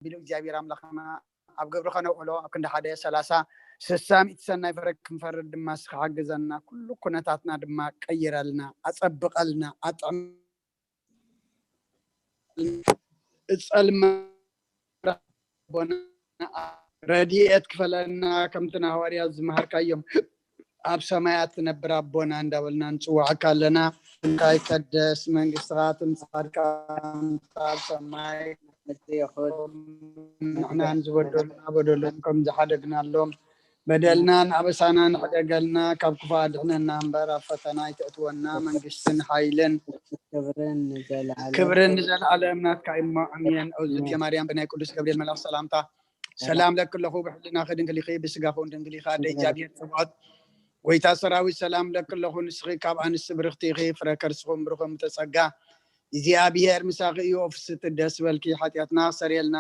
ቢሉ እግዚኣብሔር ኣምላኽና ኣብ ግብሪ ከነውዕሎ ኣብ ክንዲ ሓደ ሰላሳ ስሳ ሚእቲ ሰናይ ፍረ ክንፈርድ ድማ እስኻ ሓግዘና። ኩሉ ኩነታትና ድማ ቀይረልና፣ ኣጸብቐልና፣ ኣጥዕም እጸልመ ረድኤት ክፈለና ከምቲ ንሃዋርያት ዝመሃርካዮም ኣብ ሰማያት ትነብር ኣቦና እንዳበልና ንጽዋዕካ ኣለና። እንታይ ቀደስ መንግስትኻ ትምጻእ፣ ፈቃድካ ኣብ ሰማይ ንሕናን ዝበደሉና በደሎም ከም ዝሓደግናሎም በደልናን ኣበሳናን ሕደገልና፣ ካብ ክፉእ ኣድሕነና እምበር ኣብ ፈተና ኣይተእትወና፣ መንግስትን ሓይልን ክብርን ንዘለዓለም ክብርን ንዘለዓለም ናትካ እሞ ኣሜን። ኦ ዝብየ ማርያም ብናይ ቅዱስ ገብርኤል መልኣኽ ሰላምታ ሰላም ለኪ ኣለኹ፣ ብሕልናኺ ድንግል ኢኺ፣ ብስጋኺ እውን ድንግል ኢኻ። ኣደ እግዚኣብሔር ጽብዖት ጎይታ ሰራዊት ሰላም ለኪ ኣለኹ፣ ንስኺ ካብ ኣንስቲ ብርኽቲ ኢኺ፣ ፍረ ከርስኹም ብሩኽ እምተ ጸጋ እግዚኣብሔር ምሳኺ እዩ። ኦ ፍስቲ ደስ በልኪ፣ ሓጢኣትና ሰሪየልና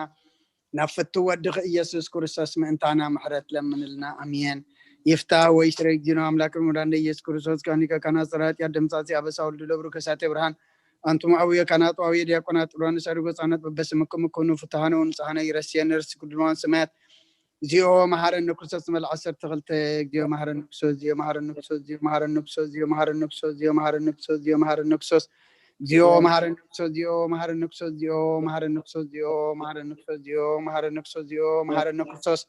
ናብ ፍቱ ወድኺ ኢየሱስ ክርስቶስ ምእንታና ምሕረት ለምንልና። ኣሜን። ይፍታ ወይ ስረ እግዚእነ ኣምላክ መድኃኒነ ኢየሱስ ክርስቶስ ካኒከ ካና ጽራጥ ያደምጻጺ ኣበሳ ወልድ ለብሩ ከሳቴ ብርሃን ኣንቱም ኣውየ ካህናት ወአውየ ዲያቆናት ጥሎን ሰሪ ጎጻነት በበስምኩም ኩኑ ፍትሃነ ወንጽሃነ ይረስየን ርስ ኩድልዋን ሰማያት እግዚኦ መሐረነ ክርስቶስ መልዓ ዓሰርተ ክልተ እግዚኦ መሐረነ ክርስቶስ እግዚኦ መሐረነ ክርስቶስ እግዚኦ መሐረነ ክርስቶስ እግዚኦ መሐረነ ክርስቶስ እግዚኦ መሐረነ ክርስቶስ እግዚኦ መሐረነ ክርስቶስ እግዚኦ መሐረነ ክርስቶስ እግዚኦ መሐረነ ክርስቶስ እግዚኦ መሐረነ ክርስቶስ እግዚኦ መሐረነ ክርስቶስ እግዚኦ መሐረነ ክርስቶስ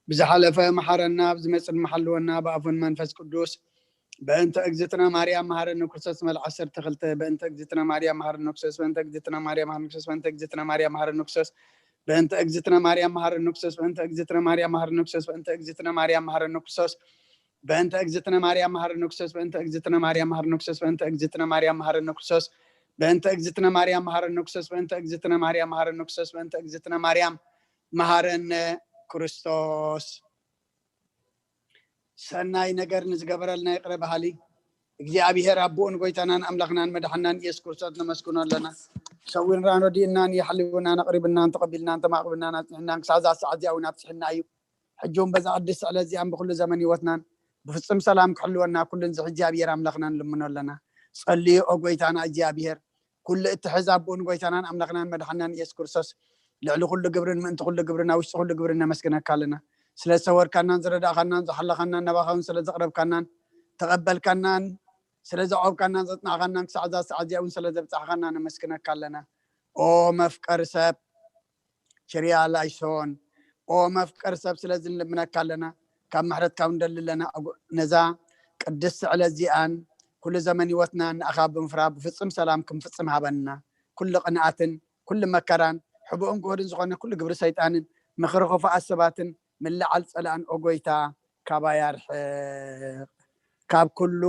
ብዝሓለፈ መሓረና፣ ብዝመጽእ ድማ ሓልወና፣ ብኣፉን መንፈስ ቅዱስ። በእንተ እግዝእትነ ማርያም መሓረነ ክርስቶስ መልዓ ዓሰርተ ክልተ በእንተ እግዝእትነ ማርያም መሓረነ ክርስቶስ በእንተ እግዝእትነ ማርያም መሓረነ ክርስቶስ በእንተ እግዝእትነ ማርያም መሓረነ ክርስቶስ በእንተ እግዝእትነ ማርያም መሓረነ ክርስቶስ በእንተ እግዝእትነ ማርያም መሓረነ ክርስቶስ በእንተ እግዝእትነ ማርያም መሓረነ ክርስቶስ በእንተ እግዝእትነ ማርያም መሓረነ ክርስቶስ በእንተ እግዝእትነ ማርያም መሓረነ ክርስቶስ በእንተ እግዝእትነ ማርያም መሓረነ ክርስቶስ በእንተ እግዝእትነ ማርያም መሓረነ ክርስቶስ በእንተ እግዝእትነ ማርያም መሓረነ ክርስቶስ በእንተ እግዝእትነ ማርያም መሃረነ ክርስቶስ። ሰናይ ነገር ንዝገበረልና ይቕረ በሃሊ እግዚኣብሔር ኣቦኡን ጎይታናን ኣምላኽናን መድሓናን ኢየሱስ ክርስቶስ ነመስግኖ ኣለና። ሰዊርናን ረዲእናን የሕልውናን ኣቕሪብናን ተቐቢልናን ተማቕብናን ኣጽኒዕናን ክሳብ እዛ ሰዓት እዚኣ እውን ኣብፅሕና እዩ። ሕጂ እውን በዛ ቅድስቲ ዕለት እዚኣን ብኩሉ ዘመን ህይወትናን ብፍጹም ሰላም ክሕልወና ኩሉን ዝሕ እግዚኣብሔር ኣምላኽና ንልምኖ ኣለና። ጸልዩ ኦ ጎይታና እግዚኣብሔር ኩሉ እትሕዝ ኣቦኡን ጎይታናን ኣምላኽናን መድሓናን ኢየሱስ ክርስቶስ ልዕሊ ኩሉ ግብርን ምእንቲ ኩሉ ግብርን ኣብ ውሽጢ ኩሉ ግብርን ነመስግነካ ኣለና። ስለ ዝሰወርካናን ዝረዳእካናን ዝሓለኻናን ናባኻ እውን ስለ ዘቕረብካናን ተቐበልካናን ስለ ዘዕቆብካናን ዘጽናዕካናን ክሳዕ እዛ ሰዓት እዚኣ እውን ስለ ዘብጻሕካና ነመስግነካ ኣለና። ኦ መፍቀሪ ሰብ ችርያ ላይሶን ኦ መፍቀሪ ሰብ ስለዚ ንልምነካ ኣለና። ካብ ምሕረትካ እውን ደሊ ኣለና። ነዛ ቅድስቲ ዕለት እዚኣን ኩሉ ዘመን ህይወትና ንኣኻ ብምፍራ ብፍጹም ሰላም ክንፍጽም ሃበና። ኩሉ ቅንኣትን ኩሉ መከራን ሕቡእን ግሁድን ዝኾነ ኩሉ ግብሪ ሰይጣንን ምኽሪ ክፉኣት ሰባትን ምልዓል ጸላእን ኦ ጎይታ ካባይ ኣርሕቕ። ካብ ኩሉ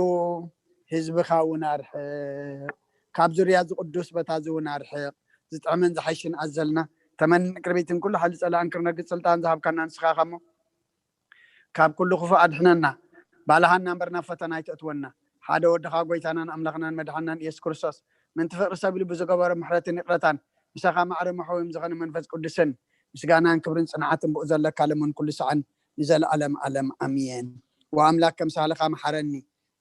ህዝብኻ እውን ኣርሕቕ። ካብ ዙርያ እዚ ቅዱስ ቦታ እዚ እውን ኣርሕቕ። ዝጥዕምን ዝሓይሽን ኣዘልና ተመን ቅርቢትን ኩሉ ሓይሊ ጸላእን ክርነግጽ ስልጣን ዝሃብካና ንስኻ ኢኻ እሞ ካብ ኩሉ ክፉእ ኣድሕነና። ባልሃና እምበር ናብ ፈተና ኣይተእትወና። ሓደ ወድኻ ጎይታናን ኣምላኽናን መድሓናን ኢየሱስ ክርስቶስ ምንቲ ፍቕሪ ሰብ ኢሉ ብዝገበሮ ምሕረትን ይቕረታን ምሳኻ ማዕረ መሕወይም ዝኾነ መንፈስ ቅዱስን ምስጋናን ክብርን ጽንዓትን ብኡ ዘለካ ለምን ኩሉ ሰዓን ንዘለኣለም ኣለም ኣሜን። ወኣምላክ ከም ሳልኻ መሓረኒ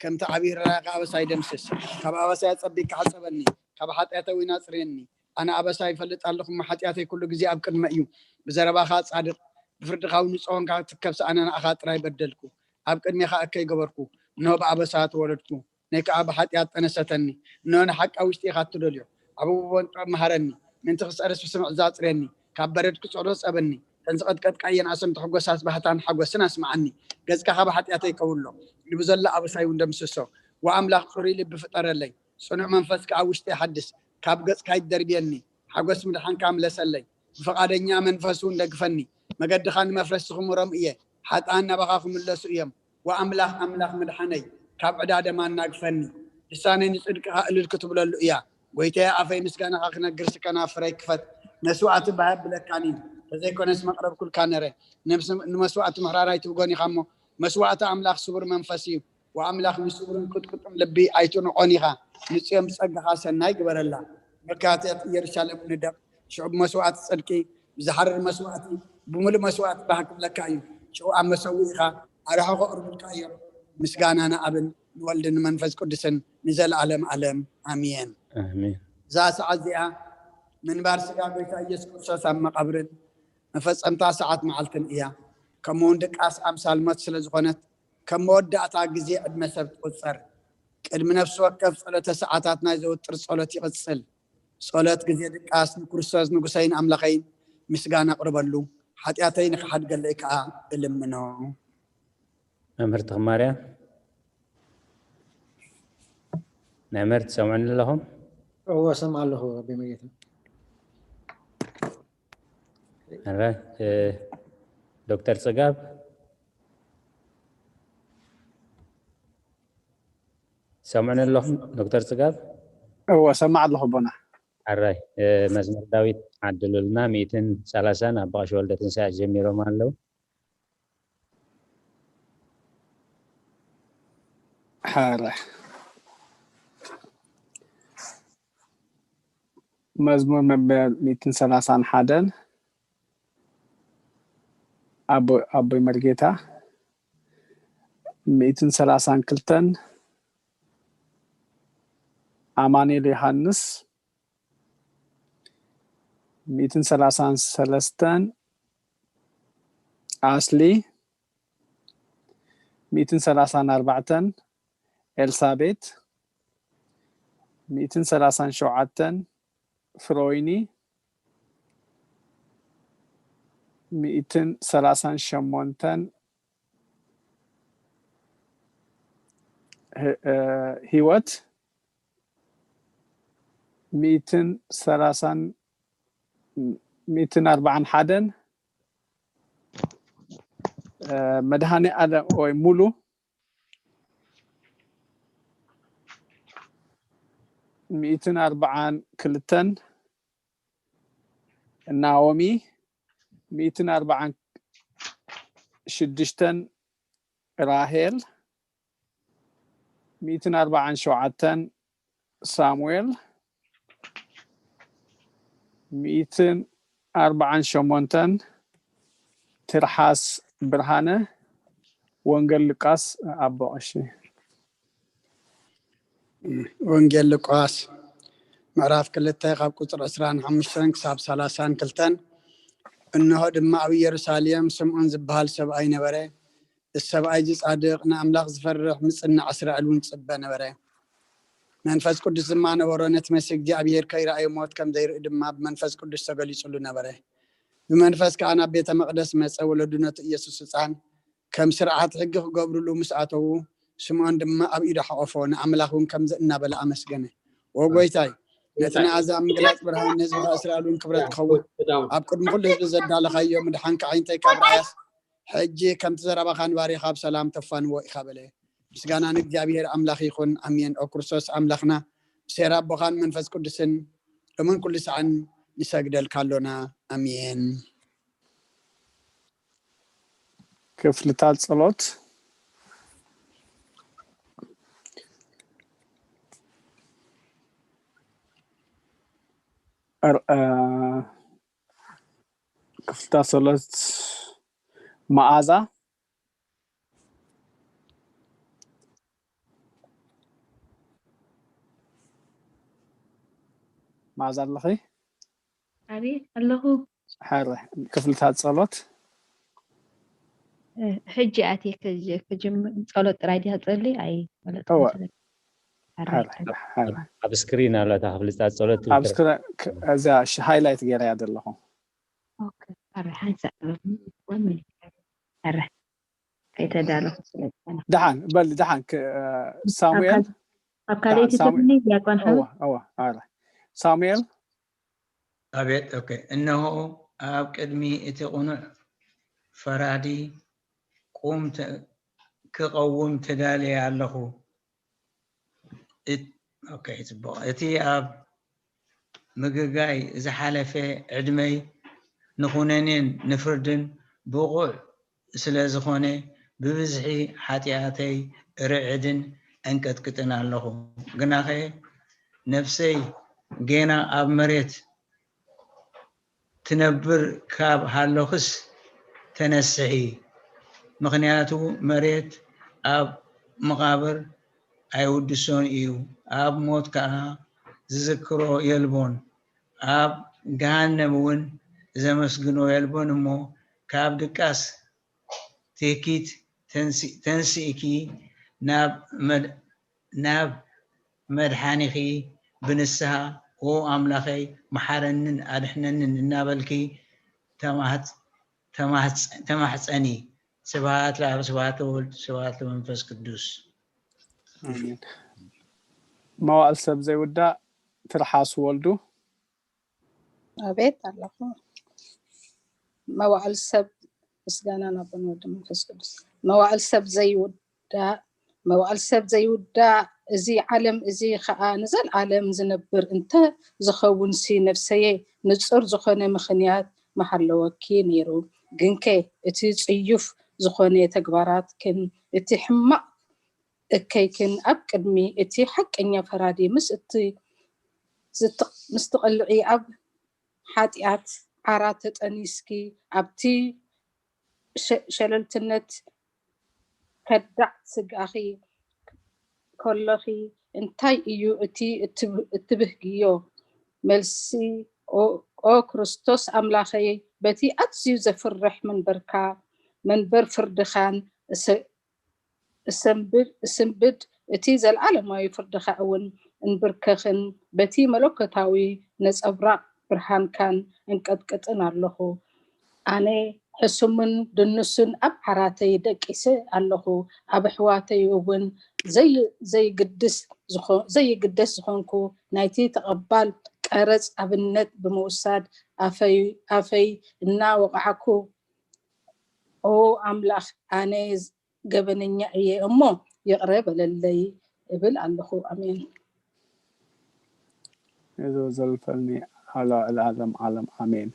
ከምቲ ዓብዪ ርራይኻ ኣበሳይ ደምስስ ካብ ኣበሳይ ኣጸቢቅካ ሓጸበኒ ካብ ሓጢኣተይ እውን ኣጽርየኒ ኣነ ኣበሳ ይፈልጥ ኣለኹ እሞ ሓጢኣተይ ኩሉ ግዜ ኣብ ቅድመ እዩ ብዘረባኻ ጻድቕ ብፍርድኻ እውን ንጹህ ኾንካ ትከብ ሰኣነ ንኣኻ ጥራይ በደልኩ ኣብ ቅድሜኻ እከይ ገበርኩ እንሆ ብኣበሳ ተወለድኩ ነይ ከዓ ብሓጢኣት ጠነሰተኒ እንሆ ንሓቂ ኣብ ውሽጢ ኢኻ እትደልዮ ዓብቦን ጥበብ መሃረኒ ምእንቲ ክጸርስ ብስምዕ ዛጽረኒ ካብ በረድ ክጸሮ ጸበኒ ተን ዝቐጥቀጥካየን ኣሰም ተሕጎሳስ ባህታን ሓጎስን ኣስምዓኒ ገጽካ ካብ ሓጢኣተይ ከውሎ ልቢ ዘሎ ኣበሳይ እውን ደምስሶ ወኣምላኽ ጽሩይ ልቢ ፍጠረለይ ጽኑዕ መንፈስ ከዓ ውሽጢ ሓድስ ካብ ገጽካ ይደርብየኒ ሓጎስ ምድሓንካ ምለሰለይ ብፈቓደኛ መንፈስ እውን ደግፈኒ መገድኻ ንመፍረስቲ ክምሮም እየ ሓጥኣን ናባኻ ክምለሱ እዮም ወኣምላኽ ኣምላኽ ምድሓነይ ካብ ዕዳ ደማ እናግፈኒ ልሳነይ ንጽድቅኻ እልል ክትብለሉ እያ ጎይታየ ኣፈይ ምስጋናኻ ክነግር ስከና ፍረይ ክፈት መስዋእቲ ባህ ብለካኒ ተዘይኮነስ መቕረብ ኩልካ ነረ ንመስዋእቲ ምሕራር ኣይትብጎን ኢኻ እሞ መስዋእቲ ኣምላኽ ስቡር መንፈስ እዩ ወኣምላኽ ንስቡርን ቅጥቅጥም ልቢ ኣይትንቆን ኢኻ ንጽዮም ጸጋኻ ሰናይ ግበረላ መካትት ኢየሩሳሌም ንደቕ ሽዑ ብመስዋእቲ ጽድቂ ብዝሓርር መስዋእቲ ብምሉእ መስዋእቲ ባህ ክብለካ እዩ ሽዑ ኣብ መሰዊኢኻ ኣርሑ ከቕርቡልካ እዮም ምስጋና ንኣብን ንወልድን ንመንፈስ ቅዱስን ንዘለኣለም ኣለም ኣሜን እዛ ሰዓት እዚኣ ምንባር ስጋ ጎይታ ኢየሱስ ክርስቶስ ኣብ መቓብርን መፈጸምታ ሰዓት መዓልትን እያ። ከምኡውን ድቃስ ኣምሳል ሞት ስለ ዝኾነት፣ ከም መወዳእታ ግዜ ዕድመ ሰብ ትቑጸር። ቅድሚ ነፍሲ ወከፍ ጸሎተ ሰዓታት ናይ ዘወትር ጸሎት ይቕጽል። ጸሎት ግዜ ድቃስ ንክርስቶስ ንጉሰይን ኣምላኸይን ምስጋና ኣቕርበሉ፣ ሓጢኣተይ ንኽሓድገለይ ከኣ እልምኖ። መምህር ተኽማርያ፣ መምህር ትሰምዑኒ ኣለኹም? እዎ፣ ሰምዓ ኣለኹ ኣቦይ መርጌታ። ኣረ፣ እ፣ ዶክተር ጽጋብ ሰምዑኒ ኣለኹም? ዶክተር ጽጋብ? እዎ፣ ሰማዕ ኣለኹ ኣቦና። ኣራይ፣ እ፣ መዝሙር ዳዊት ዓድሉልና። ሚእትን ሰላሳን ኣባ ቀሺ ወልደ ትንሳኤ ጀሚሮም ኣለዉ። ሓረ መዝሙር መበል ሚእትን ሰላሳን ሓደን ኣቦ-፣ ኣቦይ መርጌታ፣ ሚእትን ሰላሳን ክልተን ኣማኑኤል ዮሃንስ፣ ሚእትን ሰላሳን ሰለስተን ኣስሊ፣ ሚእትን ሰላሳን ኣርባዕተን ኤልሳቤት፣ ሚእትን ሰላሳን ሸውዓተን ፍሮይኒ፣ ሚእትን ሰላሳን ሸሞንተን ህ-፣ እ፣ ህይወት፣ ሚእትን ሰላሳን፣ ሚእትን ኣርባዓን ሓደን እ፣ መድሃኔ ኣለም ወይ ሙሉ፣ ሚእትን ኣርባዓን ክልተን ናኦሚ፣ ሚእትን ኣርባዓን ሽዱሽተን ራሄል፣ ሚእትን ኣርባዓን ሸውዓተን ሳሙኤል፣ ሚእትን ኣርባዓን ሸሞንተን ትርሓስ ብርሃነ፣ ወንጌል ሉቃስ ኣቦ ቀሺ። ወንጌል ሉቃስ ምዕራፍ ክልተ ካብ ቁፅሪ ዕስራን ሓሙሽተን ክሳብ ሰላሳን ክልተን። እንሆ ድማ ኣብ ኢየሩሳሌም ስምዖን ዝበሃል ሰብኣይ ነበረ። እዚ ሰብኣይ እዚ ጻድቕ፣ ንኣምላኽ ዝፈርሕ፣ ምጽናዕ እስራኤል እውን ዝጽበ ነበረ። መንፈስ ቅዱስ ድማ ነበሮ፣ ነቲ መሲህ እግዚኣብሄር ከይረኣየ ሞት ከም ዘይርኢ ድማ ብመንፈስ ቅዱስ ተገሊጹሉ ነበረ። ብመንፈስ ከኣ ናብ ቤተ መቕደስ መጸ፣ ወለዱ ነቲ ኢየሱስ ህጻን ከም ስርዓት ሕጊ ክገብሩሉ ምስ ኣተዉ፣ ስምዖን ድማ ኣብ ኢዱ ሓቖፎ፣ ንኣምላኽ እውን ከምዚ እናበለ ኣመስገነ። "ኦ ጎይታይ፣ ነቲ ንኣዛብ ምግላጽ ብርሃን፣ ነዚ ኸኣ እስራኤል እውን ክብረት ክኸውን፣ ኣብ ቅድሚ ኩሉ ህዝቢ ዘዳለኻዮ ምድሓንካ ኣዒንተይ ካብ ረኣያስ፣ ሕጂ ከምቲ ዘረባኻ ንባሪኻ ብሰላም ተፋንዎ ኢኻ" በለ። ምስጋና ንእግዚኣብሔር ኣምላኽ ይኹን። ኣሜን። ኦ ክርስቶስ ኣምላኽና፣ ብሴራ ኣቦኻን መንፈስ ቅዱስን እሙን ኩሉ ሰዓን ንሰግደልካ ኣሎና። ኣሜን። ክፍልታት ጸሎት። ኣር-፣ እ፣ ክፍልታት ጸሎት መኣዛ። መኣዛ ኣለኺ? ኣቤት ኣለኹ። ሕረ፣ ክፍልታት ጸሎት። እ፣ ሕጂ ኣትየ ከጀ-፣ ከጀምር ጸሎት ጥራይ ድያ ጸሊ? ኣይ፣ ጸሎት እወ። ከጀምር። ሕረ፣ ሕረ፣ ሕረ። ሕረ። ኣብ ስክሪን ኣሎ እታ ክፍልታት ጸሎት ኣብ ትውክል። ስክሪን ክ-፣ እዛ ሽ-፣ ሃይላይት ገይረያ ዘለኹ። ኦኬ፣ ሕረ፣ ሓንሳእ። ሕረ። ከይተዳለኹ ስለ ዝኮነ። ደሓን በል፣ ደሓን ክ-፣ ሳሙኤል፣ ኣብ ካል-፣ ኣብ ካልኣይቲ ደሓን፣ ሳሙኤል። ክፍሊ ዲያቆን ሓወ? እወ፣ እወ፣ ኣረ። ሳሙኤል። ኣቤት፣ ኦኬ። እነሆ ኣብ ቅድሚ እቲ ቅኑዕ ፈራዲ ቁም ተ-፣ ክቐውም ተዳልየ ኣለኹ። እት-፣ ኦኬ፣ ጽቡቕ። እቲ ኣብ ምግጋይ ዝሓለፈ ዕድመይ ንኹነኔን ንፍርድን ብቑዕ ስለ ዝኾነ፣ ብብዝሒ ሓጢኣተይ እርዕድን እንቀጥቅጥን ኣለኹ። ግናኸ ነፍሰይ ጌና ኣብ መሬት ትነብር ካብ ሃለኹስ ተነስሒ፣ ምኽንያቱ መሬት ኣብ መቓብር ኣይውድሶን እዩ፣ ኣብ ሞት ከኣ ዝዝክሮ የልቦን። ኣብ ገሃነም እውን ዘመስግኖ የልቦን እሞ፣ ካብ ድቃስ ትህኪት ተንሲ-፣ ተንሲእኪ ናብ መድ-፣ ናብ መድሓኒኺ ብንስሃ፣ "ኦ ኣምላኸይ፣ መሓረንን ኣድሕነንን" እናበልኪ ተማህጽ-፣ ተማህጽ-፣ ተማሕጸኒ። ስብሃት ለኣብ፣ ስብሃት ለወልድ፣ ስብሃት ለመንፈስ ቅዱስ። ኣሜን። መዋእል ሰብ ዘይውዳእ ትርሓስ ወልዱ። ኣቤት ኣለኹ። መዋእል ሰብ፣ ምስጋና ናብ ኣቦን ወልድ መንፈስ ቅዱስ። መዋእል ሰብ ዘይውዳእ፣ መዋእል ሰብ ዘይውዳእ፣ እዚ ዓለም እዚ ኸኣ ንዘለኣለም ዝነብር እንተ ዝኸውንሲ፣ ነፍሰየ፣ ንጹር ዝኾነ ምኽንያት ምሃለወኪ ነይሩ። ግንከ እቲ ጽዩፍ ዝኾነ ተግባራትክን እቲ ሕማቕ እከይክን ኣብ ቅድሚ እቲ ሓቀኛ ፈራዲ ምስ እቲ ዝት-፣ ምስ ትቐልዒ፣ ኣብ ሓጢኣት ዓራት ተጠኒስኪ፣ ኣብቲ ሸ-፣ ሸለልትነት ከዳዕ ስጋኺ ከሎኺ፣ እንታይ እዩ እቲ እትብ-፣ እትብህግዮ? መልሲ፣ ኦ፣ ኦ ክርስቶስ ኣምላኸይ፣ በቲ ኣዝዩ ዘፍርሕ መንበርካ፣ መንበር ፍርድኻን እሰ-፣ እሰንብድ፣ እሰንብድ፣ እቲ ዘለኣለማዊ ፍርድኻ እውን እንብርከኽን፣ በቲ መለኮታዊ ነጸብራቕ ብርሃንካን እንቀጥቅጥን ኣለኹ። ኣነ ሕሱምን ድኑስን ኣብ ዓራተይ ደቂሰ ኣለኹ። ኣብ ኣሕዋተይ እውን ዘይ-፣ ዘይግድስ ዝኾ-፣ ዘይግደስ ዝኾንኩ ናይቲ ተቐባል ቀረጽ ኣብነት ብምውሳድ ኣፈይ፣ ኣፈይ እናወቕዓኩ፣ "ኦ ኣምላኽ፣ ኣነ ገበነኛ እየ እሞ ይቕረ በለለይ" እብል ኣለኹ። ኣሜን። እዚ ዘልፈልኒ ኣሎ ለዓለም ዓለም። ኣሜን።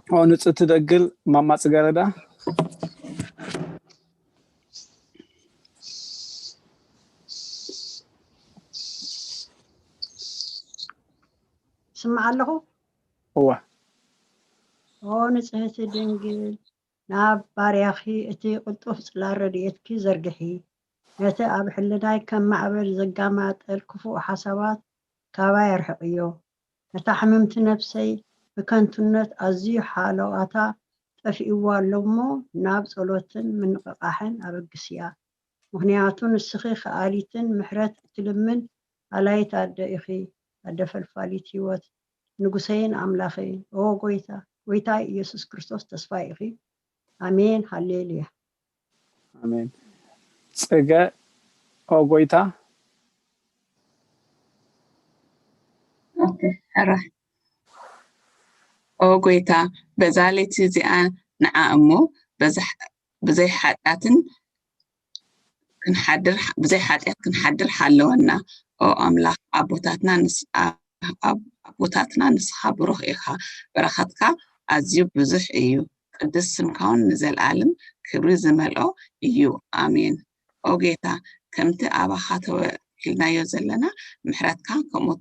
ኦ ንጽቲ ደግል ማማ ጽገረዳ። ስማዕ ኣለኹ። እወ። ኦ ንጽህቲ ድንግል፣ ናብ ባርያኺ እቲ ቅልጡፍ ጽላል ረድኤትኪ ዘርግሒ። ነቲ ኣብ ሕልናይ ከም ማዕበል ዘጋማጠል ክፉእ ሓሳባት ካባይ ኣርሕቕዮ። ነታ ሕምምቲ ነፍሰይ ብከንቱነት ኣዝዩ ሓለዋታ ጠፊእዋ ኣሎ እሞ፣ ናብ ጸሎትን ምንቕቓሕን ኣበግስያ። ምኽንያቱ ንስኺ ከኣሊትን ምሕረት እትልምን ኣላይት ኣደ ኢኺ፣ ኣደ ፈልፋሊት ህይወት፣ ንጉሰይን ኣምላኸይን። ኦ ጎይታ፣ ጎይታይ ኢየሱስ ክርስቶስ ተስፋይ ኢኺ። ኣሜን፣ ሃሌሉያ። ኣሜን። ጽገ፣ ኦ ጎይታ። ኦኬ፣ ሕራይ። ኦ ጎይታ፣ በዛ ለይቲ እዚኣ ንዓ እሞ በዛ-፣ ብዘይ ሓጢኣትን ክንሓድር፣ ብዘይ ሓጢኣት ክንሓድር ሓለወና። ኦ ኣምላኽ ኣቦታትና ንስ-፣ ኣ-፣ ኣብ-፣ ኣቦታትና ንስኻ ብሩኽ ኢኻ። በረኸትካ ኣዝዩ ብዙሕ እዩ። ቅዱስ ስምካ እውን ንዘለኣለም ክብሪ ዝመልኦ እዩ። ኣሜን። ኦ ጌታ፣ ከምቲ ኣባኻ ተወኪልናዮ ዘለና ምሕረትካ ከምኡ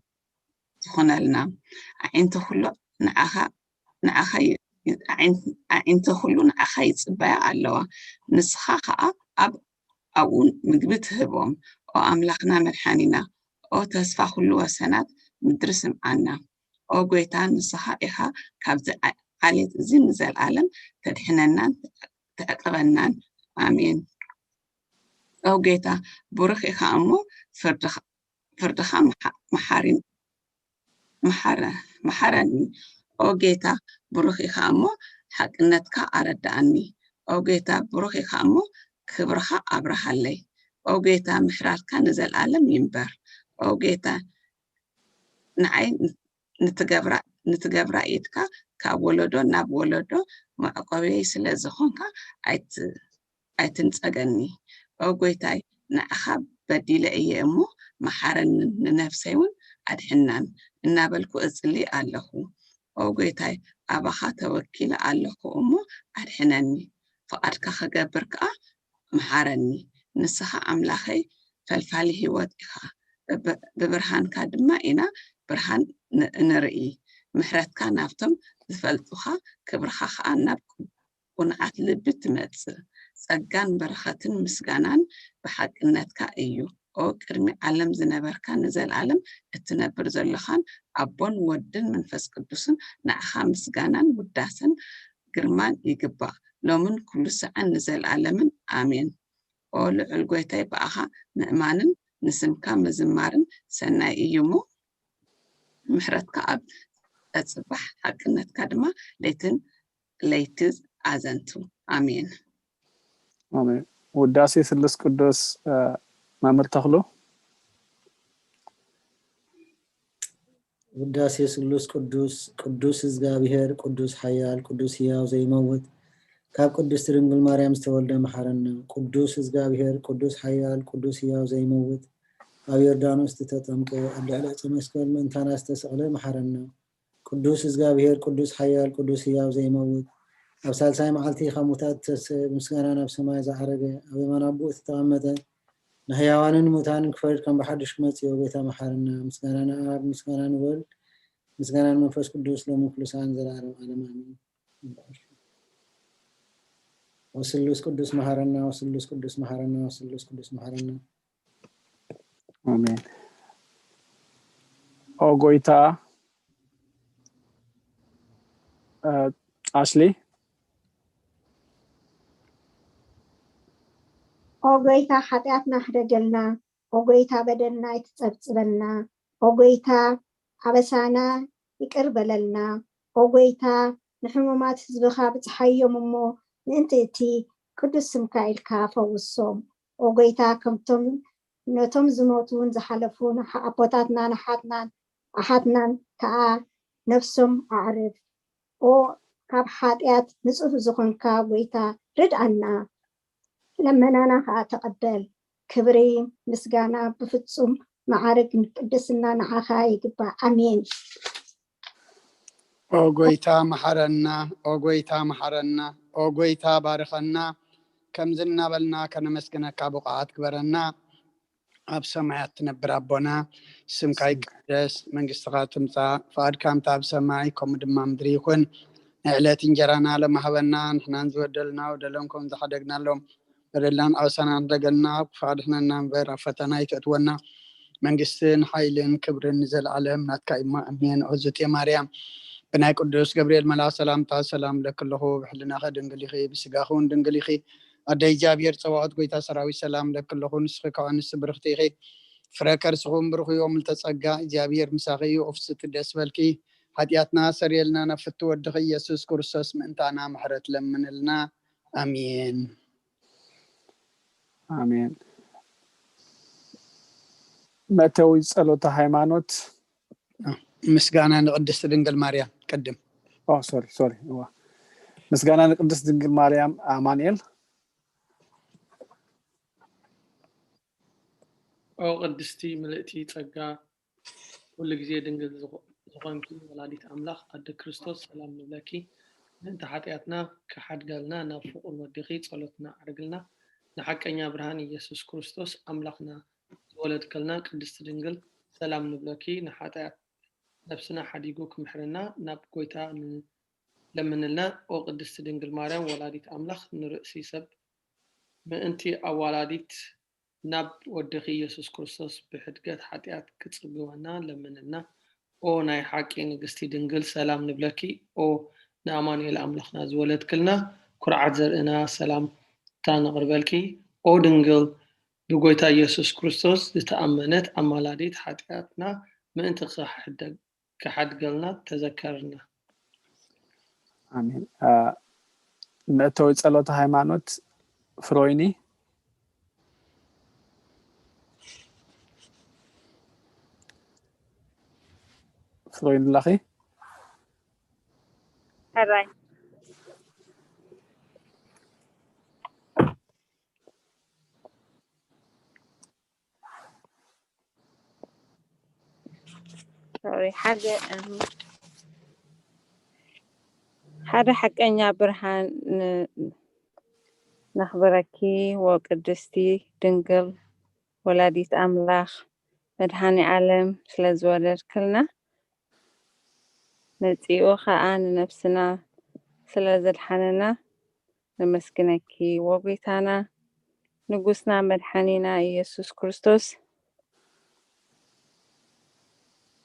ትኹነልና። ኣዒንቲ ኩሉ ንዓኻ፣ ንዓኻ ይ-፣ ኣዒን-፣ ኣዒንቲ ኩሉ ንዓኻ ይጽበያ ኣለዋ። ንስኻ ኸኣ ኣብ ኣብኡ ምግቢ ትህቦም። ኦ ኣምላኽና መድሓኒና፣ ኦ ተስፋ ኩሉ ወሰናት ምድሪ ስምዓና። ኦ ጎይታ ንስኻ ኢኻ ካብዚ ዓ-፣ ዓሌት እዚ ንዘለኣለም ተድሕነናን ተዕቅበናን። ኣሜን። ኦ ጌታ ብሩኽ ኢኻ እሞ ፍርድኻ፣ ፍርድኻ መሓ-፣ መሓሪን መሓረ-፣ መሓረኒ። ኦ ጌታ ብሩኽ ኢኻ እሞ ሓቅነትካ ኣረድኣኒ። ኦ ጌታ ብሩኽ ኢኻ እሞ ክብርኻ ኣብርሃለይ። ኦ ጌታ ምሕራርካ ንዘለኣለም ይንበር። ኦ ጌታ ንዓይ ንትገብራ፣ ንትገብራ ኢድካ ካብ ወለዶ ናብ ወለዶ መዕቆብየይ ስለ ዝኾንካ ኣይት-፣ ኣይትንጸገኒ። ኦ ጎይታይ ንዓኻ በዲለ እየ እሞ መሓረንን ንነፍሰይ እውን ኣድሕናን እናበልኩ እጽሊ ኣለኹ። ኦ ጎይታይ ኣባኻ ተወኪለ ኣለኹ እሞ ኣድሕነኒ። ፍቓድካ ክገብር ከኣ መሓረኒ። ንስኻ ኣምላኸይ ፈልፋሊ ህይወት ኢኻ። ብብ-፣ ብብርሃንካ ድማ ኢና ብርሃን ን-፣ እንርኢ። ምሕረትካ ናብቶም ዝፈልጡኻ፣ ክብርኻ ከኣ ናብ ቁኑዓት ልቢ ትመጽእ። ጸጋን በረኸትን ምስጋናን ብሓቅነትካ እዩ። ኦ ቅድሚ ዓለም ዝነበርካ ንዘለኣለም እትነብር ዘለኻን ኣቦን ወድን መንፈስ ቅዱስን ንዓኻ ምስጋናን ውዳሰን ግርማን ይግባእ ሎምን ኩሉ ሰዓን ንዘለኣለምን ኣሜን። ኦ ልዑል ጎይታይ ብኣኻ ምእማንን ንስምካ ምዝማርን ሰናይ እዩ እሞ ምሕረትካ ኣብ ተጽባሕ ሓቅነትካ ድማ ለይትን ለይቲ ኣዘንቱ። ኣሜን። ኣሜን። ውዳሴ ስሉስ ቅዱስ መምህር ተኽሉ። ውዳሴ ስሉስ ቅዱስ ቅዱስ እግዚኣብሔር ቅዱስ ሓያል ቅዱስ ህያው ዘይመውት ካብ ቅድስቲ ድንግል ማርያም ዝተወልደ መሓረና። ቅዱስ እግዚኣብሔር ቅዱስ ሓያል ቅዱስ ህያው ዘይመውት ኣብ ዮርዳኖስ ዝተጠምቀ ኣብ ልዕሊ ዕፀ መስቀል ምእንታና ዝተሰቕለ መሓረና። ቅዱስ እግዚኣብሔር ቅዱስ ሓያል ቅዱስ ህያው ዘይመውት ኣብ ሳልሳይ መዓልቲ ካብ ሙታት ዝተሰ ምስጋና ናብ ሰማይ ዝዓረገ ኣብ የማን ኣቦኡ ዝተቐመጠ ንሕያዋንን ሙታንን ክፈርድ ከም ብሓድሽ ክመጽእ እዩ። ጎይታ መሓረና። ምስጋና ንኣብ ምስጋና ንወልድ ምስጋና ንመንፈስ ቅዱስ ሎሚ ኩሉ ሰዓን ዘለዓለም ዓለም ኣሜን። ወስሉስ ቅዱስ መሓረና ወስሉስ ቅዱስ መሓረና ወስሉስ ቅዱስ መሓረና። ኣሜን። ኦ ጎይታ ኣሽሊ ኦ ጎይታ ሓጢኣትና ሕደገልና። ኦ ጎይታ በደልና ኣይትጸብጽበልና። ኦ ጎይታ ኣበሳና ይቅር በለልና። ኦ ጎይታ ንሕሙማት ህዝብኻ ብጽሓዮም እሞ ምእንቲ እቲ ቅዱስ ስምካ ኢልካ ፈውሶም። ኦ ጎይታ ከምቶም ነቶም ዝሞቱን ዝሓለፉን ኣቦታትናን ኣሓትናን ኣሓትናን ከኣ ነፍሶም ኣዕርፍ። ኦ ካብ ሓጢኣት ንጹህ ዝኾንካ ጎይታ ርድኣና። ለመናና ከኣ ተቐበል። ክብሪ ምስጋና ብፍጹም መዓርግ ቅድስና ንዓኻ ይግባእ። ኣሜን። ኦ ጎይታ መሓረና፣ ኦ ጎይታ መሓረና፣ ኦ ጎይታ ባርኸና። ከምዚ እናበልና ከነመስግነካ ብቑዓት ግበረና። ኣብ ሰማያት ትነብር ኣቦና፣ ስምካ ይቀደስ፣ መንግስትኻ ትምጻእ፣ ፍቓድካ ከምቲ ኣብ ሰማይ ከምኡ ድማ ምድሪ ይኹን። ናይ ዕለት እንጀራና ሎሚ ሃበና፣ ንሕናን ዝበደሉና በደሎም ከም ዝሓደግናሎም በደልናን ኣበሳናን ሕደገልና፣ ካብ ክፉእ ኣድሕነና እምበር፣ ኣብ ፈተና ኣይተእትወና። መንግስትን ሓይልን ክብርን ንዘለኣለም ናትካ እዩ እሞ፣ ኣሜን። እግዝእትየ ማርያም፣ ብናይ ቅዱስ ገብርኤል መልኣኽ ሰላምታ ሰላም እብለኪ ኣለኹ፣ ብሕልናኺ ድንግል ኢኺ፣ ብስጋኺ እውን ድንግል ኢኺ። ኣደ እግዚኣብሔር ጸባኦት፣ ጎይታ ሰራዊት፣ ሰላም እብለኪ ኣለኹ፣ ንስኺ ካብ ኣንስቲ ብርኽቲ ኢኺ፣ ፍረ ከርስኺ እውን ብሩኽ እዩ። ምልዕተ ጸጋ፣ እግዚኣብሔር ምሳኺ እዩ፣ ኦ ፍስሕቲ ደስ በልኪ፣ ሓጢኣትና ኣሰርየልና፣ ናብ ፍትው ወድኺ ኢየሱስ ክርስቶስ ምእንታና ምሕረት ለምንልና። ኣሜን። ኣሜን። መእተዊ ጸሎተ ሃይማኖት። ምስጋና ንቅድስቲ ድንግል ማርያም ቅድም። ኦ ሶሪ ሶሪ። እዋ። ምስጋና ንቅድስት ድንግል ማርያም ኣማኑኤል። ኦ ቅድስቲ ምልእቲ ጸጋ ኩሉ ግዜ ድንግል ዝኾ- ዝኾንኪ ወላዲት ኣምላኽ ኣደ ክርስቶስ ሰላም ንብለኪ። ምእንቲ ሓጢኣትና ክሓድገልና ናብ ፍቑር ወድኺ ጸሎትና ኣዕርግልና። ንሓቀኛ ብርሃን ኢየሱስ ክርስቶስ ኣምላኽና ዝወለድክልና ቅድስቲ ድንግል ሰላም ንብለኪ። ንሓጢኣት ነፍስና ሓዲጉ ክምሕረና ናብ ጎይታ ንለምንልና። ኦ ቅድስቲ ድንግል ማርያም ወላዲት ኣምላኽ ንርእሲ ሰብ ምእንቲ ኣዋላዲት ናብ ወድኺ ኢየሱስ ክርስቶስ ብሕድገት ሓጢኣት ክጽግወና ለምንልና። ኦ ናይ ሓቂ ንግስቲ ድንግል ሰላም ንብለኪ። ኦ ንኣማኑኤል ኣምላኽና ዝወለድክልና ኩርዓት ዘርእና ሰላምታ ነቕርበልኪ። ኦ ድንግል ብጎይታ ኢየሱስ ክርስቶስ ዝተኣመነት ኣማላዲት ሓጢኣትና ምእንቲ ክሕደግ ክሓድገልና ተዘከርና። ኣሜን። አ፣ መእተዊ ጸሎተ ሃይማኖት ፍሮይኒ። ፍሮይኒ ኣለኺ? ሕራይ ሶሪ፣ ሓደ እም፣ ሓደ ሓቀኛ ብርሃን ን- ነኽብረኪ ወቅድስቲ ድንግል ወላዲት ኣምላኽ መድሃኒ ዓለም ስለ ዝወለድክልና መጺኡ ኸኣ ንነፍስና ስለ ዘድሓነና ነመስግነኪ። ወጎይታና ንጉስና መድሓኒና ኢየሱስ ክርስቶስ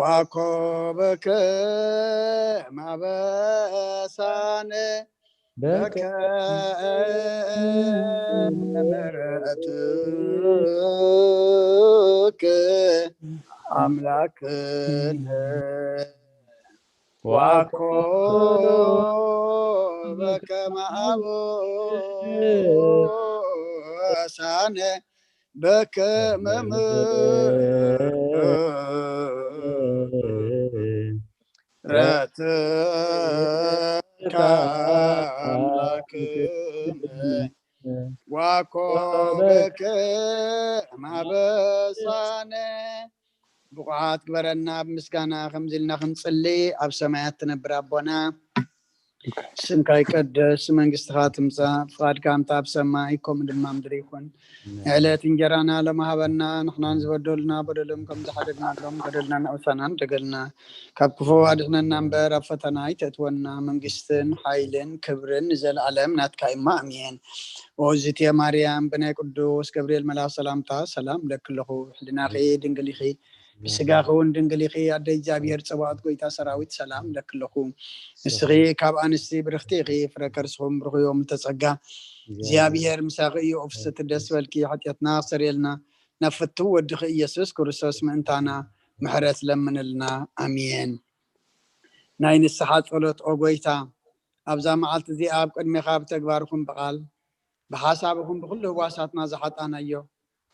ዋኮ በከ ማበሳነ በከ ምሕረትከ ኣምላክነ ዋኮ በከመ አበሳነ በከመ ምሕረትከ አምላክነ ዋኮ በከመ አበሳነ ብቑዓት ግበረና። ብምስጋና ከምዚ ኢልና ክንጽሊ፣ ኣብ ሰማያት ትነብር ኣቦና፣ ስምካ ይቀደስ፣ መንግስትኻ ትምጻእ፣ ፍቓድካ ከምቲ ኣብ ሰማይ ከምኡ ድማ ምድሪ ይኹን። ንዕለት እንጀራና ሎሚ ሃበና፣ ንሕናን ዝበደሉና በደሎም ከም ዝሓደግናሎም በደልና ንዕፈናን ደገልና ካብ ክፉ ኣድሕነና እምበር ኣብ ፈተና ኣይተእትወና። መንግስትን ሓይልን ክብርን ንዘለኣለም ናትካ እማ ኣሜን። ኦዝቴ ማርያም ብናይ ቅዱስ ገብርኤል መልኣኽ ሰላምታ ሰላም ለክለኹ። ሕልናኺ ድንግል ኢኺ፣ ብስጋኺ እውን ድንግል ኢኺ። ኣደ እግዚኣብሔር ጸባኦት ጎይታ ሰራዊት ሰላም ለክለኹ። ንስኺ ካብ ኣንስቲ ብርኽቲ ኢኺ፣ ፍረ ከርስኹም ብሩኽ እዩ። ምልተ ጸጋ እግዚኣብሔር ምሳኺ እዩ። ኦፍስቲ ደስ በልኪ፣ ሓጢኣትና ኣስተሰርየልና፣ ናብ ፍትው ወድኺ ኢየሱስ ክርስቶስ ምእንታና ምሕረት ለምንልና። ኣሜን። ናይ ንስሓ ጸሎት ኦ ጎይታ፣ ኣብዛ መዓልቲ እዚኣ ኣብ ቅድሜኻ ብተግባርኹም ብቓል ብሓሳብኹም ብኹሉ ህዋሳትና ዝሓጣናዮ፣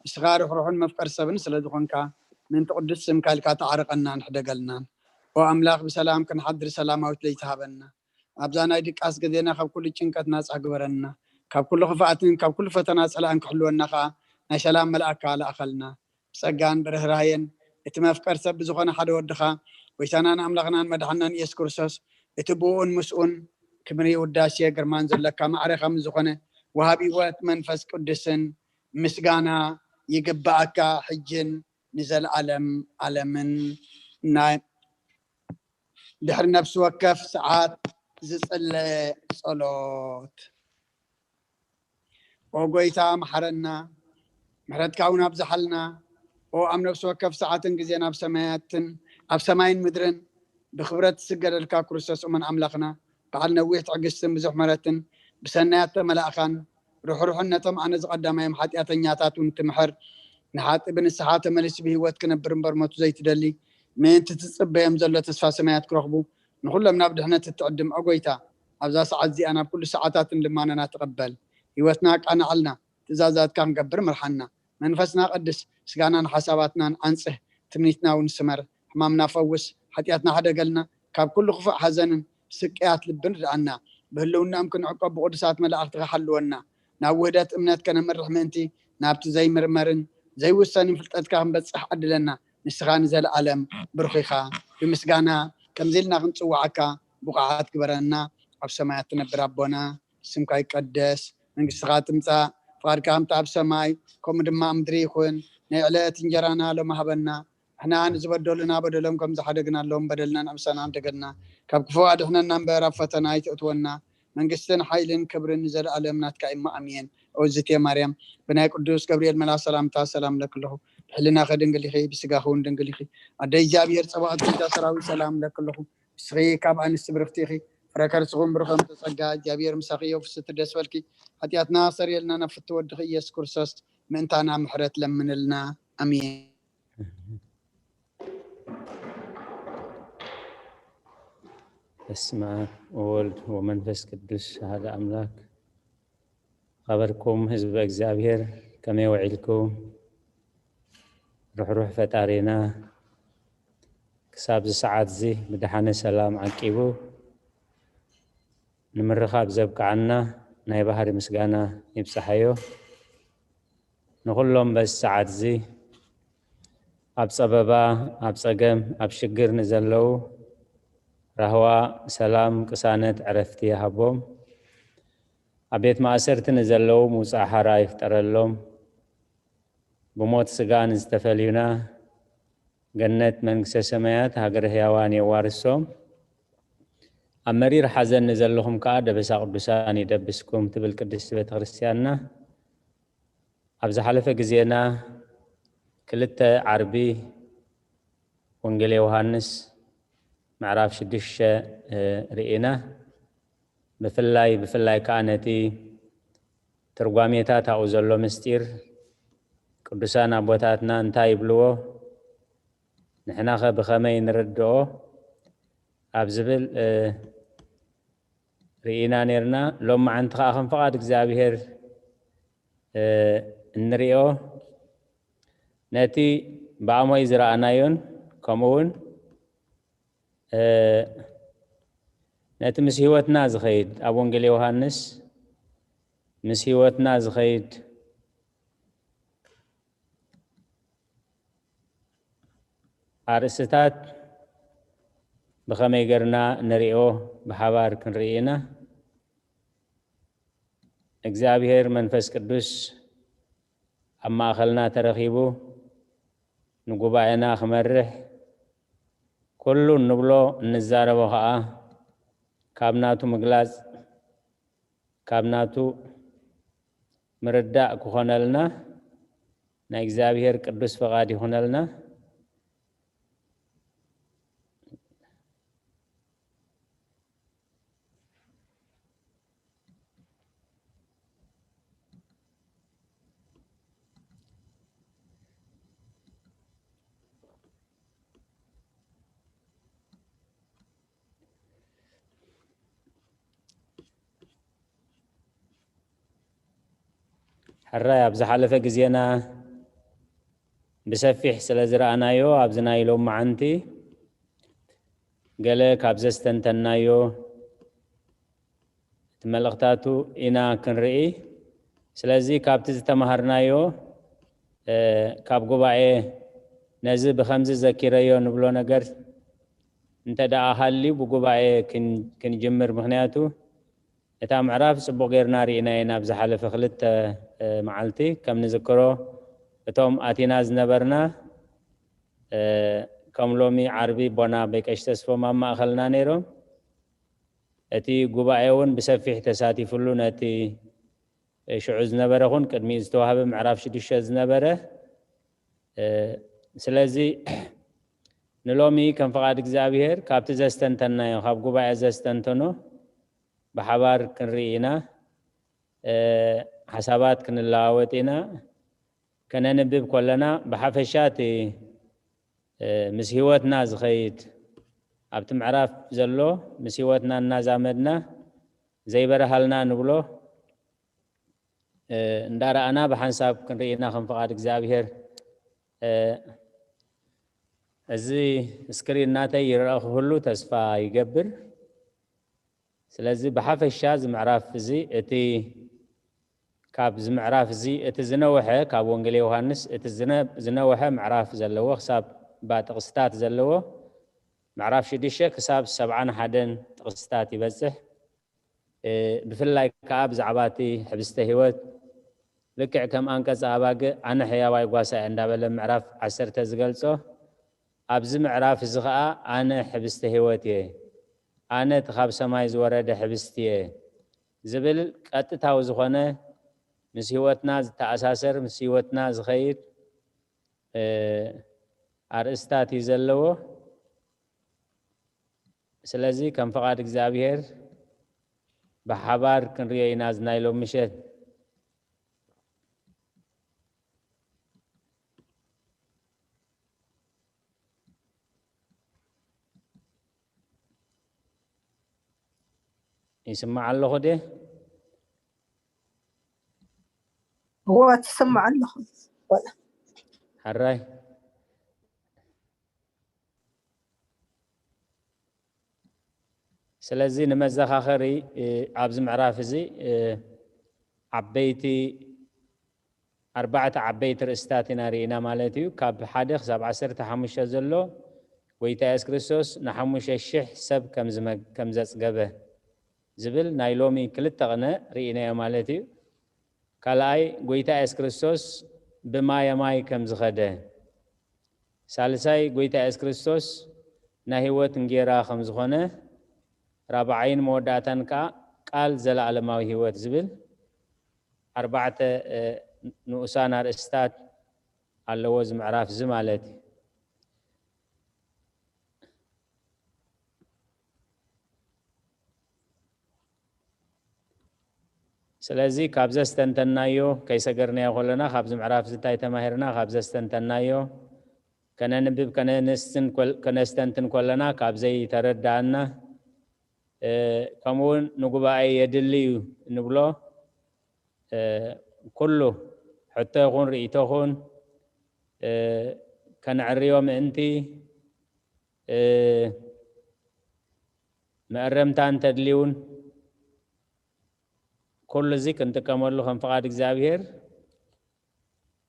ንስኻ ርሕሩሕን መፍቀር ሰብን ስለ ዝኾንካ፣ ምእንቲ ቅዱስ ስምካ ኢልካ ተዓርቐናን ሕደገልናን። ኦ ኣምላኽ፣ ብሰላም ክንሓድር ሰላማዊት ለይቲ ሃበና። ኣብዛ ናይ ድቃስ ግዜና ካብ ኩሉ ጭንቀት ናጻ ግበረና። ካብ ኩሉ ክፍኣትን ካብ ኩሉ ፈተና ጸላእን ክሕልወና ከኣ ናይ ሰላም መልኣካ ለኣኸልና። ብጸጋን ብርህራሄን እቲ መፍቀር ሰብ ብዝኾነ ሓደ ወድኻ፣ ጎይታናን ኣምላኽናን መድሓናን ኢየሱስ ክርስቶስ፣ እቲ ብኡን ምስኡን ክብሪ ውዳሴ ግርማን ዘለካ ማዕረ ከም ዝኾነ ወሃቢ ህይወት መንፈስ ቅዱስን ምስጋና ይግባኣካ፣ ሕጅን ንዘለኣለም ኣለምን። ናይ ድሕሪ ነፍሲ ወከፍ ሰዓት ዝጽለ ጸሎት። ኦ ጎይታ፣ መሓረና፣ ምሕረትካ እውን ኣብዝሓልና። ኦ ኣብ ነፍሲ ወከፍ ሰዓትን ግዜን ኣብ ሰማያትን፣ ኣብ ሰማይን ምድርን ብክብረት ትስገደልካ ክርስቶስ እሙን ኣምላኽና፣ በዓል ነዊሕ ትዕግስትን ብዙሕ ምሕረትን፣ ብሰናያት ተመላእኻን ርሕሩሕን ነቶም ኣነ ዝቐዳማዮም ሓጢኣተኛታት እውን ትምሕር፣ ንሓጢ ብንስሓ ተመሊሱ ብህይወት ክነብር እምበር ሞቱ ዘይትደሊ፣ ምእንቲ ትጽበዮም ዘሎ ተስፋ ሰማያት ክረኽቡ፣ ንኹሎም ናብ ድሕነት እትዕድም ኦ ጎይታ፣ ኣብዛ ሰዓት እዚኣ ናብ ኩሉ ሰዓታትን ልማነና ተቐበል። ህይወትና ኣቃንዓልና፣ ትእዛዛትካ ክንገብር ምርሓና። መንፈስና ቀድስ፣ ስጋናን ሓሳባትናን ኣንጽህ፣ ትምኒትና እውን ስመር። ሕማምና ፈውስ፣ ሓጢኣትና ሕደገልና፣ ካብ ኩሉ ክፉእ ሓዘንን ስቅያት ልብን ርድኣና። ብህልውናኦም ክንዕቆብ ብቅዱሳት መላእኽትኻ ሓልወና። ናብ ውህደት እምነት ከነምርሕ ምእንቲ፣ ናብቲ ዘይምርመርን ዘይውሰንን ፍልጠትካ ክንበጽሕ ዓድለና። ንስኻ ንዘለኣለም ብሩኽ ኢኻ። ብምስጋና ከምዚ ኢልና ክንጽውዓካ ብቑዓት ግበረና። ኣብ ሰማያት ትነብር ኣቦና፣ ስምካ ይቀደስ፣ መንግስትኻ ትምጻእ፣ ፍቓድካ ከምቲ ኣብ ሰማይ፣ ከምኡ ድማ ኣብ ምድሪ ይኹን። ናይ ዕለት እንጀራና ሎሚ ሃበና። ንሕና ንዝበደሉና በደሎም ከም ዝሓደግናሎም በደልና ንዕብሰና ንደገልና። ካብ ክፉ ኣድሕነና እምበር ኣብ ፈተና ኣይተእትወና። መንግስትን ሓይልን ክብርን ንዘለኣለም ናትካ እሞ ኣሜን። ኦዝቴ ማርያም ብናይ ቅዱስ ገብርኤል መልኣኽ ሰላምታ ሰላም ለክለኹ። ብሕልናኺ ድንግል ኢኺ፣ ብስጋኺ እውን ድንግል ኢኺ። ኣደ እግዚኣብሔር ጸባኦት ጎይታ ሰራዊት ሰላም ለክለኹ። ንስኺ ካብ ኣንስቲ ብርኽቲ ኢኺ፣ ፍረ ከርስኹም ብሩኽ እምተ ጸጋ፣ እግዚኣብሔር ምሳኺ እዩ። ፍስቲ ደስ በልኪ፣ ሓጢኣትና ኣስተሰርየልና፣ ናብ ፍቲ ወድኺ ኢየሱስ ክርስቶስ ምእንታና ምሕረት ለምንልና። ኣሜን። በስመ አብ ወወልድ ወመንፈስ ቅዱስ አሐደ አምላክ። ኸበርኩም ህዝበ እግዚኣብሔር፣ ከመይ ውዒልኩም? ርሕሩሕ ፈጣሪና ክሳብ እዚ ሰዓት እዚ ብደሓነ ሰላም ዓቂቡ ንምርኻብ ዘብቅዓና ናይ ባህሪ ምስጋና ይብጽሓዮ። ንኹሎም በዚ ሰዓት እዚ ኣብ ጸበባ፣ ኣብ ጸገም፣ ኣብ ሽግር ንዘለዉ ራህዋ፣ ሰላም፣ ቅሳነት፣ ዕረፍቲ ይሃቦም። ኣብ ቤት ማእሰርቲ ንዘለዉ ምውጻእ ሓራ ይፍጠረሎም። ብሞት ስጋ ንዝተፈልዩና ገነት መንግስተ ሰማያት ሃገረ ህያዋን የዋርሶም። ኣብ መሪር ሓዘን ንዘለኹም ከኣ ደበሳ ቅዱሳን ይደብስኩም ትብል ቅድስቲ ቤተ ክርስቲያንና። ኣብ ዝሓለፈ ግዜና ክልተ ዓርቢ ወንጌል ዮሃንስ ምዕራፍ ሽዱሽተ ርኢና። ብፍላይ ብፍላይ ከዓ ነቲ ትርጓሜታት ኣብኡ ዘሎ ምስጢር ቅዱሳን ኣቦታትና እንታይ ይብልዎ፣ ንሕናኸ ብኸመይ ንርድኦ ኣብ ዝብል ርኢና ነርና። ሎም መዓንቲ ከዓ ከም ፍቓድ እግዚኣብሔር እንሪኦ ነቲ ብኣሞይ ዝረኣናዮን ከምኡ እውን ነቲ ምስ ህይወትና ዝኸይድ ኣብ ወንጌል ዮሃንስ ምስ ህይወትና ዝኸይድ ኣርእስታት ብኸመይ ገርና ንሪኦ ብሓባር ክንርኢ ኢና። እግዚኣብሔር መንፈስ ቅዱስ ኣብ ማእኸልና ተረኺቡ ንጉባኤና ክመርሕ ኩሉ እንብሎ እንዛረቦ ኸዓ ካብ ናቱ ምግላፅ ካብ ናቱ ምርዳእ ክኾነልና ናይ እግዚኣብሔር ቅዱስ ፈቓድ ይኹነልና። ሕራይ ኣብ ዝሓለፈ ግዜና ብሰፊሕ ስለ ዝረኣናዮ ኣብዚ ናይ ሎም መዓንቲ ገለ ካብ ዘስተንተናዮ እቲ መልእኽታቱ ኢና ክንርኢ። ስለዚ ካብቲ ዝተማሃርናዮ ካብ ጉባኤ ነዚ ብኸምዚ ዘኪረዮ ንብሎ ነገር እንተ ደኣ ሃልዩ ብጉባኤ ክንጅምር። ምኽንያቱ እታ ምዕራፍ ጽቡቕ ጌርና ርኢናዮ ኢና ኣብ ዝሓለፈ ክልተ መዓልቲ። ከም ንዝክሮ እቶም ኣቲና ዝነበርና ከም ሎሚ ዓርቢ ቦና በቀሽ ተስፎም ኣብ ማእኸልና ነይሮም። እቲ ጉባኤ እውን ብሰፊሕ ተሳቲፍሉ ነቲ ሽዑ ዝነበረ ኹን ቅድሚኡ ዝተዋህበ ምዕራፍ ሽዱሽተ ዝነበረ። ስለዚ ንሎሚ ከም ፍቓድ እግዚኣብሔር ካብቲ ዘስተንተናዮ ካብ ጉባኤ ዘስተንተኖ ብሓባር ክንርኢ ኢና። ሓሳባት ክንለዋወጥ ኢና። ከነንብብ ከለና ብሓፈሻ እቲ ምስ ህይወትና ዝኸይድ ኣብቲ ምዕራፍ ዘሎ ምስ ህይወትና እናዛመድና ዘይበረሃልና ንብሎ እንዳረኣና ብሓንሳብ ክንርኢና ከም ፍቓድ እግዚኣብሔር። እዚ ስክሪን ናተይ ይረአ ክህሉ ተስፋ ይገብር። ስለዚ ብሓፈሻ እዚ ምዕራፍ እዚ እቲ ካብ እዚ ምዕራፍ እዚ እቲ ዝነውሐ ካብ ወንጌል ዮሃንስ እቲ ዝነ- ዝነውሐ ምዕራፍ ዘለዎ ክሳብ ባ ጥቕስታት ዘለዎ ምዕራፍ ሽዱሽተ ክሳብ ሰብዓን ሓደን ጥቕስታት ይበጽሕ። ብፍላይ ከዓ ብዛዕባ እቲ ሕብስተ ህይወት ልክዕ ከም ኣንቀጸ ኣባግዕ ኣነ ሕያዋይ ጓሳ እየ እንዳበለ ምዕራፍ ዓሰርተ ዝገልጾ ኣብዚ ምዕራፍ እዚ ከዓ ኣነ ሕብስተ ህይወት እየ፣ ኣነ እቲ ካብ ሰማይ ዝወረደ ሕብስቲ እየ ዝብል ቀጥታዊ ዝኾነ ምስ ህይወትና ዝተኣሳሰር ምስ ህይወትና ዝኸይድ ኣርእስታት እዩ ዘለዎ። ስለዚ ከም ፍቓድ እግዚኣብሔር ብሓባር ክንሪኦ ኢና እዚ ናይ ሎም ምሸት። ይስማዕ ኣለኹ ደ? እዎ ትስማዕ ኣለኹ። ሕራይ። ስለዚ ንመዘኻኸሪ ኣብዚ ምዕራፍ እዚ ዓበይቲ ኣርባዕተ ዓበይቲ ርእስታት ኢና ርኢና ማለት እዩ። ካብ ሓደ ክሳብ ዓሰርተ ሓሙሽተ ዘሎ ጎይታ የሱስ ክርስቶስ ንሓሙሽተ ሽሕ ሰብ ከም ዘጽገበ ዝብል ናይ ሎሚ ክልተ ቅነ ርኢናዮ ማለት እዩ። ካልኣይ ጎይታ የሱስ ክርስቶስ ብማየ ማይ ከም ዝኸደ፣ ሳልሳይ ጎይታ የሱስ ክርስቶስ ናይ ህይወት እንጌራ ከም ዝኾነ፣ ራብዓይን መወዳእታን ከዓ ቃል ዘለኣለማዊ ህይወት ዝብል ኣርባዕተ ንኡሳን ኣርእስታት ኣለዎ እዚ ምዕራፍ እዚ ማለት እዩ። ስለዚ ካብ ዘስተንተናዮ ከይሰገርናዮ ከለና፣ ካብዚ ምዕራፍ እዚ እንታይ ተማሂርና? ካብ ዘስተንተናዮ ከነንብብ፣ ከነንስትን ኮል-፣ ከነስተንትን ከለና ካብ ዘይተረዳኣና፣ እ፣ ከምኡ እውን ንጉባኤ የድሊ እዩ እንብሎ፣ እ፣ ኩሉ ሕቶ ይኹን ርእይቶ ይኹን፣ እ፣ ከነዕርዮ ምእንቲ፣ እ፣ መእረምታ እንተድልዩን ኩሉ እዚ ክንጥቀመሉ ከም ፍቓድ እግዚኣብሔር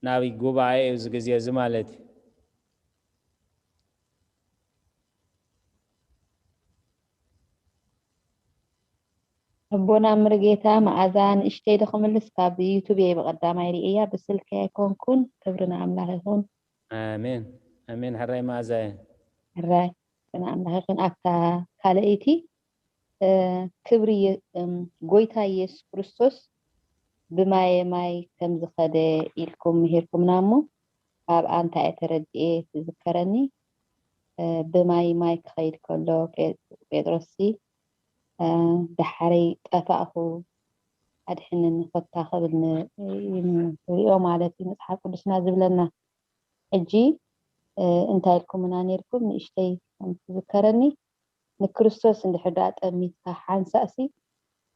ናብ ጉባኤ እዩ እዚ ግዜ እዚ ማለት እዩ። ኣቦና ምርጌታ መኣዛ ንእሽተይ ዶ ክምልስ? ካብ ዩቱብ እየ ብቐዳማይ ርእያ፣ ብስልኪ ኣይኮንኩን። ክብሪ ንኣምላኽ ይኹን። ኣሜን፣ ኣሜን። ሕራይ መኣዛ እየ። ሕራይ ንኣምላኽ ይኹን። ኣብታ ካልኣይቲ፣ እ፣ ክብሪ የ-፣ እም፣ ጎይታ ኢየሱስ ክርስቶስ ብማየ ማይ ከም ዝኸደ ኢልኩም ምሂርኩምና እሞ፣ ኣብኣ እንታይ እየ ተረዲኤ ትዝከረኒ። እ፣ ብማይ ማይ ክኸይድ ከሎ ጴ-፣ ጴጥሮስሲ፣ እ፣ "ደሓረይ ጠፋእኹ፣ ኣድሕነኒ ኮታ" ክብል ን-፣ ንሪኦ ማለት እዩ መጽሓፍ ቅዱስና ዝብለና። ሕጂ፣ እ፣ እንታይ ኢልኩምና ኔርኩም? ንእሽተይ ከም ትዝከረኒ፣ ንክርስቶስ እንድሕር ደኣ ጠሚትካ ሓንሳእሲ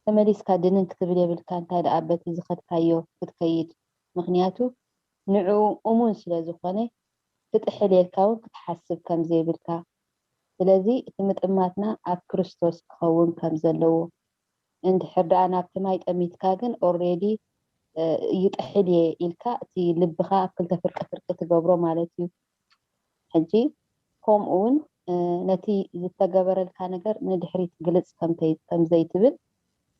ተመሊስካ ድንን ክትብል የብልካ፣ እንታይ ደኣ በቲ ዝኸድካዮ ክትከይድ። ምኽንያቱ ንዕኡ እሙን ስለ ዝኾነ፣ ክጥሕል ኢልካ እውን ክትሓስብ ከም ዘይብልካ። ስለዚ እቲ ምጥማትና ኣብ ክርስቶስ ክኸውን ከም ዘለዎ፣ እንድሕር ደኣ ናብቲ ማይ ጠሚትካ ግን ኦልሬዲ፣ እ፣ ይጥሕል እየ ኢልካ እቲ ልብኻ ኣብ ክልተ ፍርቂ ፍርቂ ትገብሮ ማለት እዩ። ሕጂ ከምኡ እውን፣ እ፣ ነቲ ዝተገበረልካ ነገር ንድሕሪት ግልጽ ከም ተይ-፣ ከም ዘይትብል፣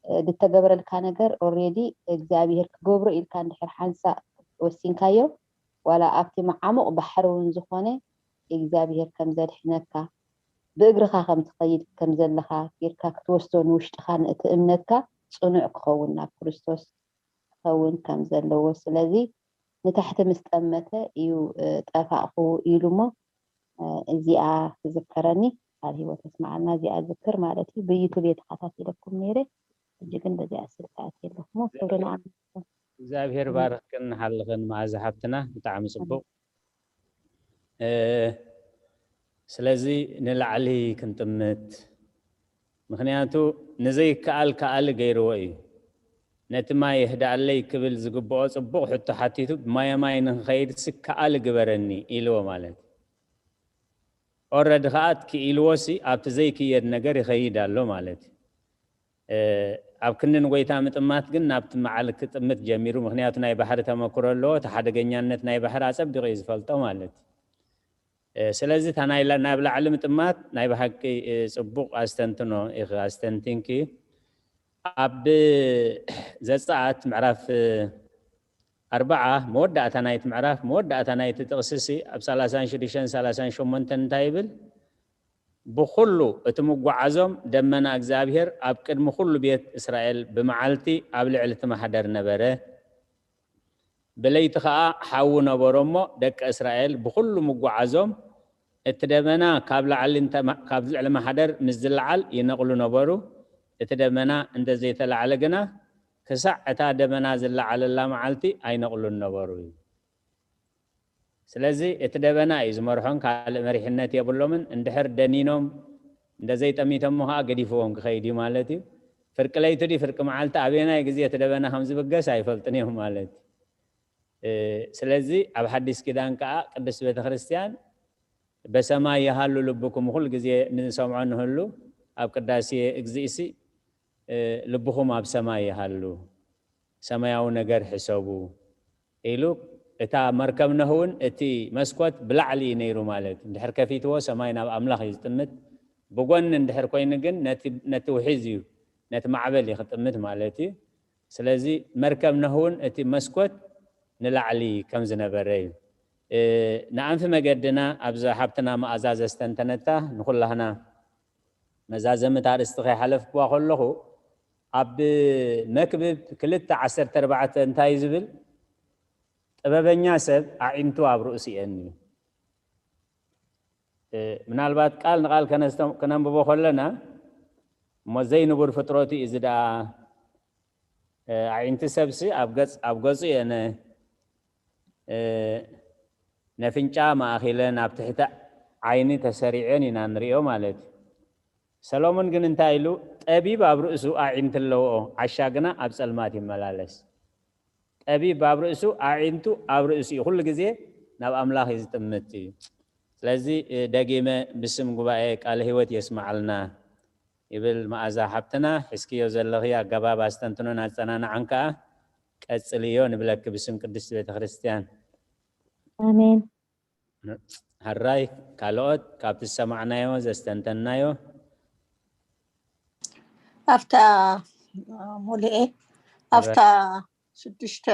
እ፣ ዝተገበረልካ ነገር ኦልሬዲ እግዚኣብሄር ክገብሮ ኢልካ እንድሕር ሓንሳእ ወሲንካዮ፣ ዋላ ኣብቲ መዓሙቕ ባሕሪ እውን ዝኾነ እግዚኣብሄር ከም ዘድሕነካ፣ ብእግርኻ ከም ትኸይድ ከም ዘለኻ ጌርካ ክትወስዶ፣ ንውሽጥኻ ንእቲ እምነትካ ጽኑዕ ክኸውን ናብ ክርስቶስ ክኸውን ከም ዘለዎ። ስለዚ ንታሕቲ ምስ ጠመተ እዩ፣ እ፣ ጠፋእኹ ኢሉ እሞ፣ እ፣ እዚኣ ትዝከረኒ፣ ቃል ህይወት የስምዓልና። እዚኣ ዝክር ማለት እዩ። ብዩቱብ እየ ተኸታቲለኩም ነይረ፣ ሕጂ ግን በዚኣ ስልኪ ኣትየ ኣለኹ እሞ፣ ክብሪ ንኣምላኽ። እግዚኣብሔር ባርኽክን ሓልኽን መኣዛ ሓብትና፣ ብጣዕሚ ጽቡቕ። እ፣ ስለዚ ንላዕሊ ክንጥምት፣ ምኽንያቱ ንዘይከኣል ከኣሊ ገይርዎ እዩ። ነቲ ማይ ይህድኣለይ ክብል ዝግብኦ ጽቡቕ ሕቶ ሓቲቱ፣ "ብማየ ማይ ንኽኸይድሲ ከኣሊ ግበረኒ" ኢልዎ ማለት እዩ። ኦረዲ ከኣ ክኢልዎሲ ኣብቲ ዘይክየድ ነገር ይኸይድ ኣሎ ማለት እዩ። እ፣ ኣብ ክንዲ ንጎይታ ምጥማት ግን ናብቲ መዓል ክጥምት ጀሚሩ። ምኽንያቱ ናይ ባሕሪ ተመክሮ ኣለዎ። እቲ ሓደገኛነት ናይ ባሕሪ ኣጸቢቑ እዩ ዝፈልጦ ማለት እዩ። እ፣ ስለዚ እታ ናይ ላ-፣ ናብ ላዕሊ ምጥማት ናይ ብሓቂ፣ እ፣ ጽቡቕ ኣስተንትኖ ኢኺ ኣስተንቲንኪ። ኣብ ዘጸኣት ምዕራፍ፣ እ፣ ኣርብዓ መወዳእታ ናይቲ ምዕራፍ፣ መወዳእታ ናይቲ ጥቕስሲ ኣብ ሰላሳን ሽዱሽተን ሰላሳን ሸሞንተን እንታይ ይብል? "ብኹሉ እቲ ምጓዓዞም ደመና እግዚኣብሔር ኣብ ቅድሚ ኩሉ ቤት እስራኤል ብመዓልቲ ኣብ ልዕሊ እቲ ማሕደር ነበረ። ብለይቲ ኸኣ ሓዊ ነበሮ እሞ፣ ደቂ እስራኤል ብኹሉ ምጓዓዞም እቲ ደመና ካብ ላዕሊ እንተ-፣ ካብ ልዕሊ ማሕደር ምስ ዝለዓል ይነቕሉ ነበሩ። እቲ ደመና እንተ ዘይተላዕለ ግና፣ ክሳዕ እታ ደመና ዝለዓለላ መዓልቲ ኣይነቕሉን ነበሩ" እዩ። ስለዚ እቲ ደበና እዩ ዝመርሖም፣ ካልእ መሪሕነት የብሎምን። እንድሕር ደኒኖም እንደ ዘይጠሚቶሞ ኸዓ ገዲፍዎም ክኸይድ እዩ ማለት እዩ። ፍርቂ ለይቲ ድዩ ፍርቂ መዓልቲ ኣበየናይ ግዜ እቲ ደበና ከም ዝብገስ ኣይፈልጡን እዮም ማለት እዩ። እ፣ ስለዚ ኣብ ሓዲስ ኪዳን ከኣ ቅድስት ቤተ ክርስቲያን "በሰማይ ይሃሉ ልብኩም" ኩሉ ግዜ ንሰምዖ ንህሉ ኣብ ቅዳሴ እግዚእሲ፣ እ፣ "ልብኹም ኣብ ሰማይ ይሃሉ፣ ሰማያዊ ነገር ሕሰቡ" ኢሉ፣ እታ መርከብ ኖህ እውን እቲ መስኮት ብላዕሊ እዩ ነይሩ ማለት እዩ። እንድሕር ከፊትዎ ሰማይ ናብ ኣምላኽ እዩ ዝጥምት። ብጎኒ እንድሕር ኮይኑ ግን ነቲ፣ ነቲ ውሒዝ እዩ፣ ነቲ ማዕበል እዩ ክጥምት ማለት እዩ። ስለዚ መርከብ ኖህ እውን እቲ መስኮት ንላዕሊ ከም ዝነበረ እዩ። እ፣ ንኣንፊ መገድና ኣብዛ ሓብትና መኣዛ ዘስተንተነታ ንኹላህና መዛዘምቲ ኣርእስቲ ከይሓለፍክዋ ከለኹ፣ ኣብ መክብብ ክልተ ዓሰርተ ኣርባዕተ እንታይ እዩ ዝብል? "ጥበበኛ ሰብ ኣዒንቱ ኣብ ርእሱ እየን" እዩ። እ፣ ምናልባት ቃል ንቃል ከነስተ-፣ ከነንብቦ ከለና፣ እሞ ዘይንቡር ፍጥረት እዩ እዚ ደኣ፣ ኣዒንቲ ሰብሲ ኣብ ገጽ ኣብ ገጹ እየን ነፍንጫ ማእኺለን ኣብ ትሕቲ ዓይኒ ተሰሪዐን ኢና ንሪኦ ማለት እዩ። ሰሎሞን ግን እንታይ ኢሉ? ጠቢብ ኣብ ርእሱ ኣዒንቲ ኣለዎ፣ ዓሻ ግና ኣብ ጸልማት ይመላለስ። ጠቢብ ኣብ ርእሱ ኣዒንቱ ኣብ ርእሱ እዩ፣ ኩሉ ግዜ ናብ ኣምላኽ እዩ ዝጥምት እዩ። ስለዚ ደጊመ ብስም ጉባኤ ቃለ ህይወት የስምዓልና ይብል መኣዛ ሓብትና። ሒዝክዮ ዘለኺ ኣገባብ ኣስተንትኖን ኣጸናንዓን ከኣ ቀጽልዮ ንብለኪ ብስም ቅድስቲ ቤተ ክርስቲያን። ኣሜን። ሕራይ ካልኦት ካብቲ ዝሰማዕናዮ ዘስተንተንናዮ ኣብታ ሙሉኤ ኣብታ ሽዱሽተ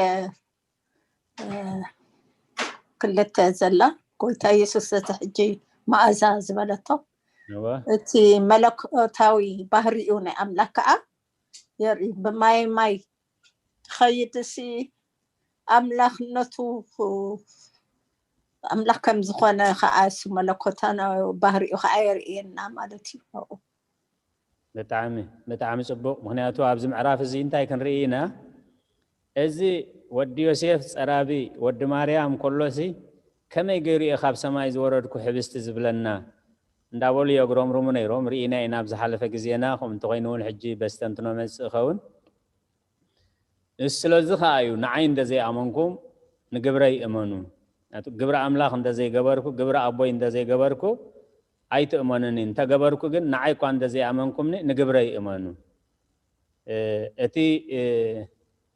ክልተ ዘላ ጎይታ የሱስ እቲ ሕጂ መኣዛ ዝበለቶ እቲ መለኮታዊ ባህሪኡ ናይ ኣምላክ ከዓ የርኢ። ብማይ ማይ ትኸይድ ሲ ኣምላኽነቱ ኣምላኽ ከም ዝኾነ ከዓ እሱ መለኮታዊ ባህሪኡ ከዓ የርእየና ማለት እዩ። ብጣዕሚ ብጣዕሚ ፅቡቅ። ምክንያቱ ኣብዚ ምዕራፍ እዚ እንታይ ክንርኢ ኢና? እዚ ወዲ ዮሴፍ ፀራቢ ወዲ ማርያም ከሎሲ ከመይ ገይሩ እየ ካብ ሰማይ ዝወረድኩ ሕብስቲ ዝብለና እንዳበሉ የጉረምርሙ ነይሮም። ርኢና ኢና ኣብ ዝሓለፈ ግዜና። ከምኡ እንተኮይኑ እውን ሕጂ በስተንትኖ መፅእ ኸውን። እሱ ስለዚ ከዓ እዩ ንዓይ እንተዘይኣመንኩም ንግብረይ እመኑ። ግብሪ ኣምላኽ እንተዘይገበርኩ፣ ግብሪ ኣቦይ እንተዘይገበርኩ ኣይትእመኑኒ፣ እንተገበርኩ ግን ንዓይ እኳ እንተዘይኣመንኩምኒ ንግብረይ እመኑ። እቲ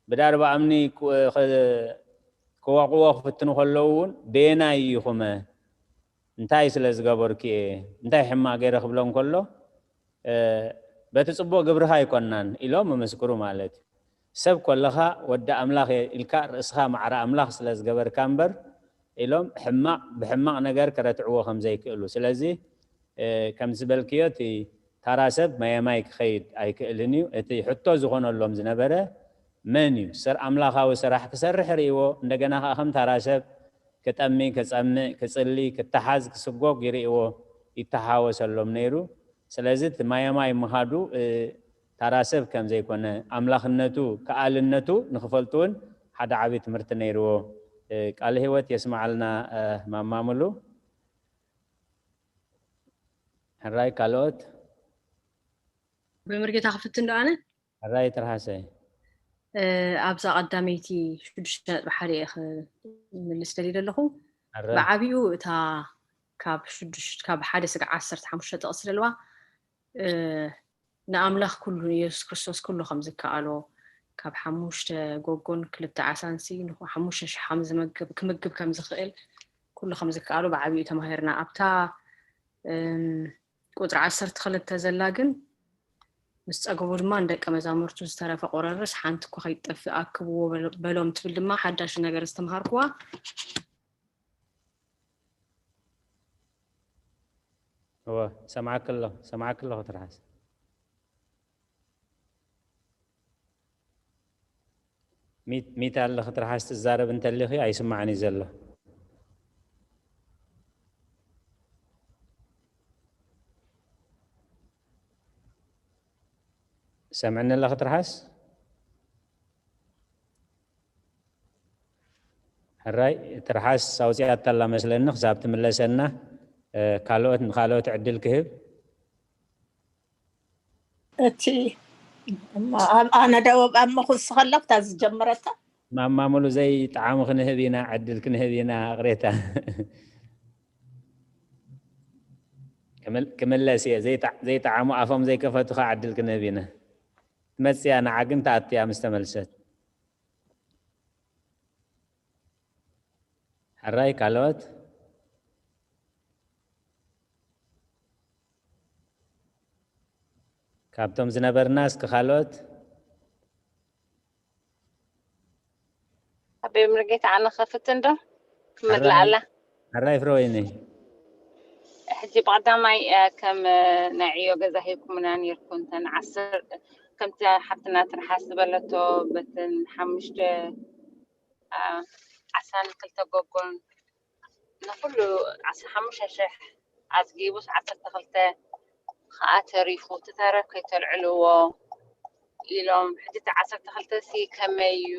ብዳርባ እምኒ ክወቕዎ ክፍትኑ ከለዉ እውን በየናይ ኢኹመ እንታይ ስለ ዝገበርኩ እየ እንታይ ሕማቕ ገይረ ክብሎ እንከሎ በቲ ፅቡቕ ግብርኻ ኣይኮናን ኢሎም ምምስክሩ ማለት እዩ። ሰብ ኮለኻ ወዲ ኣምላኽ እየ ኢልካ ርእስኻ ማዕረ ኣምላኽ ስለ ዝገበርካ እምበር ኢሎም ሕማቕ ብሕማቕ ነገር ከረትዕዎ ከም ዘይክእሉ። ስለዚ ከም ዝበልክዮ እቲ ታራ ሰብ ማየማይ ክኸይድ ኣይክእልን እዩ። እቲ ሕቶ ዝኾነሎም ዝነበረ መን እዩ ኣምላኻዊ ስራሕ ክሰርሕ ርእይዎ እንደገና ከዓ ከም ታራ ሰብ ክጠሚ፣ ክጸምእ፣ ክጽሊ፣ ክተሓዝ፣ ክስጎግ ይርእይዎ ይተሓወሰሎም ነይሩ። ስለዚ እቲ ማየማይ ምኻዱ ታራ ሰብ ከም ዘይኮነ ኣምላኽነቱ ከኣልነቱ ንክፈልጡ እውን ሓደ ዓብዪ ትምህርቲ ነይርዎ። ቃለ ህይወት የስምዓልና ማማ ሙሉ። ሕራይ ካልኦት ብመርጌታ ክፍትን ዶ ኣነ ሕራይ ትርሃሰ ኣብዛ ቀዳመይቲ ሽዱሽተ ነጥቢ ሓደ እየ ክምልስ ደልየ ዘለኹ። ብዓብኡ እታ ካብ ሽዱሽተ ካብ ሓደ ስጋዕ ዓሰርተ ሓሙሽተ ጥቕሲ ዘለዋ ንኣምላኽ ኩሉ ንኢየሱስ ክርስቶስ ኩሉ ከም ዝከኣሎ ካብ ሓሙሽተ ጎጎን ክልተ ዓሳንሲ ንሓሙሽተ ሽሕ ከም ዝመግብ ክምግብ ከም ዝኽእል ኩሉ ከም ዝከኣሎ ብዓብኡ ተማሂርና። ኣብታ ቁፅሪ ዓሰርተ ክልተ ዘላ ግን ምስ ፀገቡ ድማ ንደቀ መዛሙርቱ ዝተረፈ ቆረርስ ሓንቲ እኳ ከይትጠፍእ ኣክብዎ በሎም ትብል ድማ ሓዳሽ ነገር ዝተምሃርኩዋ። እወ ሰማዕክ ኣሎ ሰማዕክ ኣለኹ ትርሓስ ሚት ኣለኺ ትርሓስ ትዛረብ እንተሊኺ ኣይስማዕን እዩ ዘሎ። ሰምዕኒ ኣለኺ ትርሓስ? ሕራይ ትርሓስ ኣውፅኣታ ኣላ መስለኒ ክሳብ ትምለሰና ካልኦት ንካልኦት ዕድል ክህብ እቲ ኣነ ደወብ ኣብ መኹስ ከላ ክታ ዝጀመረታ ማማ ሙሉ ዘይጠዓሙ ክንህብ ኢና ዕድል ክንህብ ኢና ቅሬታ ክምለስ እየ ዘይጠዓሙ ኣፎም ዘይከፈቱ ከዓ ዕድል ክንህብ ኢና ትመፅያ ንዓ ግን ተኣትያ ምስ ተመልሰት ሕራይ ካልኦት ካብቶም ዝነበርና እስኪ ካልኦት ኣበይ ምርጌታ ኣነ ከፍትን ዶ ክመድላ ኣላ ሕራይ ፍረወይኒ ሕጂ ብቀዳማይ ከም ናይ ዕዮ ገዛ ሂብኩምና ነርኩ እንተን ዓስር ከምቲ ሓፍትና ትርሓስ ዝበለቶ በትን ሓሙሽተ ዓሳን ክልተ ጎጎን ንኩሉ ዓሰርተ ሓሙሽተ ሽሕ ኣፅጊቡስ ዓሰርተ ክልተ ከዓ ተሪፉ እቲ ተረፍ ከይተልዕልዎ ኢሎም። ሕጂ እቲ ዓሰርተ ክልተ ሲ ከመይ እዩ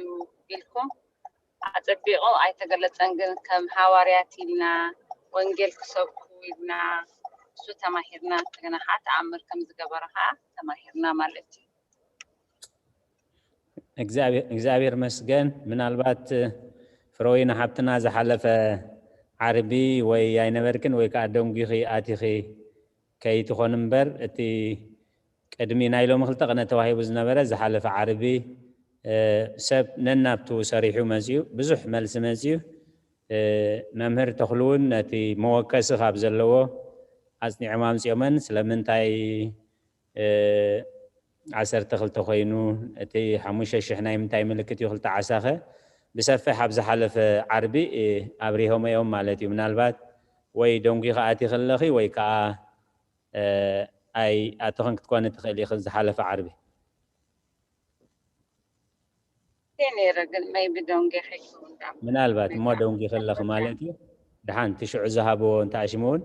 ኢልኩም? ኣጸቢቑ ኣይተገለጸን፣ ግን ከም ሃዋርያት ኢልና፣ ወንጌል ክሰብኩ ኢልና፣ እሱ ተማሂርና፣ እንደገና ከዓ ተኣምር ከም ዝገበረ ከዓ ተማሂርና ማለት እዩ። እግዚኣብሔር መስገን። ምናልባት ፍረወይኒ ሓብትና ዝሓለፈ ዓርቢ ወይ ኣይነበርክን ወይ ከዓ ደንጒኺ ኣቲኺ ከይትኾን እምበር፣ እቲ ቅድሚ ናይ ሎሚ ክልተ ቅነ ተዋሂቡ ዝነበረ ዝሓለፈ ዓርቢ ሰብ ነናብቱ ሰሪሑ መፅዩ፣ ብዙሕ መልሲ መፅዩ። መምህር ተኽሉ እውን ነቲ መወከሲ ካብ ዘለዎ ኣፅኒዖም ኣምፅኦመን። ስለምንታይ ዓሰርተ ክልተ ኮይኑ፣ እቲ ሓሙሽተ ሽሕ ናይ ምንታይ ምልክት እዩ? ክልተ ዓሳኸ ብሰፊሕ ኣብ ዝሓለፈ ዓርቢ ኣብሪሆም እዮም ማለት እዩ። ምናልባት ወይ ደንጒ ከኣቲ ከለኺ ወይ ከዓ ኣይ ኣተኸን ክትኮኒ ትኽእል ኢኺ ዝሓለፈ ዓርቢ። ነይረ፣ ግን maybe ደንጌ ከይከውን። ምናልባት እሞ ደንጊ ከለኺ ማለት እዩ። ድሓን እቲ ሽዑ ዝሃብዎ እንተኣሽሙ እውን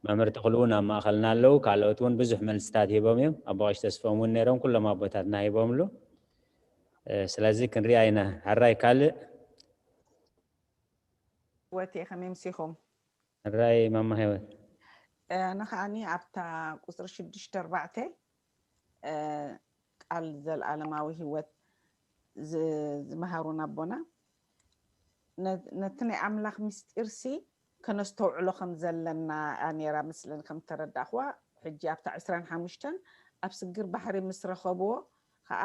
መምህር ተኽሉ እውን ኣብ ማእኸልና ኣለዉ። ካልኦት እውን ብዙሕ መልስታት ሂቦም እዮም። ኣቦ ቀሺ ተስፎም እውን ነይሮም፣ ኩሎም ኣቦታትና ሂቦምሉ። ስለዚ ክንሪኣ ኢና። ሕራይ ካልእ ወቴ ከመይ ምሲኹም? ሕራይ ማማ ህይወት። ኣነ ከዓኒ ኣብታ ቁፅሪ ሽዱሽተ ኣርባዕተ ቃል ዘለኣለማዊ ህይወት ዝመሃሩን ኣቦና ነቲ ናይ ኣምላኽ ምስጢር ሲ ከነስተውዕሎ ከም ዘለና ነራ ምስልን ከም ተረዳእኽዋ። ሕጂ ኣብታ ዕስራን ሓሙሽተን ኣብ ስግር ባሕሪ ምስ ረኸብዎ ከዓ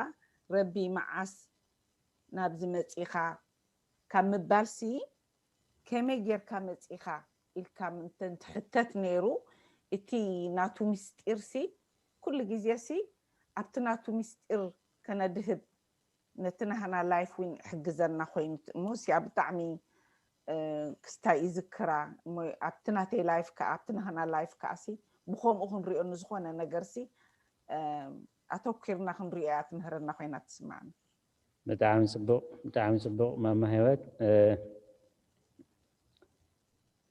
ረቢ መዓስ ናብዚ መፂኻ ካብ ምባል ሲ ከመይ ጌርካ መፂኻ ኢልካ ምንተን ትሕተት ነይሩ። እቲ ናቱ ምስጢር ሲ ኩሉ ግዜ ሲ ኣብቲ ናቱ ምስጢር ከነድህብ ነቲ ናህና life ውን ሕግዘና ኮይኑ እሞ ሲያ ብጣዕሚ ክስታይ ይዝክራ እሞ ኣብቲ ናተይ life ከዓ ኣብቲ ናህና life ከዓ ሲ ብከምኡ ክንሪኦ ንዝኾነ ነገር ሲ ኣተኪርና ክንሪኦ እያ ትምህረና ኮይና ትስማዕኒ። ብጣዕሚ ፅቡቕ፣ ብጣዕሚ ፅቡቕ ማማ ህይወት።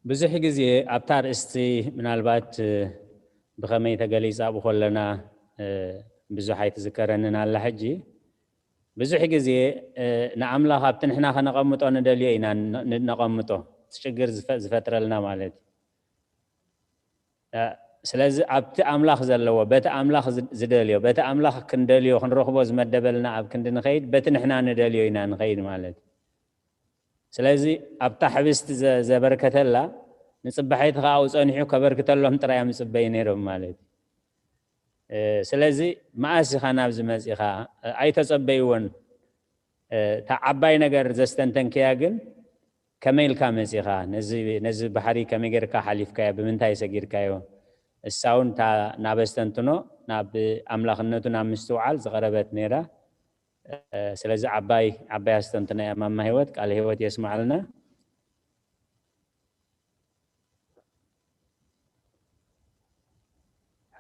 ብዙሕ ግዜ ኣብታ ኣርእስቲ ምናልባት ብኸመይ ተገሊፃ ኣብኡ ከለና ብዙሕ ኣይትዝከረንን ኣላ። ሕጂ ብዙሕ ግዜ ንኣምላኽ ኣብቲ ንሕና ከነቐምጦ ንደልዮ ኢና ነቐምጦ፣ እቲ ሽግር ዝፈጥረልና ማለት እዩ። ስለዚ ኣብቲ ኣምላኽ ዘለዎ፣ በቲ ኣምላኽ ዝደልዮ፣ በቲ ኣምላኽ ክንደልዮ ክንረኽቦ ዝመደበልና ኣብ ክንዲ ንኸይድ በቲ ንሕና ንደልዮ ኢና ንኸይድ ማለት እዩ። ስለዚ ኣብታ ሕብስቲ ዘበርከተላ ንፅባሒቲ ከዓ ኣብኡ ፀኒሑ ከበርክተሎም ጥራይ ምፅበይ ነይሮም ማለት እዩ። ስለዚ መኣስ ኢኻ ናብዚ መፂኻ? ኣይተፀበይዎን። እታ ዓባይ ነገር ዘስተንተንክያ ግን ከመይ ኢልካ መፂኻ? ነዚ ባሕሪ ከመይ ጌርካ ሓሊፍካዮ? ብምንታይ ሰጊርካዮ? እሳ እውን እታ ናብ ኣስተንትኖ ናብ ኣምላኽነቱ ናብ ምስትውዓል ዝቐረበት ነይራ። ስለዚ ዓባይ ዓባይ ኣስተንትኖ እያ ማማ ህይወት፣ ቃል ህይወት የስማዕልና።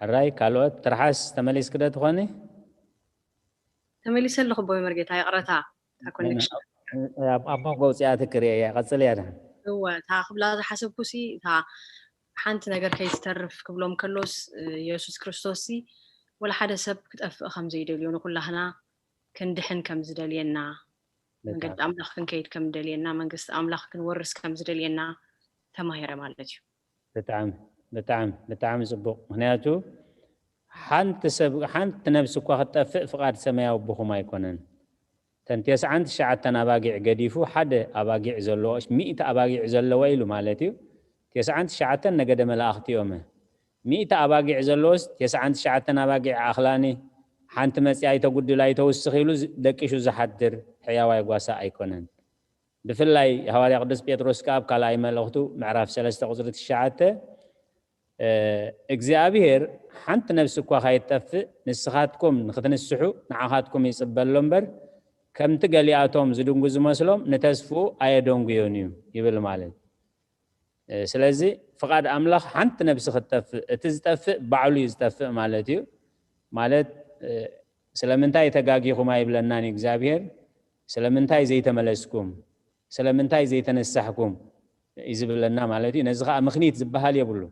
ሕራይ ካልኦት ትርሓስ ተመሊስክደ ትኾኒ? ተመሊሰ ኣለኹ ቦይ መርጌታ፣ ይቕረታ እታ ኮኔክሽን ኣብ መንጎ ውፅኣት ክርኢ እያ። ቀፅል እያ። እወ እታ ክብላ ዝሓሰብኩ ሲ እታ ሓንቲ ነገር ከይትተርፍ ክብሎም ከሎስ የሱስ ክርስቶስ ሲ ወላ ሓደ ሰብ ክጠፍእ ከም ዘይደልዮ ንኩላህና ክንድሕን ከም ዝደልየና መንገዲ ኣምላኽ ክንከይድ ከም ደልየና መንግስቲ ኣምላኽ ክንወርስ ከም ዝደልየና ተማሂረ ማለት እዩ። ብጣዕሚ ብጣዕሚ ብጣዕሚ ፅቡቕ። ምክንያቱ ሓንቲ ሰብ ሓንቲ ነብሲ እኳ ክትጠፍእ ፍቓድ ሰማያዊ ኣቦኹም ኣይኮነን። እተን ተስዓን ትሽዓተን ኣባጊዕ ገዲፉ ሓደ ኣባጊዕ ዘለዎ ሚእቲ ኣባጊዕ ዘለዎ ኢሉ ማለት እዩ። ተስዓን ትሽዓተን ነገደ መላእኽቲ እዮም። ሚእቲ ኣባጊዕ ዘለዎስ ተስዓን ትሽዓተን ኣባጊዕ ኣኽላኒ ሓንቲ መፂኣ ኣይተጉድል ኣይተውስኽ ኢሉ ደቂሹ ዝሓድር ሕያዋይ ጓሳ ኣይኮነን። ብፍላይ ሃዋርያ ቅዱስ ጴጥሮስ ከኣ ኣብ ካልኣይ መልእኽቱ ምዕራፍ ሰለስተ ቁፅሪ ትሽዓተ እግዚኣብሔር ሓንቲ ነፍሲ እኳ ካይትጠፍእ ንስኻትኩም ንክትንስሑ ንዓኻትኩም ይፅበ ኣሎ እምበር ከምቲ ገሊኣቶም ዝድንጉ ዝመስሎም ንተስፍኡ ኣየደንጉዮን እዩ ይብል ማለት። ስለዚ ፍቓድ ኣምላኽ ሓንቲ ነፍሲ ክትጠፍእ፣ እቲ ዝጠፍእ ባዕሉ እዩ ዝጠፍእ ማለት እዩ። ማለት ስለምንታይ ተጋጊኹም ኣይብለናን እዩ እግዚኣብሔር። ስለምንታይ ዘይተመለስኩም፣ ስለምንታይ ዘይተነሳሕኩም እዩ ዝብለና ማለት እዩ። ነዚ ከዓ ምኽኒት ዝበሃል የብሉ።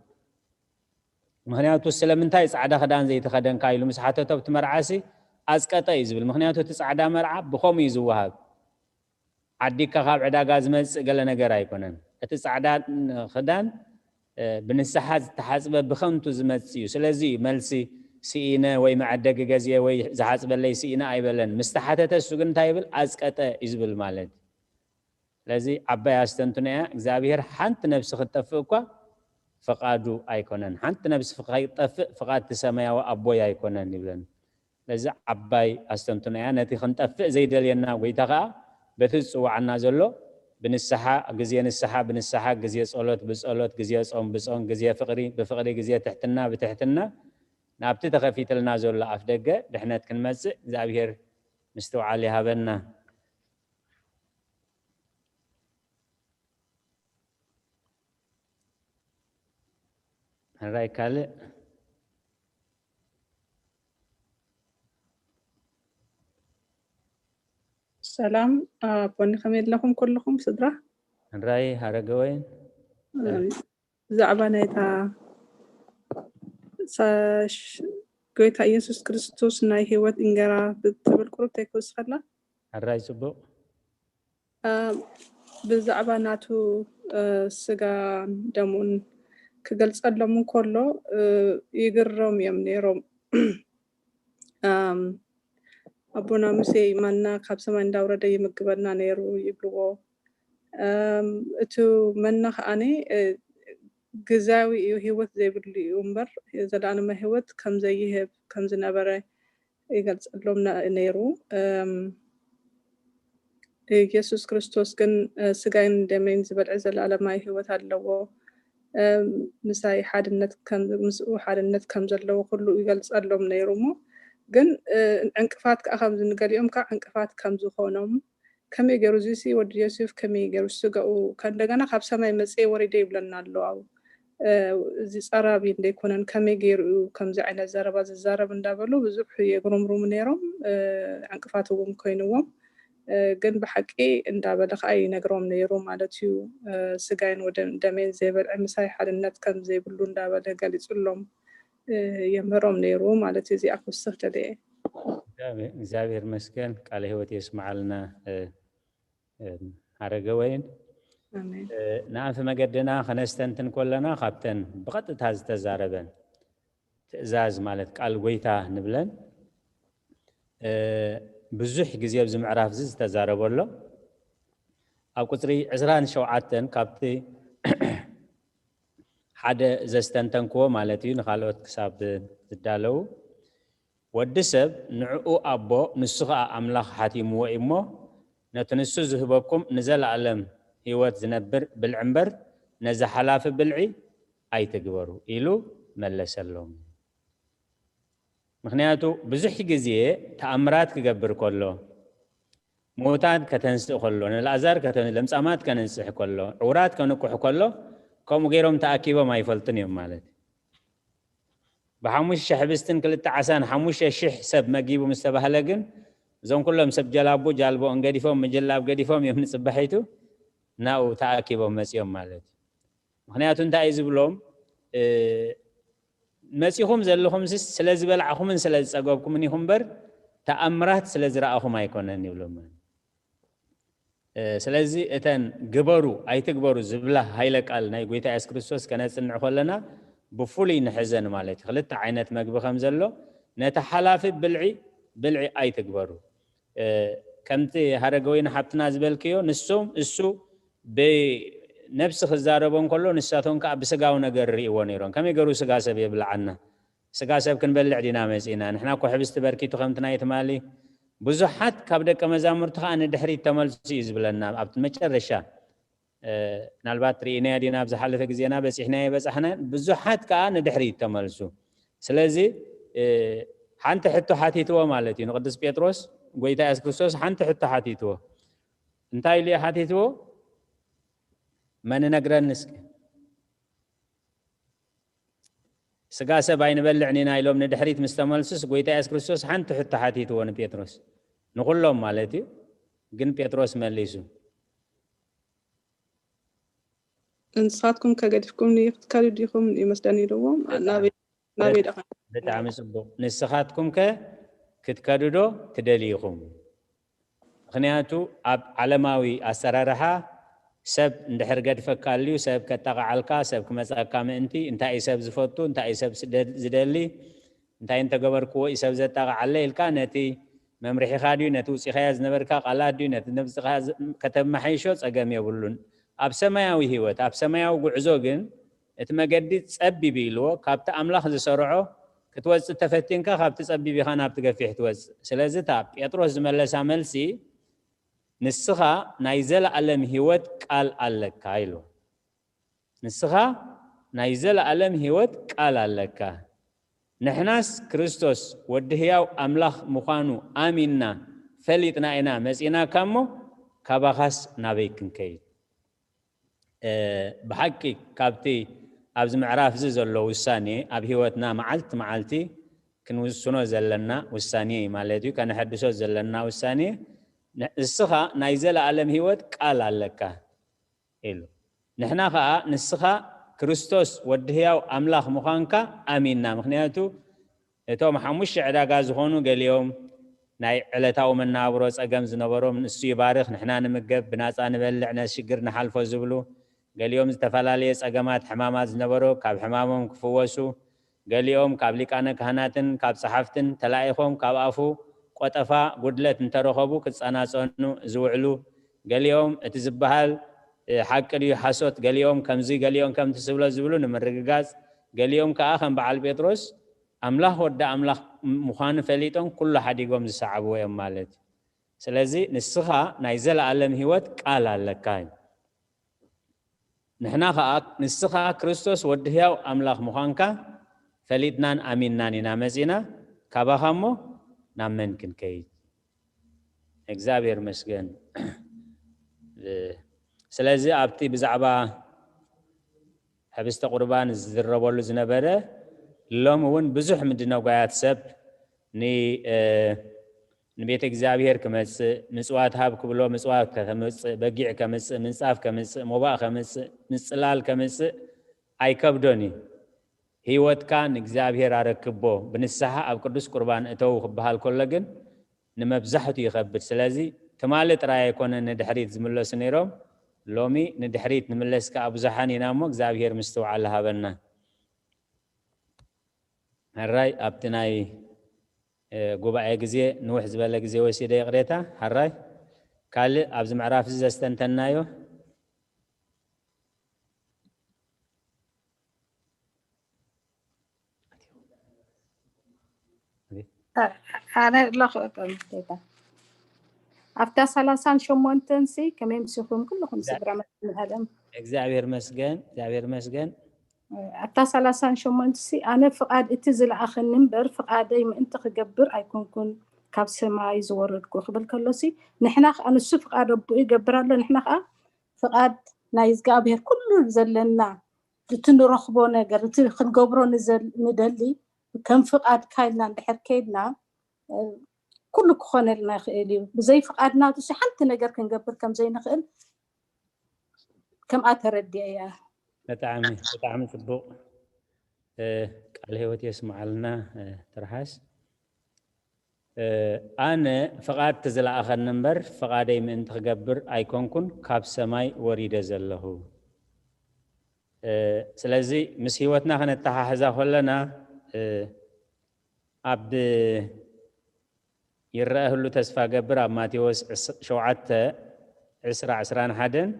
ምክንያቱ ስለምንታይ ፃዕዳ ክዳን ዘይተኸደንካ ኢሉ ምስ ሓተቶ እቲ መርዓሲ ኣጽቀጠ እዩ ዝብል። ምኽንያቱ እቲ ጻዕዳ መርዓ ብኸምኡ እዩ ዝወሃብ። ዓዲካ ካብ ዕዳጋ ዝመጽእ ገለ ነገር ኣይኮነን። እቲ ጻዕዳ ክዳን ብንስሓ ዝተሓጽበ ብኸንቱ ዝመጽእ እዩ። ስለዚ እዩ መልሲ ስኢነ ወይ መዐደጊ ገዝየ ወይ ዝሓጽበለይ ስኢነ ኣይበለን። ምስ ተሓተተ እሱ ግን እንታይ ይብል? ኣጽቀጠ እዩ ዝብል ማለት እዩ። ስለዚ ዓባይ ኣስተንትኖ እያ። እግዚኣብሔር ሓንቲ ነብሲ ክትጠፍእ እኳ ፍቓዱ ኣይኮነን። ሓንቲ ነብሲ ከይጠፍእ ፍቓድ እቲ ሰማያዊ ኣቦይ ኣይኮነን ይብለና። ስለዚ ዓባይ ኣስተንትኖ እያ። ነቲ ክንጠፍእ ዘይደልየና ጎይታ ከኣ በቲ ዝጽውዓና ዘሎ ብንስሓ፣ ግዜ ንስሓ ብንስሓ፣ ግዜ ጸሎት ብጸሎት፣ ግዜ ጾም ብጾም፣ ግዜ ፍቕሪ ብፍቕሪ፣ ግዜ ትሕትና ብትሕትና ናብቲ ተኸፊትልና ዘሎ ኣፍ ደገ ድሕነት ክንመጽእ እግዚኣብሔር ምስትውዓል ይሃበና። ሕራይ ካልእ ሰላም ኣቦኒ፣ ከመይ ኣለኹም ኩልኹም ስድራ? ሕራይ ሃረገወይን ብዛዕባ ናይታ ሳ- ሽ- ጎይታ ኢየሱስ ክርስቶስ ናይ ህይወት እንገራ ብትብል ቁሩብ ተይክውስኸላ ሕራይ ጽቡቕ ብዛዕባ ናቱ ስጋን ደሙን ክገልጸሎም እንከሎ ይግረሙ እዮም ነይሮም። ኣቦና ሙሴ ማና ካብ ሰማይ እንዳውረደ ይምግበና ነይሩ ይብልዎ። እቲ መና ከዓኒ ግዛዊ እዩ፣ ህይወት ዘይብሉ እዩ እምበር ዘለኣለማዊ ህይወት ከም ዘይህብ ከም ዝነበረ ይገልጸሎም ነይሩ። ኢየሱስ ክርስቶስ ግን ስጋይን ደመይን ዝበልዐ ዘለኣለማዊ ህይወት ኣለዎ፣ ምሳይ ሓድነት ምስኡ ሓድነት ከም ዘለዎ ኩሉ ይገልጸሎም ነይሩ። እሞ ግን ዕንቅፋት ከዓ ከምዚ ንገሊኦም ከዓ ዕንቅፋት ከም ዝኾኖም ከመይ ገይሩ እዚሲ ወዲ ዮሴፍ ከመይ ገይሩ ስጋኡ ከእንደገና ካብ ሰማይ መፅኤ ወሪደ ይብለና ኣሎ። ኣብ እዚ ፀራቢ እንደይኮነን ከመይ ገይሩ እዩ ከምዚ ዓይነት ዘረባ ዝዛረብ እንዳበሉ ብዙሕ የጉረምርሙ ነይሮም። ዕንቅፋት እውን ኮይንዎም፣ ግን ብሓቂ እንዳበለ ከዓ ይነግሮም ነይሩ ማለት እዩ። ስጋይን ወደ ደሜን ዘይበልዐ ምሳይ ሓድነት ከም ዘይብሉ እንዳበለ ገሊፁሎም የምህሮም ነይሩ ማለት እዩ። እዚኣ ክውስኽ ደለየ። እግዚኣብሔር ይመስገን፣ ቃለ ህይወት የስምዓልና። ሓረገ ወይን ንኣንፊ መገድና ከነስተንትን ከለና ካብተን ብቐጥታ ዝተዛረበን ትእዛዝ ማለት ቃል ጎይታ ንብለን ብዙሕ ግዜ ኣብዚ ምዕራፍ እዚ ዝተዛረበ ኣሎ። ኣብ ቁፅሪ ዕስራን ሸውዓተን ካብቲ ሓደ ዘስተንተንክዎ ማለት እዩ፣ ንካልኦት ክሳብ ዝዳለው፣ ወዲ ሰብ ንዕኡ ኣቦ ንሱ ኸኣ ኣምላኽ ሓቲምዎ እዩ እሞ፣ ነቲ ንሱ ዝህበኩም ንዘለኣለም ህይወት ዝነብር ብልዒ እምበር፣ ነዚ ሓላፊ ብልዒ ኣይትግበሩ ኢሉ መለሰሎም። ምኽንያቱ ብዙሕ ግዜ ተኣምራት ክገብር ከሎ፣ ምዉታት ከተንስእ ከሎ፣ ንኣልኣዛር ለምጻማት ከነንጽሕ ከሎ፣ ዕውራት ከንቁሕ ከሎ፣ ከምኡ ገይሮም ተኣኪቦም ኣይፈልጡን እዮም ማለት እዩ። ብሓሙሽተ ሕብስትን ክልተ ዓሳን ሓሙሽተ ሽሕ ሰብ መጊቡ ምስ ተባህለ ግን፣ እዞም ኩሎም ሰብ ጀላቡ ጃልቦኦም ገዲፎም፣ ምጅላብ ገዲፎም እዮም ንጽባሒቱ ናብኡ ተኣኪቦም መጺኦም ማለት እዩ። ምኽንያቱ እንታይ እዩ ዝብሎም? መጺኹም ዘለኹምስ ስለ ዝበላዕኹምን ስለ ዝጸገብኩምን ኢኹም እምበር ተኣምራት ስለ ዝረኣኹም ኣይኮነን ይብሎም። ስለዚ እተን ግበሩ ኣይትግበሩ ዝብላ ሃይለ ቃል ናይ ጎይታ የሱስ ክርስቶስ ከነጽንዕ ከለና ብፍሉይ ንሕዘን ማለት እዩ። ክልተ ዓይነት መግቢ ከም ዘሎ ነቲ ሓላፊ ብልዒ ብልዒ ኣይትግበሩ። ከምቲ ሃረገወይኒ ሓብትና ዝበልክዮ ንሶም እሱ ብነብሲ ክዛረቦ እንከሎ ንሳቶም ከዓ ብስጋዊ ነገር ርእይዎ ነይሮም። ከመይ ገሩ ስጋ ሰብ የብልዓና? ስጋ ሰብ ክንበልዕ ዲና መጺና? ንሕና እኮ ሕብስቲ በርኪቱ ከምቲ ናይ ትማሊ ብዙሓት ካብ ደቀ መዛሙርቲ ከዓ ንድሕሪት ተመልሱ እዩ ዝብለና ኣብቲ መጨረሻ። ምናልባት ርኢናዮ ዲና ኣብ ዝሓለፈ ግዜና በፂሕናዮ በፃሕናዮ ብዙሓት ከዓ ንድሕሪት ተመልሱ። ስለዚ ሓንቲ ሕቶ ሓቲትዎ ማለት እዩ ንቅዱስ ጴጥሮስ። ጎይታ የሱስ ክርስቶስ ሓንቲ ሕቶ ሓቲትዎ። እንታይ ኢሉ እዩ ሓቲትዎ? መን ነግረኒ እስኪ። ስጋ ሰብ ኣይንበልዕን ኢና ኢሎም ንድሕሪት ምስ ተመልሱስ ጎይታ የሱስ ክርስቶስ ሓንቲ ሕቶ ሓቲትዎ ንጴጥሮስ፣ ንኩሎም ማለት እዩ። ግን ጴጥሮስ መሊሱ ንስኻትኩም ከገዲፍኩም ክትከዱ ዲኹም ይመስለኒ ኢልዎም። ናበይ ደኸ ብጣዕሚ ፅቡቅ። ንስኻትኩም ከ ክትከዱ ዶ ትደልዩ ኢኹም? ምኽንያቱ ኣብ ዓለማዊ ኣሰራርሓ ሰብ እንድሕር ገድፈካ ኣልዩ ሰብ ከጣቕዓልካ፣ ሰብ ክመጻካ ምእንቲ፣ እንታይ እዩ ሰብ ዝፈቱ፣ እንታይ እዩ ሰብ ስደ-፣ ዝደሊ፣ እንታይ እንተገበርክዎ እዩ ሰብ ዘጣቕዓለ ኢልካ ነቲ መምርሒኻ ድዩ፣ ነቲ ውጺኻዮ ዝነበርካ ቃላት ድዩ፣ ነቲ ነብስኻ ዝ-፣ ከተመሓይሾ ጸገም የብሉን። ኣብ ሰማያዊ ህይወት፣ ኣብ ሰማያዊ ጉዕዞ ግን እቲ መገዲ ጸቢብ ኢልዎ፣ ካብቲ ኣምላኽ ዝሰርዖ ክትወጽእ ተፈቲንካ ካብቲ ጸቢብ ኢኻ ናብቲ ገፊሕ ትወጽእ። ስለዚ እታ ጴጥሮስ ዝመለሳ መልሲ፣ "ንስኻ ናይ ዘለኣለም ህይወት ቃል ኣለካ" ኢሉ። "ንስኻ ናይ ዘለኣለም ህይወት ቃል ኣለካ። ንሕናስ ክርስቶስ ወዲ ህያው ኣምላኽ ምዃኑ ኣሚንና ፈሊጥና ኢና መጺእናካ እሞ፣ ካባኻስ ናበይ ክንከይድ?" እ፣ ብሓቂ ካብቲ ኣብዚ ምዕራፍ እዚ ዘሎ ውሳኔ፣ ኣብ ህይወትና መዓልቲ መዓልቲ ክንውስኖ ዘለና ውሳኔ እዩ ማለት እዩ። ከነሐድሶ ዘለና ውሳኔ፣ ን-፣ "ንስኻ ናይ ዘለኣለም ህይወት ቃል ኣለካ" ኢሉ። ንሕና ኸኣ፣ "ንስኻ ክርስቶስ ወዲ ህያው ኣምላኽ ምዃንካ ኣሚንና።" ምኽንያቱ እቶም ሓሙሽተ ዕዳጋ ዝኾኑ፣ ገሊኦም ናይ ዕለታዊ መነባብሮ ጸገም ዝነበሮም፣ ንሱ ይባርኽ፣ ንሕና ንምገብ፣ ብናጻ ንበልዕ፣ ነዚ ሽግር ንሓልፎ ዝብሉ፣ ገሊኦም ዝተፈላለየ ጸገማት፣ ሕማማት ዝነበሮ ካብ ሕማሞም ክፍወሱ፣ ገሊኦም ካብ ሊቃነ ካህናትን ካብ ጸሓፍትን ተላኢኾም ካብ ኣፉ ቆጠፋ፣ ጉድለት እንተረኸቡ ክጸናጸኑ ዝውዕሉ፣ ገሊኦም እቲ ዝበሃል፣ እ፣ ሓቂ ድዩ ሓሶት፣ ገሊኦም ከምዚ፣ ገሊኦም ከምቲ ዝብሎ ዝብሉ ንምርግጋጽ፣ ገሊኦም ከኣ ከም በዓል ጴጥሮስ ኣምላኽ ወዲ ኣምላኽ ምዃኑ ፈሊጦም ኩሉ ሓዲጎም ዝሰዓብዎ እዮም ማለት እዩ። ስለዚ ንስኻ ናይ ዘለኣለም ህይወት ቃል ኣለካ እዩ። ንሕና ኸኣ ንስኻ ክርስቶስ ወዲ ህያው ኣምላኽ ምዃንካ ፈሊጥናን ኣሚንናን ኢና መጺና፣ ካባኻ እሞ ናብ መን ክንከይድ? እግዚኣብሔር መስገን። ስለዚ ኣብቲ ብዛዕባ ሕብስተ ቁርባን ዝዝረበሉ ዝነበረ፣ ሎሚ እውን ብዙሕ ምድነጓያት ሰብ ን-፣ እ፣ ንቤተ እግዚኣብሔር ክመጽእ፣ ምጽዋት ሃብ ክብሎ ምጽዋት ከምጽእ፣ በጊዕ ከምጽእ፣ ምንጻፍ ከምጽእ፣ ሞባእ ከምጽእ፣ ምጽላል ከምጽእ ኣይከብዶን እዩ። ህይወትካ ንእግዚኣብሔር ኣረክቦ፣ ብንስሓ ኣብ ቅዱስ ቁርባን እተው ክበሃል ከሎ ግን ንመብዛሕቱ ይኸብድ። ስለዚ ትማሊ ጥራይ ኣይኮነን ንድሕሪት ዝምለሱ ነይሮም፣ ሎሚ ንድሕሪት ንምለስ ከኣ ብዙሓን ኢና እሞ እግዚኣብሔር ምስትውዓል ሃበና። ሕራይ ኣብቲ ናይ፣ እ፣ ጉባኤ ግዜ ንውሕ ዝበለ ግዜ ወሲደ ይቕሬታ። ሕራይ ካልእ ኣብዚ ምዕራፍ እዚ ዘስተንተናዮ ኣነ ኣለኹ። እቶም ጌታ ኣብታ ሰላሳን ሸሞንተን ሲ ከመይ ምሲኹም ኩልኹም ስድራ መድኃኔዓለም? እግዚኣብሔር መስገን፣ እግዚኣብሔር መስገን። ኣብታ ሰላሳን ሸሞንተ ሲ ኣነ ፍቓድ እቲ ዝለኣኸኒ እምበር ፍቓደይ ምእንቲ ክገብር ኣይኮንኩን ካብ ሰማይ ዝወረድኩ ክብል ከሎ ሲ ንሕና ከዓ ንሱ ፍቓድ ኣቦኡ ይገብር ኣሎ። ንሕና ከዓ ፍቓድ ናይ እግዚኣብሔር ኩሉ ዘለና እቲ ንረኽቦ ነገር እቲ ክንገብሮ ንዘል-፣ ንደሊ ከም ፍቓድካ ኢልና እንድሕር ከይድና ኩሉ ክኾነልና ይኽእል እዩ። ብዘይ ፍቓድ ናቱ ሲ ሓንቲ ነገር ክንገብር ከም ዘይንኽእል ከምኣ ተረዲአ እያ። ብጣዕሚ ብጣዕሚ ጽቡቕ። እ፣ ቃል ህይወት የስምዓልና። እ፣ ትርሓስ። እ፣ ኣነ ፍቓድ እቲ ዝለኣኸኒ እምበር ፍቓደይ ምእንቲ ክገብር ኣይኮንኩን ካብ ሰማይ ወሪደ ዘለኹ። እ፣ ስለዚ ምስ ህይወትና ከነተሓሕዛ ከለና፣ እ፣ ኣብ ይረአ ህሉ ተስፋ ገብር ኣብ ማቴዎስ ዕስ-፣ ሸውዓተ ዕስራ ዕስራን ሓደን፣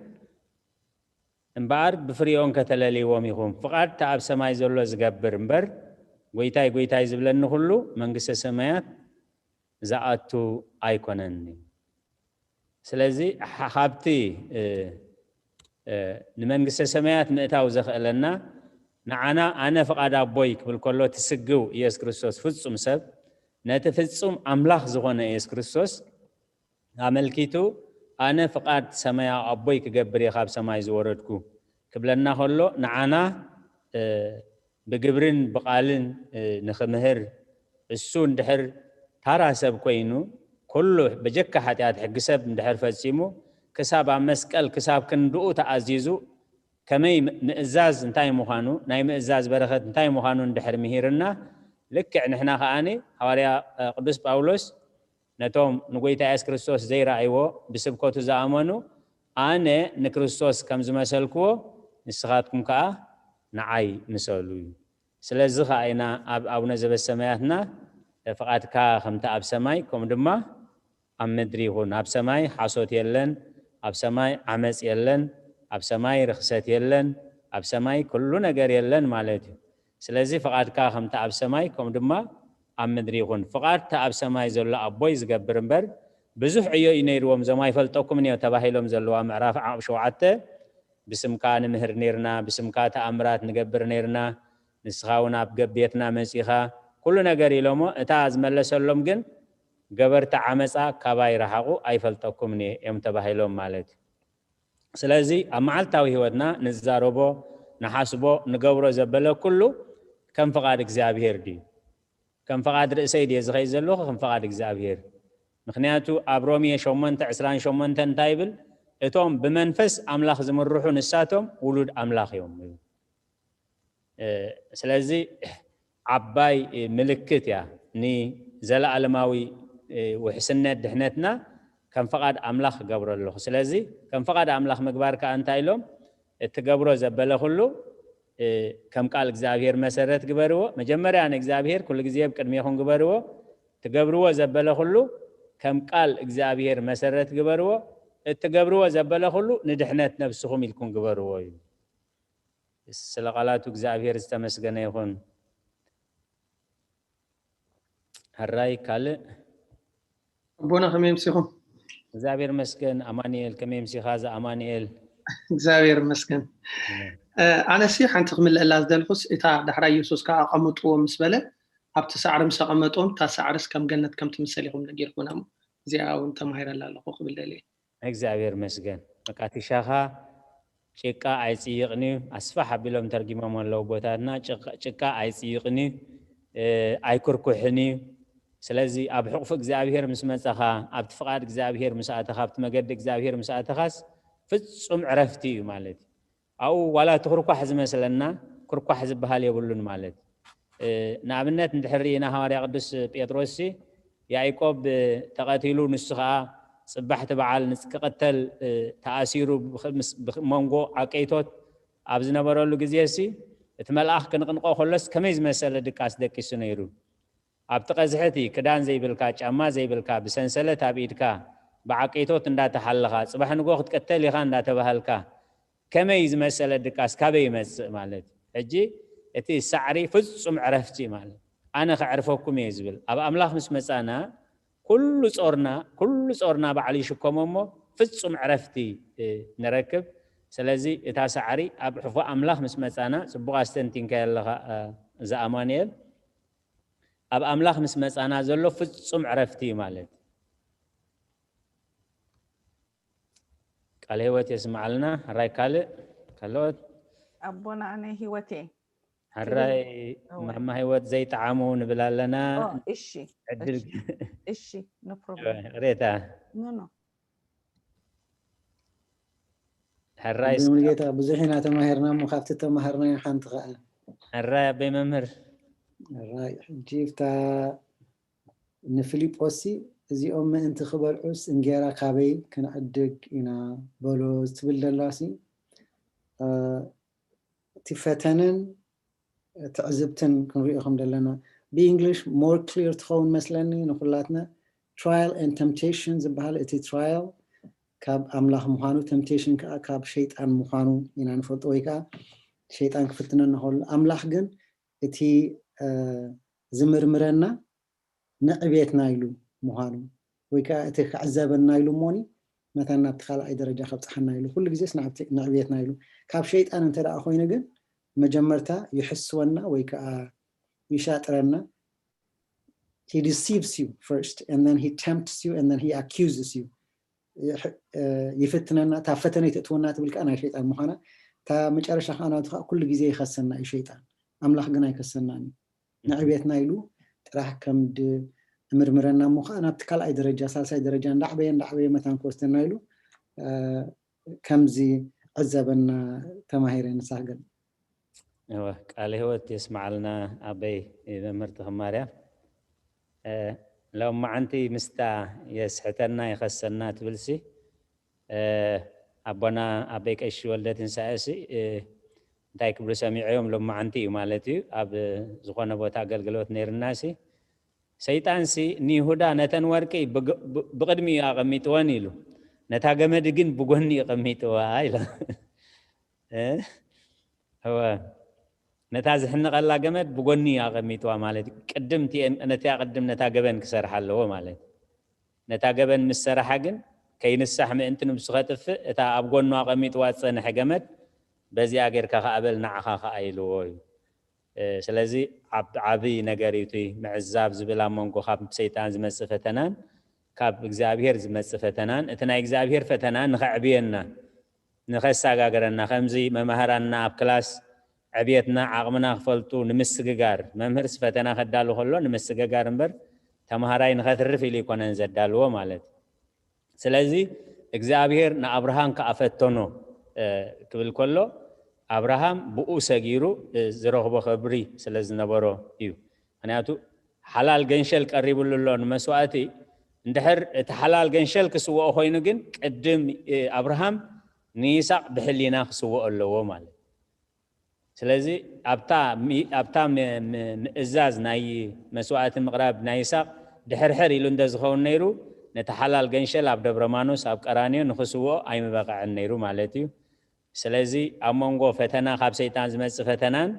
"እምበኣር ብፍሪኦን ከተለልይዎም ኢኹም። ፍቓድ እቲ ኣብ ሰማይ ዘሎ ዝገብር እምበር፣ ጎይታይ፣ ጎይታይ ዝብለኒ ኩሉ መንግስተ ሰማያት ዝኣቱ ኣይኮነን እዩ።" ስለዚ ሓ-፣ ካብቲ፣ እ፣ እ፣ ንመንግስተ ሰማያት ምእታው ዘኽእለና ንዓና፣ ኣነ ፍቓድ ኣቦይ ክብል ከሎ፣ እቲ ስግው ኢየሱስ ክርስቶስ ፍጹም ሰብ፣ ነቲ ፍጹም ኣምላኽ ዝኾነ ኢየሱስ ክርስቶስ ኣመልኪቱ፣ ኣነ ፍቓድ ሰማያዊ ኣቦይ ክገብር እየ ካብ ሰማይ ዝወረድኩ ክብለና ከሎ፣ ንዓና፣ እ፣ ብግብርን ብቓልን፣ እ፣ ንኽምህር፣ እሱ እንድሕር ታራ ሰብ ኮይኑ፣ ኩሉ በጀካ ሓጢኣት ሕጊ ሰብ እንድሕር ፈጺሙ፣ ክሳብ ኣብ መስቀል ክሳብ ክንድኡ ተኣዚዙ፣ ከመይ ም-፣ ምእዛዝ እንታይ ምዃኑ፣ ናይ ምእዛዝ በረኸት እንታይ ምዃኑ እንድሕር ምሂርና፣ ልክዕ ንሕና ከኣኒ ሃዋርያ ቅዱስ ጳውሎስ ነቶም ንጎይታ የሱስ ክርስቶስ ዘይረኣይዎ ብስብከቱ ዝኣመኑ ኣነ ንክርስቶስ ከም ዝመሰልክዎ ንስኻትኩም ከኣ ንዓይ ምሰሉ እዩ። ስለዚ ከኣ ኢና ኣብ ኣቡነ ዘበሰማያትና ፍቓድካ ከምቲ ኣብ ሰማይ ከምኡ ድማ ኣብ ምድሪ ይኹን። ኣብ ሰማይ ሓሶት የለን፣ ኣብ ሰማይ ዓመጽ የለን፣ ኣብ ሰማይ ርኽሰት የለን፣ ኣብ ሰማይ ኩሉ ነገር የለን ማለት እዩ። ስለዚ ፍቓድካ ከምቲ ኣብ ሰማይ ከምኡ ድማ ኣብ ምድሪ ይኹን። ፍቓድ እቲ ኣብ ሰማይ ዘሎ ኣቦይ ዝገብር እምበር ብዙሕ ዕዮ እዩ ነይርዎም፣ እዞም ኣይፈልጠኩምን እዮም ተባሂሎም ዘለዋ ምዕራፍ ዓቕብ ሸውዓተ ብስምካ ንምህር ነይርና፣ ብስምካ ተኣምራት ንገብር ነይርና፣ ንስኻ እውን ኣብ ገ- ቤትና መጺኻ ኩሉ ነገር ኢሎሞ፣ እታ ዝመለሰሎም ግን ገበርቲ ዓመጻ ካባይ ረሓቑ ኣይፈልጠኩምን እየ እዮም ተባሂሎም ማለት እዩ። ስለዚ ኣብ መዓልታዊ ህይወትና ንዛረቦ፣ ንሓስቦ፣ ንገብሮ ዘበለ ኩሉ ከም ፍቓድ እግዚኣብሔር ድዩ? ከም ፍቓድ ርእሰይ ድየ ዝኸይድ ዘለኹ ከም ፍቓድ እግዚኣብሔር? ምክንያቱ ኣብ ሮሜ ሸሞንተ ዕስራን ሸሞንተን እንታይ ይብል? እቶም ብመንፈስ ኣምላኽ ዝምርሑ ንሳቶም ውሉድ ኣምላኽ እዮም ይብል። ስለዚ ዓባይ ምልክት እያ ንዘለኣለማዊ ውሕስነት ድሕነትና ከም ፍቓድ ኣምላኽ ክገብሮ ኣለኹ። ስለዚ ከም ፍቓድ ኣምላኽ ምግባር ከዓ እንታይ ኢሎም? እትገብሮ ዘበለ ኩሉ ከም ቃል እግዚኣብሔር መሰረት ግበርዎ። መጀመርያ ንእግዚኣብሔር ኩሉ ግዜ ኣብ ቅድሜኹም ግበርዎ። ትገብርዎ ዘበለ ኩሉ ከም ቃል እግዚኣብሔር መሰረት ግበርዎ። እትገብርዎ ዘበለ ኩሉ ንድሕነት ነብስኹም ኢልኩም ግበርዎ እዩ። ስለ ቃላቱ እግዚኣብሔር ዝተመስገነ ይኹን። ሕራይ ካልእ ኣቦና ከመይ ምሲኹም? እግዚኣብሔር መስገን። ኣማንኤል ከመይ ምሲኻ? እዚ ኣማንኤል እግዚኣብሔር መስገን። ኣነሲ ሓንቲ ክምልእላ ዝደልኩስ እታ ዳሕራ የሱስ ከዓ ኣቐምጥዎ ምስ በለ ኣብቲ ሳዕሪ ምስ ኣቐመጥዎም እታ ሳዕርስ ከም ገነት ከም ትምሰል ኢኹም ነጊርኩና። እዚኣ እውን ተማሂረላ ኣለኹ ክብል ደልየ። እግዚኣብሔር መስገን። በቃ እቲ ሻኻ ጭቃ ኣይጽይቕን እዩ። ኣስፋሕ ኣቢሎም ተርጊሞም ኣለዉ ቦታትና። ጭቃ- ጭቃ ኣይጽይቕን እዩ፣ እ፣ ኣይኩርኩሕን እዩ። ስለዚ ኣብ ሕቑፊ እግዚኣብሔር ምስ መጻኻ፣ ኣብቲ ፍቓድ እግዚኣብሔር ምስ ኣተኻ፣ ኣብቲ መገዲ እግዚኣብሔር ምስ ኣተኻስ ፍጹም ዕረፍቲ እዩ ማለት እዩ። ኣብኡ ዋላ እቲ ኩርኳሕ ዝመስለና ኩርኳሕ ዝበሃል የብሉን ማለት እዩ። እ፣ ንኣብነት እንድሕር ርኢና ሃዋርያ ቅዱስ ጴጥሮስ ሲ ያዕቆብ ተቐቲሉ ንሱ ኸዓ ጽባሕቲ በዓል ንጽ- ክቕተል እ፣ ተኣሲሩ ብኽ- ምስ- ብኽ- መንጎ ዓቀይቶት ኣብ ዝነበረሉ ግዜ ሲ እቲ መልኣኽ ክንቕንቆ ከሎስ ከመይ ዝመሰለ ድቃስ ደቂሱ ነይሩ። ኣብቲ ቀዝሒ እቲ ክዳን ዘይብልካ፣ ጫማ ዘይብልካ፣ ብሰንሰለት ኣብ ኢድካ፣ ብዓቀይቶት እንዳተሓለኻ፣ ጽባሕ ንጎ ክትቅተል ኢኻ እንዳተባሃልካ ከመይ ዝመሰለ ድቃስ ካበይ ይመጽእ ማለት እዩ። ሕጂ እቲ ሳዕሪ ፍጹም ዕረፍቲ ማለት ኣነ ከዕርፈኩም እየ ዝብል ኣብ ኣምላኽ ምስ መጻና ኩሉ ጾርና ኩሉ ጾርና ባዕሉ ይሽከሞ እሞ ፍጹም ዕረፍቲ እ፣ ንረክብ። ስለዚ እታ ሳዕሪ ኣብ ሕፎ ኣምላኽ ምስ መጻና ጽቡቕ ኣስተንቲንካዮ ኣለኻ እ፣ እዚ ኣማኑኤል ኣብ ኣምላኽ ምስ መጻና ዘሎ ፍጹም ዕረፍቲ እዩ ማለት ቃል ህይወት የስምዓልና። ሕራይ ካልእ ካልኦት ኣቦና ኣነ ህይወቴ ሕራይ ማማ ህይወት ዘይጠዓሙ ንብል ኣለና። ኦ፣ እሺ ዕድል እሺ no problem ቅሬታ no no ሕራይ ሙሉጌታ ብዙሕ ኢና ተማሂርና እሞ ካብቲ ተማሃርናዮ ሓንቲ ከዓ ሕራይ ኣበይ መምህር ራይ ሕጂ እታ ንፊልጶስ ሲ እዚኦም ምእንቲ ክበልዑስ እንጌራ ካበይ ክንዕድግ ኢና በሎ ትብል ደላሲ እቲ ፈተነን ትዕዝብትን ክንሪኦ ከም ዘለና ብእንግሊሽ more clear ትኸውን መስለኒ ንኩላትና trial and temptation ዝበሃል እቲ trial ካብ ኣምላኽ ምዃኑ temptation ከዓ ካብ ሸይጣን ምዃኑ ኢና ንፈልጦ ወይ ከዓ ሸይጣን ክፍትነና ከሎ ኣምላኽ ግን እቲ ዝምርምረና ንዕቤትና ኢሉ ምዃኑ ወይ ከዓ እቲ ክዕዘበና ኢሉ እሞኒ መታን ናብቲ ካልኣይ ደረጃ ከብፅሓና ኢሉ ኩሉ ግዜስ ንዕቤትና ኢሉ ካብ ሸይጣን እንተ ደኣ ኮይኑ ግን መጀመርታ ይሕስወና ወይ ከዓ ይሻጥረና he deceives you first and then he tempts you and then he accuses you ይፍትነና እታ ፈተነ ተእትወና ትብል ከዓ ናይ ሸይጣን ምዃና እታ መጨረሻ ከዓ ናቱ ከዓ ኩሉ ግዜ ይኸሰና እዩ ሸይጣን ኣምላኽ ግን ኣይከሰናን እዩ ንዕቤትና ኢሉ ጥራሕ ከም ምርምረና እሞ ከዓ ናብቲ ካልኣይ ደረጃ ሳልሳይ ደረጃ እንዳዕበየ እንዳዕበየ መታን ክወስደና ኢሉ ከምዚ ዕዘበና ተማሂረ ንሳ ግን እወ፣ ቃለ ህይወት የስምዓልና ኣበይ መምህር ተኽማርያም። እ፣ ሎማዓንቲ ምስታ የስሕተና ይኸሰና ትብልሲ፣ እ፣ ኣቦና ኣበይ ቀሺ ወልደ ትንሳኤሲ፣ እ፣ እንታይ ክብሉ ሰሚዐዮም ሎማዓንቲ እዩ ማለት እዩ። ኣብ ዝኾነ ቦታ ኣገልግሎት ነይርናሲ፣ ሰይጣንሲ ንይሁዳ ነተን ወርቂ ብግ-፣ ብ-፣ ብቕድሚኡ ኣቐሚጥወን ኢሉ፣ ነታ ገመድ ግን ብጎኒ ይቐሚጥዋ ኢሎ። እ? እወ። ነታ ዝሕንቐላ ገመድ ብጎኒ ኣቐሚጥዋ ማለት እዩ። ቅድም እቲኤን-፣ ነቲኣ ቅድም ነታ ገበን ክሰርሓ ኣለዎ ማለት እዩ። ነታ ገበን ምስ ሰራሓ ግን ከይንሳሕ ምእንቲ ንብሱ ከጥፍእ እታ ኣብ ጎኑ ኣቐሚጥዋ ዝጸንሐ ገመድ በዚኣ ጌርካ ከኣ በል ንዓኻ ከኣ ኢልዎ እዩ። እ፣ ስለዚ ዓብ-፣ ዓቢ ነገር እዩ እቲ ምዕዛብ ዝብል ኣብ መንጎ ካብ ሰይጣን ዝመጽእ ፈተናን ካብ እግዚኣብሔር ዝመጽእ ፈተናን፣ እቲ ናይ እግዚኣብሔር ፈተና ንኸዕብየና፣ ንኸሰጋግረና፣ ከምዚ መማህራንና ኣብ ክላስ ዕብየትና ዓቕምና ክፈልጡ ንምስግጋር፣ መምህርስ ፈተና ከዳሉ ከሎ ንምስግጋር እምበር ተምሃራይ ንኸትርፍ ኢሉ ኣይኮነን ዘዳልዎ ማለት እዩ። ስለዚ እግዚኣብሔር ንኣብርሃም ከኣ ፈተኖ፣ እ፣ ክብል ከሎ ኣብርሃም ብኡ ሰጊሩ፣ እ፣ ዝረኽቦ ክብሪ ስለ ዝነበሮ እዩ። ምኽንያቱ ሓላል ገንሸል ቀሪብሉ ኣሎ ንመስዋእቲ። እንድሕር እቲ ሓላል ገንሸል ክስውኦ ኮይኑ ግን ቅድም፣ እ፣ ኣብርሃም ንይስሐቅ ብሕሊና ክስውኦ ኣለዎ ማለት እዩ። ስለዚ ኣብታ ሚ-፣ ኣብታ ም-፣ ም-፣ ምእዛዝ ናይ መስዋእቲ ምቕራብ ናይ ይስሐቅ ድሕርሕር ኢሉ እንተ ዝኸውን ነይሩ፣ ነቲ ሓላል ገንሸል ኣብ ደብረ ማኖስ ኣብ ቀራንዮ ንኽስውኦ ኣይምበቕዐን ነይሩ ማለት እዩ። ስለዚ ኣብ መንጎ ፈተና፣ ካብ ሰይጣን ዝመጽእ ፈተናን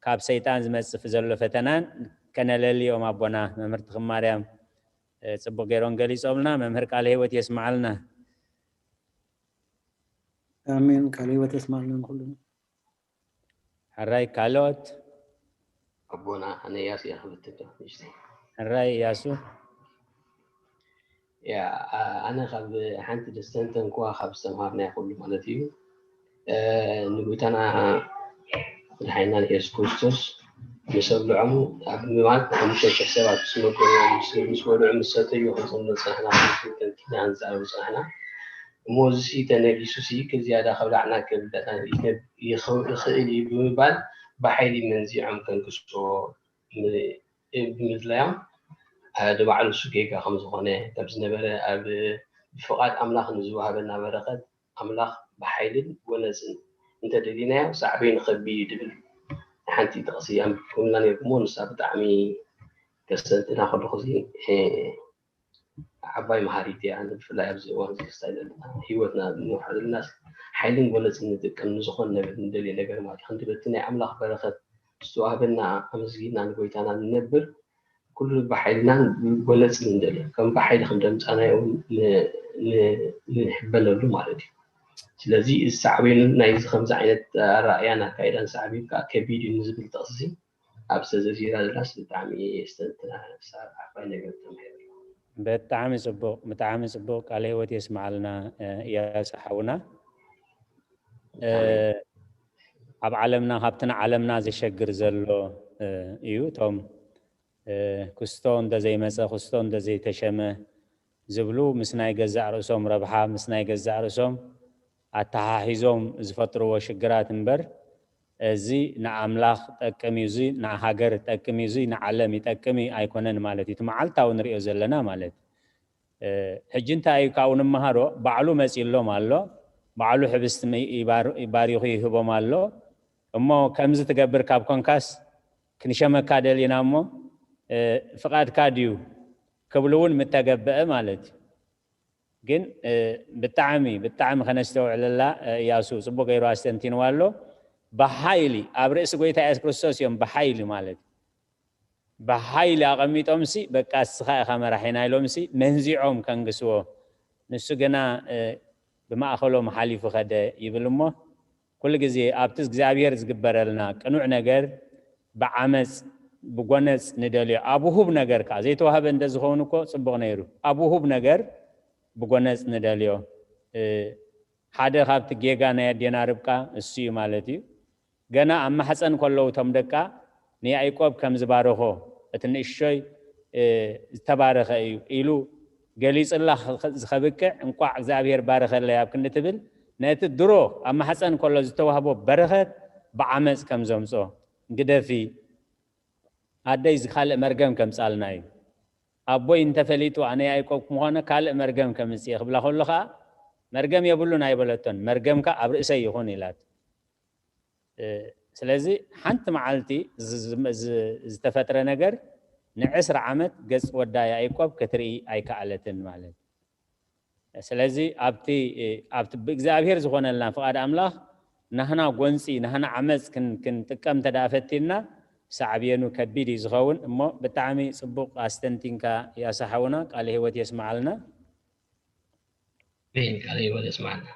ካብ ሰይጣን ዝመጽእ ዘሎ ፈተናን ከነለልዮም ኣቦና መምህር ተኽማርያም፣ እ፣ ጽቡቕ ገይሮም ገሊጾምልና። መምህር ቃለ ህይወት የስምዓልና። ኣሜን። ቃለ ህይወት የስምዓልና ንኹሉ። ሕራይ ካልኦት? ኣቦና፣ ኣነ እያሱ እየ ክብል ትንተን ንእሽተይ። ሕራይ እያሱ። ያ፣ ኣ-፣ ኣነ ካብ ሓንቲ ደስተንተንክዋ ካብ ዝተምሃርናዮ ኩሉ ማለት እዩ። እ፣ ንጎይታና መድሓኒና ንየሱስ ክርስቶስ ምስ ኣብልዖም ኣብ ምማት ሓሙሽተ ሽሕ ሰባት ምስ መገቡ ምስ፣ ምስ በልዑ ምስ ሰተዩ ክንጽምዶ ዝጸናሕና፣ ክንጽምዶ ተንቲና ክንዛረብ ዝጸናሕና። እሞ እዚ ሲ ተነጊሱ ሲ ክዝያዳ ከብላዕና ከብልዕና ይኸ-፣ ይኸ-፣ ይኽእል እዩ ብምባል ብሓይሊ መንዚዖም ከንግስዎ ም-፣ ብምድላዮም፣ እ፣ ንባዕሉ እሱ ጌጋ ከም ዝኾነ፣ ከም ዝነበረ፣ ኣብ ብፍቓድ ኣምላኽ ንዝወሃበና በረኸት ኣምላኽ ብሓይልን ጎነጽን እንተደሊናዮ ሳዕቤኑ ከቢድ እዩ ድብል ሓንቲ ጥቕሲ ኣንቢብኩምልና ነይርኩሞ። ንሳ ብጣዕሚ ከስተንትና ከለኹ እዚ፣ እ፣ ዓባይ መሃሪት እያ። ብፍላይ ኣብዚ እዋን እዚ ክስታይ ዘለና ህይወትና ንውሓ ዘለና ሓይልን ጎነጽን ንጥቀም ንዝኾነ ነገር ንደልዮ ነገር ማለት እዩ። ክንዲ በቲ ናይ ኣምላኽ በረኸት ዝተዋህበና ኣመስጊና ንጎይታና ንነብር፣ ኩሉ ብሓይልናን ጎነጽን ንደልዮ። ከም ብሓይሊ ከም ደምጻናዮ እውን ን-፣ ን-፣ ንሕበነሉ ማለት እዩ። ስለዚ እዚ ሳዕቤኑ ናይዚ ከምዚ ዓይነት ኣረኣእያን ኣካይዳን ሳዕቤኑ ከዓ ከቢድ እዩ ንዝብል ጥቕሲ ኣብዚ ተዘርዚራ ዘላስ ብጣዕሚ የስተንትና። ንሳ ዓባይ ነገር ተማሂረ ኣለኹ። ብጣዕሚ ጽቡቕ፣ ብጣዕሚ ጽቡቕ። ቃለ ህይወት የስምዓልና፣ እ፣ እያሱ ሓውና። እ፣ ኣሜን። ኣብ ዓለምና፣ ካብቲ ንዓለምና ዘሸግር ዘሎ፣ እ፣ እዩ። እቶም፣ እ፣ ክስቶ እንተዘይመጸ፣ ክስቶ እንተዘይተሸመ ዝብሉ ምስ ናይ ገዛእ ርእሶም ረብሓ፣ ምስ ናይ ገዛእ ርእሶም ኣተሓሒዞም ዝፈጥርዎ ሽግራት እምበር፣ እዚ ንኣምላኽ ጠቅም እዩ፣ እዚ ንሃገር ጠቅም እዩ፣ እዚ ንዓለም ይጠቅም እዩ ኣይኮነን ማለት እዩ። እቲ መዓልታዊ ንሪኦ ዘለና ማለት እዩ። እ፣ ሕጂ እንታይ እዩ ካብኡ ንመሃሮ? ባዕሉ መጺሎም ኣሎ፣ ባዕሉ ሕብስቲ ም-፣ ይባር-፣ ባሪኹ ይህቦም ኣሎ። እሞ ከምዚ ትገብር ካብ ኮንካስ ክንሸመካ ደሊና እሞ፣ እ፣ ፍቓድካ ድዩ ክብሉ እውን ምተገበአ ማለት እዩ። ግን፣ እ፣ ብጣዕሚ፣ ብጣዕሚ ከነስተውዕለላ፣ እ፣ እያሱ ጽቡቕ ገይሩ ኣስተንቲንዋ ኣሎ። ብሓይሊ ኣብ ርእሲ ጎይታ የሱስ ክርስቶስ እዮም፣ ብሓይሊ ማለት እዩ። ብሓይሊ ኣቐሚጦምሲ፣ በቃ እስኻ ኢኻ መራሒና ኢሎምሲ መንዚዖም ከንግስዎ። ንሱ ግና፣ እ፣ ብማእከሎም ሓሊፉ ኸደ ይብል እሞ፣ ኩሉ ግዜ ኣብቲ እግዚኣብሔር ዝግበረልና ቅኑዕ ነገር ብዓመጽ፣ ብጎነጽ ንደልዮ። ኣብ ውሁብ ነገር ከኣ ዘይተዋህበ እንተ ዝኸውን እኮ ጽቡቕ ነይሩ። ኣብ ውሁብ ነገር ብጎነጽ ንደልዮ። እ፣ ሓደ ካብቲ ጌጋ ናይ ኣዴና ርብቃ እሱ እዩ ማለት እዩ። ገና ኣብ ማሕፀን ከለዉ እቶም ደቃ ንያዕቆብ ከም ዝባረኾ፣ እቲ ንእሾይ፣ እ፣ ዝተባረኸ እዩ ኢሉ ገሊጹላ ኸ-፣ ዝኸብቅዕ፣ እንቋዕ እግዚኣብሔር ባረኸለይ ኣብ ክንዲ ትብል፣ ነቲ ድሮ ኣብ ማሕፀን ከሎ ዝተዋህቦ በረኸት ብዓመፅ ከም ዘምፅኦ፣ ግደፊ፣ ኣደይ እዚ ካልእ መርገም ከምፃልና እዩ። ኣቦይ እንተፈሊጡ ኣነ ያዕቆብ ምዃነ ካልእ መርገም ከምፅእ እየ ክብላ ከሎ ከዓ፣ መርገም የብሉን ኣይበለቶን፣ መርገምካ ኣብ ርእሰይ ይኹን ኢላት። እ፣ ስለዚ ሓንቲ መዓልቲ ዝ-፣ ዝ-፣ ዝ-፣ ዝተፈጥረ ነገር ንዕስራ ዓመት ገጽ ወዳ ያዕቆብ ክትርኢ ኣይከኣለትን ማለት። ስለዚ ኣብቲ፣ እ፣ ኣብቲ ብእግዚኣብሔር ዝኾነልና ፍቓድ ኣምላኽ ናህና ጎንጺ፣ ናህና ዓመጽ ክን-፣ ክንጥቀም እንተ ደኣ ፈቲንና ሳዕቤኑ ከቢድ እዩ ዝኸውን። እሞ ብጣዕሚ ጽቡቕ ኣስተንቲንካ ያሳ ሓውና፣ ቃለ ህይወት የስምዓልና። ኣሜን። ቃለ ህይወት የስምዓልና።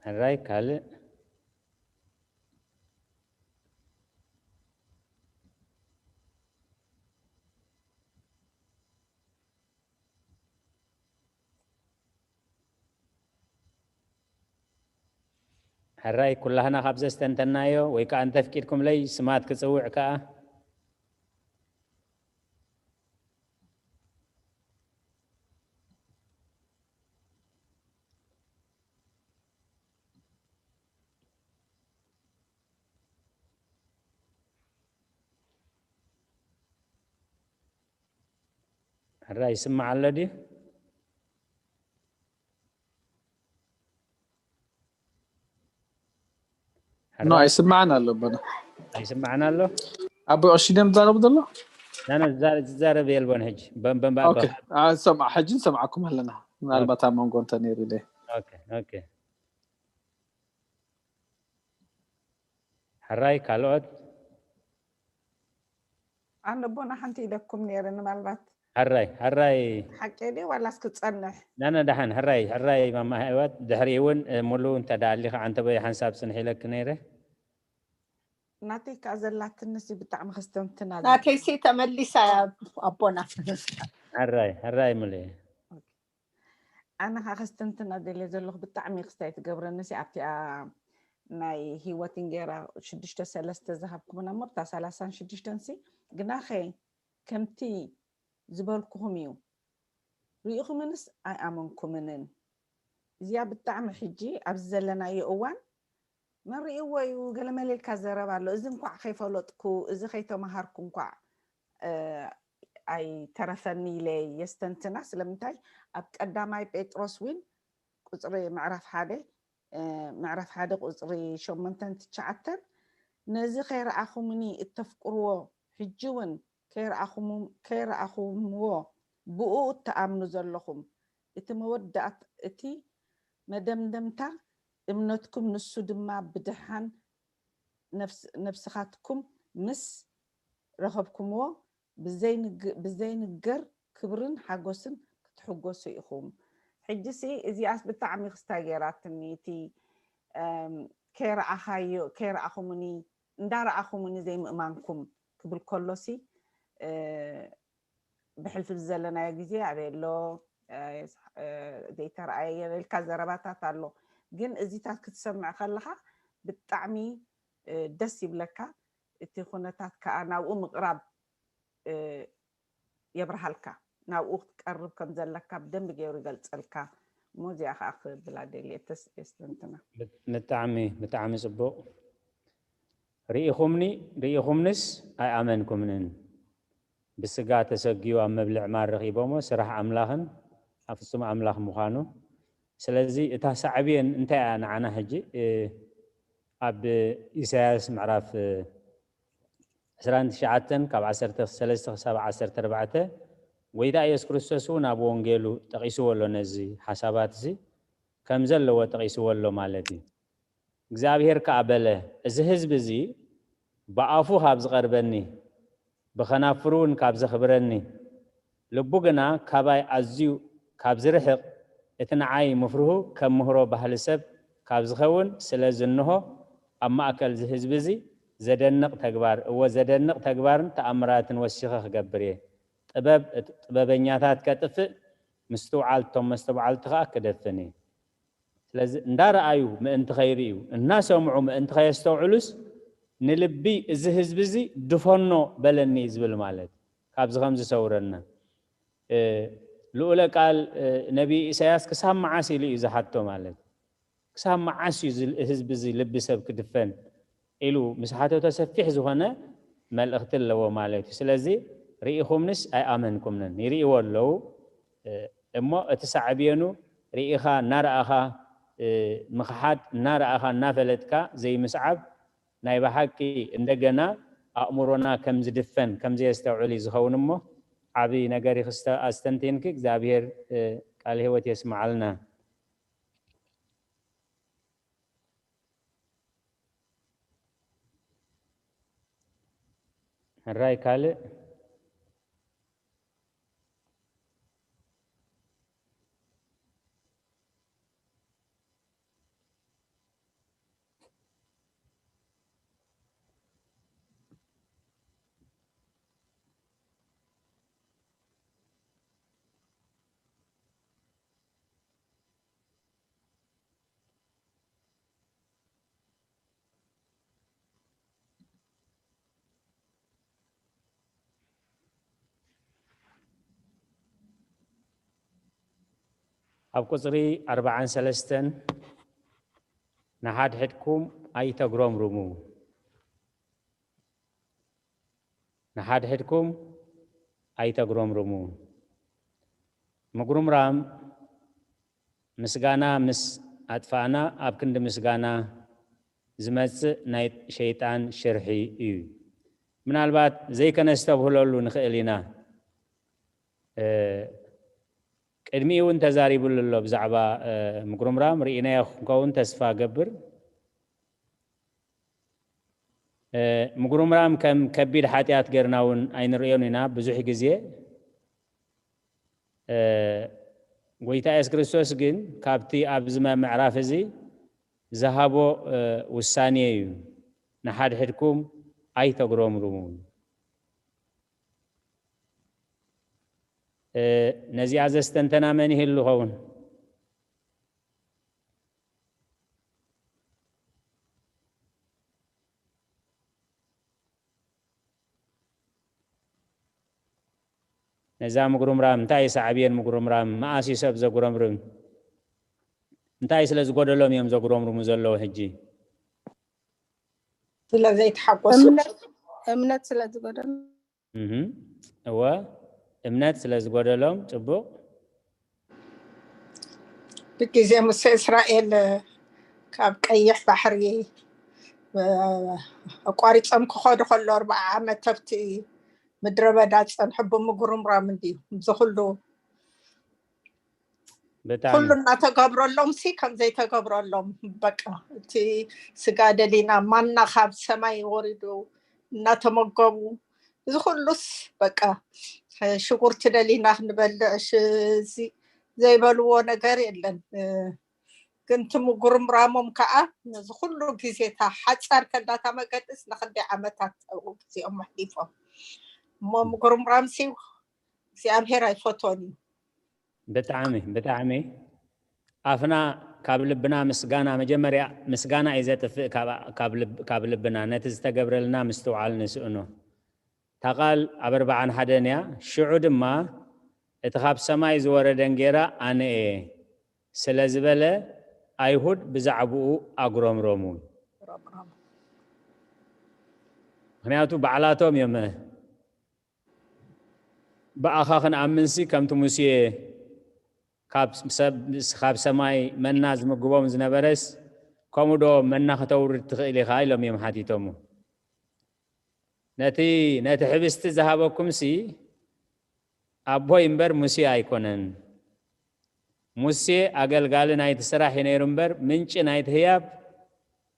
ሕራይ ካልእ ሕራይ ኩላህና ካብ ዘስተንተናዮ ወይ ከዓ እንተፍቂድኩምለይ ስማት ክጽውዕ ከዓ ሕራ ይስማዕ ኣሎ ድዩ? ኖ፣ ኣይስማዕን ኣሎ ኣቦና። ኣይስማዕን ኣሎ? ኣቦ ቀሺ ድዮም ዝዛረቡ ዘሎ? ናና ዝዛረ-፣ ዝዛረብ የልቦን ሕጂ። በም-፣ በም-፣ በም-፣ ኦኬ። አ፣ ሰምዓ-፣ ሕጂ ንሰምዓኩም ኣለና። ምናልባት ኣብ መንጎ እንተ ነይሩ ኢለ። ኦኬ፣ ኦኬ። ሕራይ ካልኦት? ኣነ ኣቦና ሓንቲ ኢለኩም ነይረ፣ ንማልባት ሕራይ፣ ሕራይ። ሓቂ ድዩ ዋላስ ክጸንሕ? ናና ደሓን፣ ሕራይ፣ ሕራይ ማማ ህይወት፣ ድሕሪኡ እውን፣ እ፣ ሙሉ እንተ ደኣ ኣሊኻ ዓንተቦይ ሓንሳብ ጽንሕ ኢለኪ ነይረ። ናተይ ከኣ ዘላትንስ ብጣዕሚ ከስተንትና ናተይሲ ተመሊሳ እያ ኣቦና። ሕራይ፣ ሕራይ ሙሉየ። ኣነ ከኣ ከስተንትና ደልየ ዘለኹ ብጣዕሚ ክስታይ ትገብረንሲ ኣብቲኣ ናይ ህይወት እንጌራ ሽዱሽተ ሰለስተ ዝሃብኩምና እሞ እታ ሰላሳን ሽዱሽተንሲ ግናኸ ከምቲ ዝበልኩኹም እዩ። ርኢኹምንስ ኣይኣመንኩምንን። እዚኣ ብጣዕሚ ሕጂ ኣብዚ ዘለናዮ እዋን መን ርእይዎ እዩ ገለመለ ኢልካ ዘረባ ኣሎ። እዚ እንኳዕ ከይፈለጥኩ፣ እዚ ከይተማሃርኩ እንኳዕ፣ እ፣ ኣይተረፈኒ ኢለ የስተንትና። ስለምንታይ ኣብ ቀዳማይ ጴጥሮስ እውን ቁጽሪ ምዕራፍ ሓደ፣ እ፣ ምዕራፍ ሓደ ቁጽሪ ሸሞንተን ትሽዓተን፣ ነዚ ከይረኣኹምኒ እተፍቅርዎ ሕጂ እውን ከይረኣኹም-፣ ከይረኣኹምዎ ብእኡ እትኣምኑ ዘለኹም፣ እቲ መወዳእት-፣ እቲ መደምደምታ እምነትኩም፣ ንሱ ድማ ብደሓን ነፍስ-፣ ነፍስኻትኩም ምስ ረኸብኩምዎ ብዘይንግ-፣ ብዘይንገር ክብርን ሓጎስን ክትሕጎሱ ኢኹም። ሕጂሲ እዚኣስ ብጣዕሚ ክስታ ገይራትኒ፣ እቲ፣ እም፣ ከይረኣኻዮ፣ ከይረኣኹምኒ፣ እንዳረኣኹምኒ ዘይምእማንኩም ክብል ከሎሲ፣ እ፣ ብሕልፊ ዘለናዮ ግዜ ኣበይ ኣሎ፣ እ፣ እ፣ ዘይተረኣየ ኢልካ ዘረባታት ኣሎ። ግን እዚታት ክትሰምዕ ከለኻ ብጣዕሚ፣ እ፣ ደስ ይብለካ። እቲ ኩነታት ከኣ ናብኡ ምቕራብ፣ እ፣ የብርሃልካ። ናብኡ ክትቀርብ ከም ዘለካ ብደንቢ ገይሩ ይገልጸልካ። እሞ እዚኣ ከኣ ክብላ ደልየ፣ ተስ-፣ የስተንትና። ብጣዕሚ፣ ብጣዕሚ ጽቡቕ። ርኢኹምኒ፣ ርኢኹምንስ ኣይኣመንኩምንን። ብስጋ ተሰግዩ ኣብ መብልዕ ማር ረኺቦሞ፣ ስራሕ ኣምላኽን ኣብ ፍጹም ኣምላኽ ምዃኑ። ስለዚ እታ ሳዕቤን እንታይ እያ ንዓና ሕጂ? እ፣ ኣብ ኢሳያስ ምዕራፍ፣ እ፣ ዕስራን ትሽዓተን ካብ ዓሰርተ ሰለስተ ክሳብ ዓሰርተ ኣርባዕተ ጎይታ ኢየሱስ ክርስቶስ እውን ኣብ ወንጌሉ ጠቒስዎ ኣሎ። ነዚ ሓሳባት እዚ ከም ዘለዎ ጠቒስዎ ኣሎ ማለት እዩ። እግዚኣብሔር ከኣ በለ፣ እዚ ህዝቢ እዚ ብኣፉ ካብ ዝቐርበኒ፣ ብኸናፍሩ እውን ካብ ዘኽብረኒ፣ ልቡ ግና ካባይ ኣዝዩ ካብ ዝርሕቕ፣ እቲ ንዓይ ምፍርሁ ከም ምህሮ ባህሊ ሰብ ካብ ዝኸውን፣ ስለዚ እንሆ ኣብ ማእከል እዚ ህዝቢ እዚ ዘደንቕ ተግባር፣ እወ ዘደንቕ ተግባርን ተኣምራትን ወሲኸ ክገብር እየ። ጥበብ፣ ጥበበኛታት ከጥፍእ፣ ምስትውዓል እቶም መስተውዓልቲ ከኣ ክደፍን እየ። ስለዚ እንዳረኣዩ ምእንቲ ከይርእዩ፣ እናሰምዑ ምእንቲ ከየስተውዕሉስ ንልቢ እዚ ህዝቢ እዚ ድፈኖ በለኒ ዝብል ማለት እዩ። ካብዚ ከም ዝሰውረና። እ፣ ልኡለ ቃል ነቢ ኢሳያስ ክሳብ መዓስ ኢሉ እዩ ዝሓቶ ማለት? ክሳብ መዓስ እዩ ህዝቢ እዚ ልቢ ሰብ ክድፈን ኢሉ ምስ ሓተቶ ሰፊሕ ዝኾነ መልእኽቲ ኣለዎ ማለት እዩ። ስለዚ ርኢኹምንስ ኣይኣመንኩምንን ይርእይዎ ኣለዉ። እሞ እቲ ሳዕብየኑ ርኢኻ እናረኣኻ ምኽሓድ እናረኣኻ እናፈለጥካ ዘይምስዓብ ናይ ብሓቂ እንደገና ኣእምሮና ከም ዝድፈን ከም ዘየስተውዕል እዩ ዝኸውን። እሞ ዓብዪ ነገር እዩ ክስተ- ኣስተንቲንኪ እግዚኣብሔር ቃል ህይወት የስምዓልና። ሕራይ ካልእ ኣብ ቁፅሪ ኣርባዓን ሰለስተን ንሓድሕድኩም ኣይተግረምርሙ፣ ንሓድሕድኩም ኣይተግረምርሙ። ምጉርምራም ምስጋና ምስ ኣጥፋእና ኣብ ክንዲ ምስጋና ዝመጽእ ናይ ሸይጣን ሽርሒ እዩ። ምናልባት ዘይከነስተብህለሉ ንኽእል ኢና። ቅድሚኡ እውን ተዛሪብሉ ኣሎ ብዛዕባ ምጉርምራም ርኢናዮ ክንከውን ተስፋ ገብር። ምጉርምራም ከም ከቢድ ሓጢኣት ጌርና እውን ኣይንርእዮን ኢና ብዙሕ ግዜ። ጎይታ የሱስ ክርስቶስ ግን ካብቲ ኣብዚ ምዕራፍ እዚ ዝሃቦ ውሳኔ እዩ። ንሓድሕድኩም ኣይተጉረምርሙ። ነዚኣ ዘስተንተና መን ይህሉ ኸውን? ነዛ ምጉርምራም እንታይ ሳዕብየን ምጉርምራም መኣስ እዩ ሰብ ዘጉረምርም? እንታይ ስለ ዝጎደሎም እዮም ዘጉረምርሙ ዘለዉ ሕጂ? ስለ ዘይተሓጎሱ። እምነት ስለ ዝጎደሎም። እወ እምነት ስለ ዝጎደሎም። ጽቡቕ። ብግዜ ሙሴ እስራኤል ካብ ቀይሕ ባሕሪ ኣቋሪጾም ክኸዱ ከሎ ኣርባዓ ዓመት ኣብቲ ምድረ በዳ ጸንሑ ብምጉርምራም እንድዩ እዚ ኩሉ ኩሉ እናተገብረሎም ሲ ከም ዘይተገብረሎም በቃ እቲ ስጋ ደሊና ማና ካብ ሰማይ ወሪዱ እናተመገቡ እዚ ኩሉስ በቃ ሽጉርቲ ደሊና ክንበልዕ ዘይበልዎ ነገር የለን። ግን ትምጉርምራሞም ከዓ ነዚ ኩሉ ግዜታ ሓፃር ከላታ መገድስ ንክንደይ ዓመታት ኣብኡ ግዜኦም ኣሕሊፎም እሞ ምጉርምራም ሲ እግዚኣብሔር ኣይፈቶን እዩ። ብጣዕሚ ብጣዕሚ ኣፍና ካብ ልብና ምስጋና መጀመርያ ምስጋና እዩ ዘጥፍእ ካብ ልብና ነቲ ዝተገብረልና ምስትውዓል ንስእኖ። እታ ቃል ኣብ ኣርባዓን ሓደን እያ። ሽዑ ድማ እቲ ካብ ሰማይ ዝወረደ እንጌራ ኣነ እየ ስለ ዝበለ ኣይሁድ ብዛዕባኡ ኣጉረምረሙ። ምክንያቱ ባዕላቶም እዮም ብኣኻ ክንኣምንሲ ከምቲ ሙሴ ካብ ሰማይ መና ዝምግቦም ዝነበረስ ከምኡ ዶ መና ከተውርድ ትኽእል ኢኻ ኢሎም እዮም ሓቲቶሙ። ነቲ ነቲ ሕብስቲ ዝሃበኩምሲ ኣቦይ እምበር ሙሴ ኣይኮነን። ሙሴ ኣገልጋሊ ናይቲ ስራሕ እዩ ነይሩ እምበር ምንጪ ናይቲ ህያብ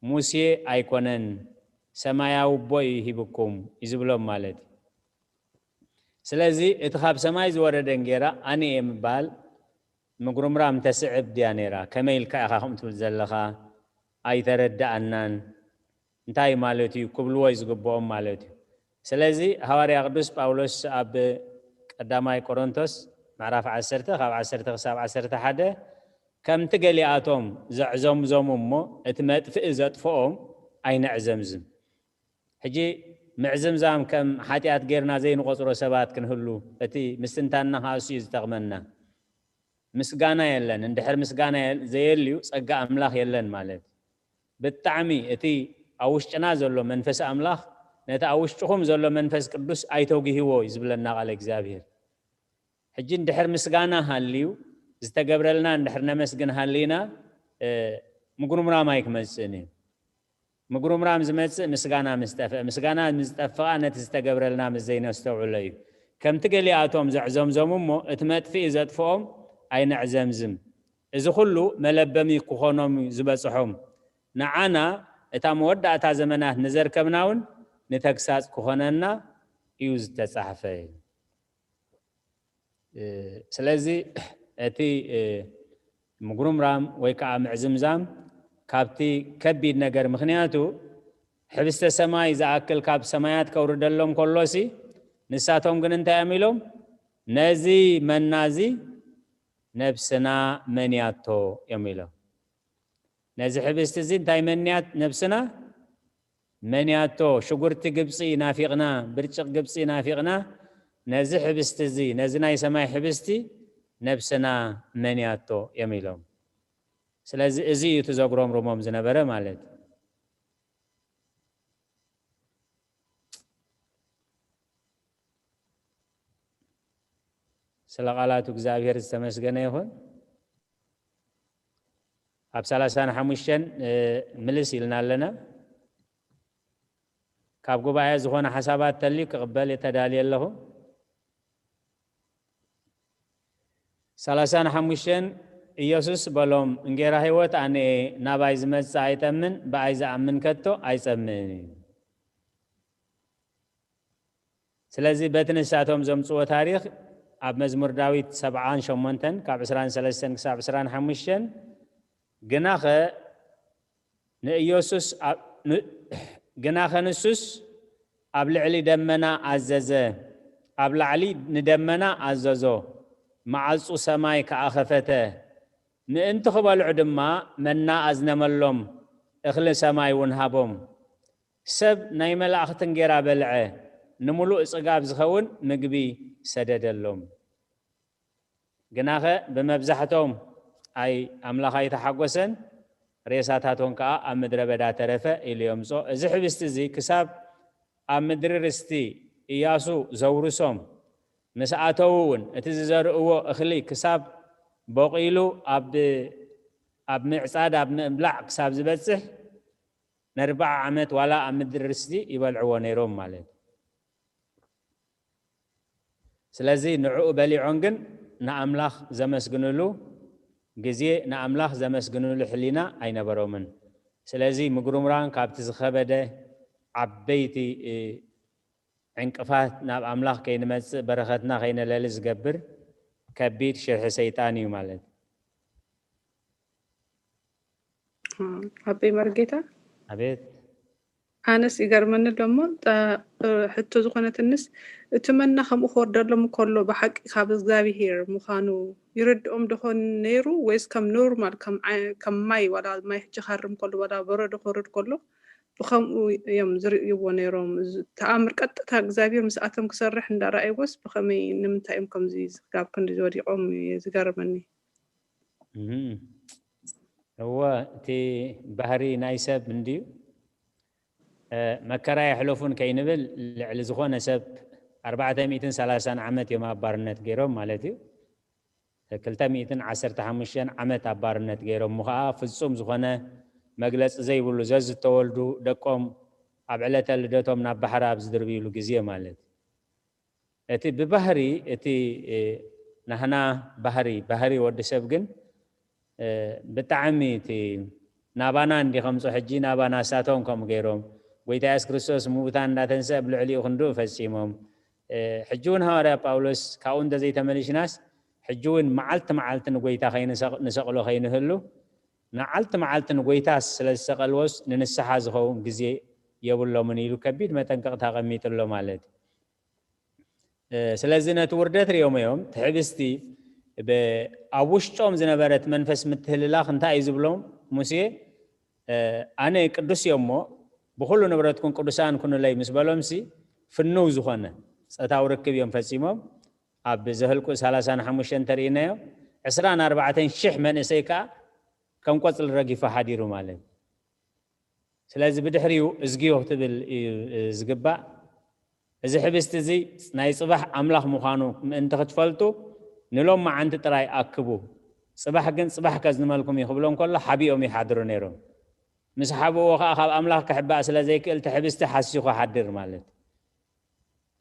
ሙሴ ኣይኮነን፣ ሰማያዊ ኣቦ እዩ ሂብኩም እዩ ዝብሎም ማለት እዩ። ስለዚ እቲ ካብ ሰማይ ዝወረደ እንጌራ ኣነ እየ ምባል ምጉርምራም ተስዕብ ድያ ነይራ? ከመይ ኢልካ ኢኻ ከምኡ ትብል ዘለኻ? ኣይተረድኣናን። እንታይ ማለት እዩ ክብልዎ እዩ ዝግብኦም ማለት እዩ። ስለዚ ሃዋርያ ቅዱስ ጳውሎስ ኣብ ቀዳማይ ቆሮንቶስ ምዕራፍ ዓሰርተ ካብ ዓሰርተ ክሳብ ዓሰርተ ሓደ ከምቲ ገሊኣቶም ዘዕዘምዘሙ እሞ እቲ መጥፍኢ ዘጥፍኦም ኣይነዕዘምዝም። ሕጂ ምዕዝምዛም ከም ሓጢኣት ጌርና ዘይንቆፅሮ ሰባት ክንህሉ እቲ ምስትንታንና ከዓ እሱ እዩ ዝጠቕመና። ምስጋና የለን። እንድሕር ምስጋና የል- ዘየልዩ ጸጋ ኣምላኽ የለን ማለት እዩ። ብጣዕሚ እቲ ኣብ ውሽጥና ዘሎ መንፈስ ኣምላኽ ነቲ ኣብ ውሽጥኹም ዘሎ መንፈስ ቅዱስ ኣይተጉህዎ እዩ ዝብለና ቃል እግዚኣብሔር። ሕጂ እንድሕር ምስጋና ሃልዩ ዝተገብረልና እንድሕር ነመስግን ሃሊና፣ እ፣ ምጉርምራም ኣይክመጽእን እዩ። ምጉርምራም ዝመጽእ ምስጋና ምስ ጠፍአ፣ ምስጋና ምስ ዝጠፍእ ከኣ ነቲ ዝተገብረልና ምስ ዘይነስተውዕሎ እዩ። ከምቲ ገሊኣቶም ዘዕዘምዘሙ እሞ እቲ መጥፍኢ ዘጥፍኦም ኣይነዕዘምዝም። እዚ ኩሉ መለበሚ ክኾኖም እዩ ዝበጽሖም። ንዓና እታ መወዳእታ ዘመናት ንዘርከብና እውን ንተግሳጽ ክኾነና እዩ ዝተጻሕፈ። እ፣ ስለዚ እቲ፣ እ፣ ምጉርምራም ወይ ከዓ ምዕዝምዛም ካብቲ ከቢድ ነገር፣ ምኽንያቱ ሕብስተ ሰማይ ዝኣክል ካብ ሰማያት ከውርደሎም ከሎሲ ንሳቶም ግን እንታይ እዮም ኢሎም? ነዚ መና እዚ ነብስና መንያቶ እዮም ኢሎም። ነዚ ሕብስቲ እዚ እንታይ መንያት ነብስና መንያቶ? ሽጉርቲ ግብፂ ናፊቕና፣ ብርጭቕ ግብፂ ናፊቕና፣ ነዚ ሕብስቲ እዚ፣ ነዚ ናይ ሰማይ ሕብስቲ ነብስና መንያቶ እዮም ኢሎም። ስለዚ እዚ እዩ እቲ ዘጉረምርሞም ዝነበረ ማለት እዩ። ስለ ቃላቱ እግዚኣብሔር ዝተመስገነ ይኹን። ኣብ ሰላሳን ሓሙሽተን፣ እ፣ ምልስ ኢልና ኣለና። ካብ ጉባኤ ዝኾነ ሓሳባት ተልዩ ክቕበል የተዳልየ ኣለኹ። ሰላሳን ሓሙሽተን ኢየሱስ በሎም፣ እንጌራ ህይወት ኣነ እየ፣ ናባይ ዝመጽእ ኣይጠምን፣ ብኣይ ዝኣምን ከቶ ኣይጸምእን እዩ። ስለዚ በቲ ንሳቶም ዘምጽዎ ታሪኽ ኣብ መዝሙር ዳዊት ሰብዓን ሸሞንተን ካብ ዕስራን ሰለስተን ክሳብ ዕስራን ሓሙሽተን፣ ግናኸ ንኢየሱስ ኣብ- ን- ግናኸ ንሱስ ኣብ ልዕሊ ደመና ኣዘዘ፣ ኣብ ላዕሊ ንደመና ኣዘዞ፣ መዓጹ ሰማይ ከኣ ኸፈተ፣ ምእንቲ ኽበልዑ ድማ መና ኣዝነመሎም፣ እኽሊ ሰማይ እውን ሃቦም። ሰብ ናይ መላእኽቲ እንጌራ በልዐ፣ ንምሉእ ጽጋብ ዝኸውን ምግቢ ሰደደሎም። ግናኸ ብመብዛሕቶም ኣይ ኣምላኽ ኣይተሓጎሰን፣ ሬሳታቶም ከኣ ኣብ ምድረ በዳ ተረፈ ኢሉ የምጾ። እዚ ሕብስቲ እዚ ክሳብ ኣብ ምድሪ ርስቲ ኢያሱ ዘውርሶም ምስ ኣተዉ እውን እቲ ዝዘርእዎ እኽሊ ክሳብ ቦቒሉ ኣብ ኣብ ምዕጻድ ኣብ ምብላዕ ክሳብ ዝበጽሕ ነርብዓ ዓመት ዋላ ኣብ ምድሪ ርስቲ ይበልዕዎ ነይሮም ማለት እዩ። ስለዚ ንዕኡ በሊዖም ግን ንኣምላኽ ዘመስግንሉ ግዜ፣ ንኣምላኽ ዘመስግንሉ ሕሊና ኣይነበሮምን። ስለዚ ምጉርምራም ካብቲ ዝኸበደ ዓበይቲ፣ እ፣ ዕንቅፋት ናብ ኣምላኽ ከይንመጽእ በረኸትና ከይነለሊ ዝገብር ከቢድ ሽርሒ ሰይጣን እዩ ማለት እዩ። ኣቤ መርጌታ ኣቤት ኣነስ ይገርመኒ ኣሎ እሞ፣ ጠ- ሕቶ ዝኾነትንስ፣ እቲ መና ከምኡ ክወርደሎም ከሎ ብሓቂ ካብ እግዚኣብሄር ምዃኑ ይርድኦም ደኾን ነይሩ፣ ወይስ ከም ኖርማል ከም ዓይ- ከም ማይ ዋላ ማይ ሕጂ ክሃርም ከሎ ዋላ በረዶ ክወርድ ከሎ ብኸምኡ እዮም ዝርእይዎ ነይሮም? እዚ ተኣምር ቀጥታ እግዚኣብሄር ምስኣቶም ክሰርሕ እንዳረኣይዎስ ብኸመይ ንምንታይ እዮም ከምዚ ካብ ክንዲ ወዲቖም እዩ ዝገርመኒ። እም። እወ፣ እቲ ባህሪ ናይ ሰብ እንድዩ። እ፣ መከራ የሕለፉን ከይንብል ልዕሊ ዝኾነ ሰብ ኣርባዕተ ሚእትን ሰላሳን ዓመት እዮም ኣብ ባርነት ገይሮም ማለት እዩ። ክልተ ሚእትን ዓሰርተ ሓሙሽተን ዓመት ኣብ ባርነት ገይሮም ከዓ ፍጹም ዝኾነ መግለፂ ዘይብሉ ዘዝተወልዱ ደቆም ኣብ ዕለተ ልደቶም ናብ ባሕሪ ኣብ ዝድርብይሉ ግዜ ማለት እዩ። እቲ ብባህሪ እቲ፣ እ፣ ናህና ባህሪ፣ ባህሪ ወዲ ሰብ ግን፣ እ፣ ብጣዕሚ እቲ ናባና እንዲ ከምፁ ሕጂ ናባና እሳቶም ከምኡ ገይሮም ጎይታ የሱስ ክርስቶስ ምዉታን እንዳተንስአ ኣብ ልዕሊኡ ክንድኡ ፈጺሞም። እ፣ ሕጂ እውን ሃዋርያ ጳውሎስ ካብኡ እንተዘይተመሊሽናስ ሕጂ እውን መዓልቲ መዓልቲ ንጎይታ ከይንሰቕ- ንሰቕሎ ከይንህሉ መዓልቲ መዓልቲ ንጎይታ ስለ ዝሰቐልዎስ ንንስሓ ዝኸውን ግዜ የብሎምን ኢሉ ከቢድ መጠንቀቕታ ኣቐሚጡ ኣሎ ማለት እዩ። እ፣ ስለዚ ነቲ ውርደት ሪኦም እዮም። እቲ ሕብስቲ ብ- ኣብ ውሽጦም ዝነበረት መንፈስ ምትህልላኽ እንታይ እዩ ዝብሎም? ሙሴ፣ እ፣ ኣነ ቅዱስ እየ እሞ ብኹሉ ንብረትኩም ቅዱሳን ኩኑለይ ምስ በሎምሲ ፍኑው ዝኾነ ጸታዊ ርክብ እዮም ፈጺሞም። ኣብ ዘህልቁ ሰላሳን ሓሙሽተን እንተርኢናዮ ዕስራን ኣርባዕተን ሽሕ መንእሰይ ከዓ ከም ቆፅሊ ረጊፉ ሓዲሩ ማለት እዩ። ስለዚ ብድሕሪኡ እዝግዮ ክትብል እዩ ዝግባእ። እዚ ሕብስቲ እዚ ናይ ፅባሕ ኣምላኽ ምዃኑ ምእንቲ ክትፈልጡ ንሎም መዓንቲ ጥራይ ኣክቡ፣ ፅባሕ ግን ፅባሕ ከዝንመልኩም እዩ ክብሎ እንከሎ ሓቢኦም ይሓድሩ ነይሮም። ምስ ሓብዎ ከዓ ካብ ኣምላኽ ክሕባእ ስለ ዘይክእል እቲ ሕብስቲ ሓሲኹ ሓድር ማለት።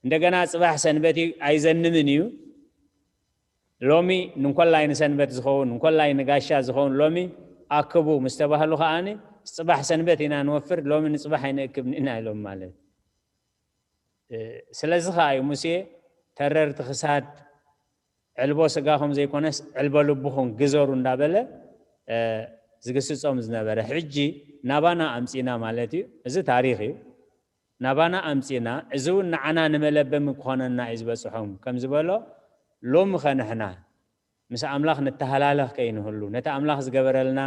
እንደገና ፅባሕ ሰንበት እዩ ኣይዘንምን እዩ። ሎሚ ንኮላይ ንሰንበት ዝኸውን ንኮላይ ንጋሻ ዝኸውን ሎሚ ኣክቡ ምስ ተባህሉ ከዓኒ ፅባሕ ሰንበት ኢና ንወፍር፣ ሎሚ ንፅባሕ ኣይንእክብን ኢና ኢሎም ማለት። ስለዚ ከዓ እዩ ሙሴ ተረርቲ ክሳድ ዕልቦ ስጋኹም ዘይኮነስ ዕልቦ ልብኹም ግዘሩ እንዳበለ ዝግስጾም ዝነበረ። ሕጂ ናባና ኣምጺና ማለት እዩ። እዚ ታሪኽ እዩ። ናባና ኣምጺና፣ እዚ እውን ንዓና ንመለበሚ ክኾነና እዩ ዝበጽሖም ከም ዝበሎ፣ ሎሚ ኸ ንሕና ምስ ኣምላኽ ንተሃላለኽ ከይንህሉ፣ ነቲ ኣምላኽ ዝገበረልና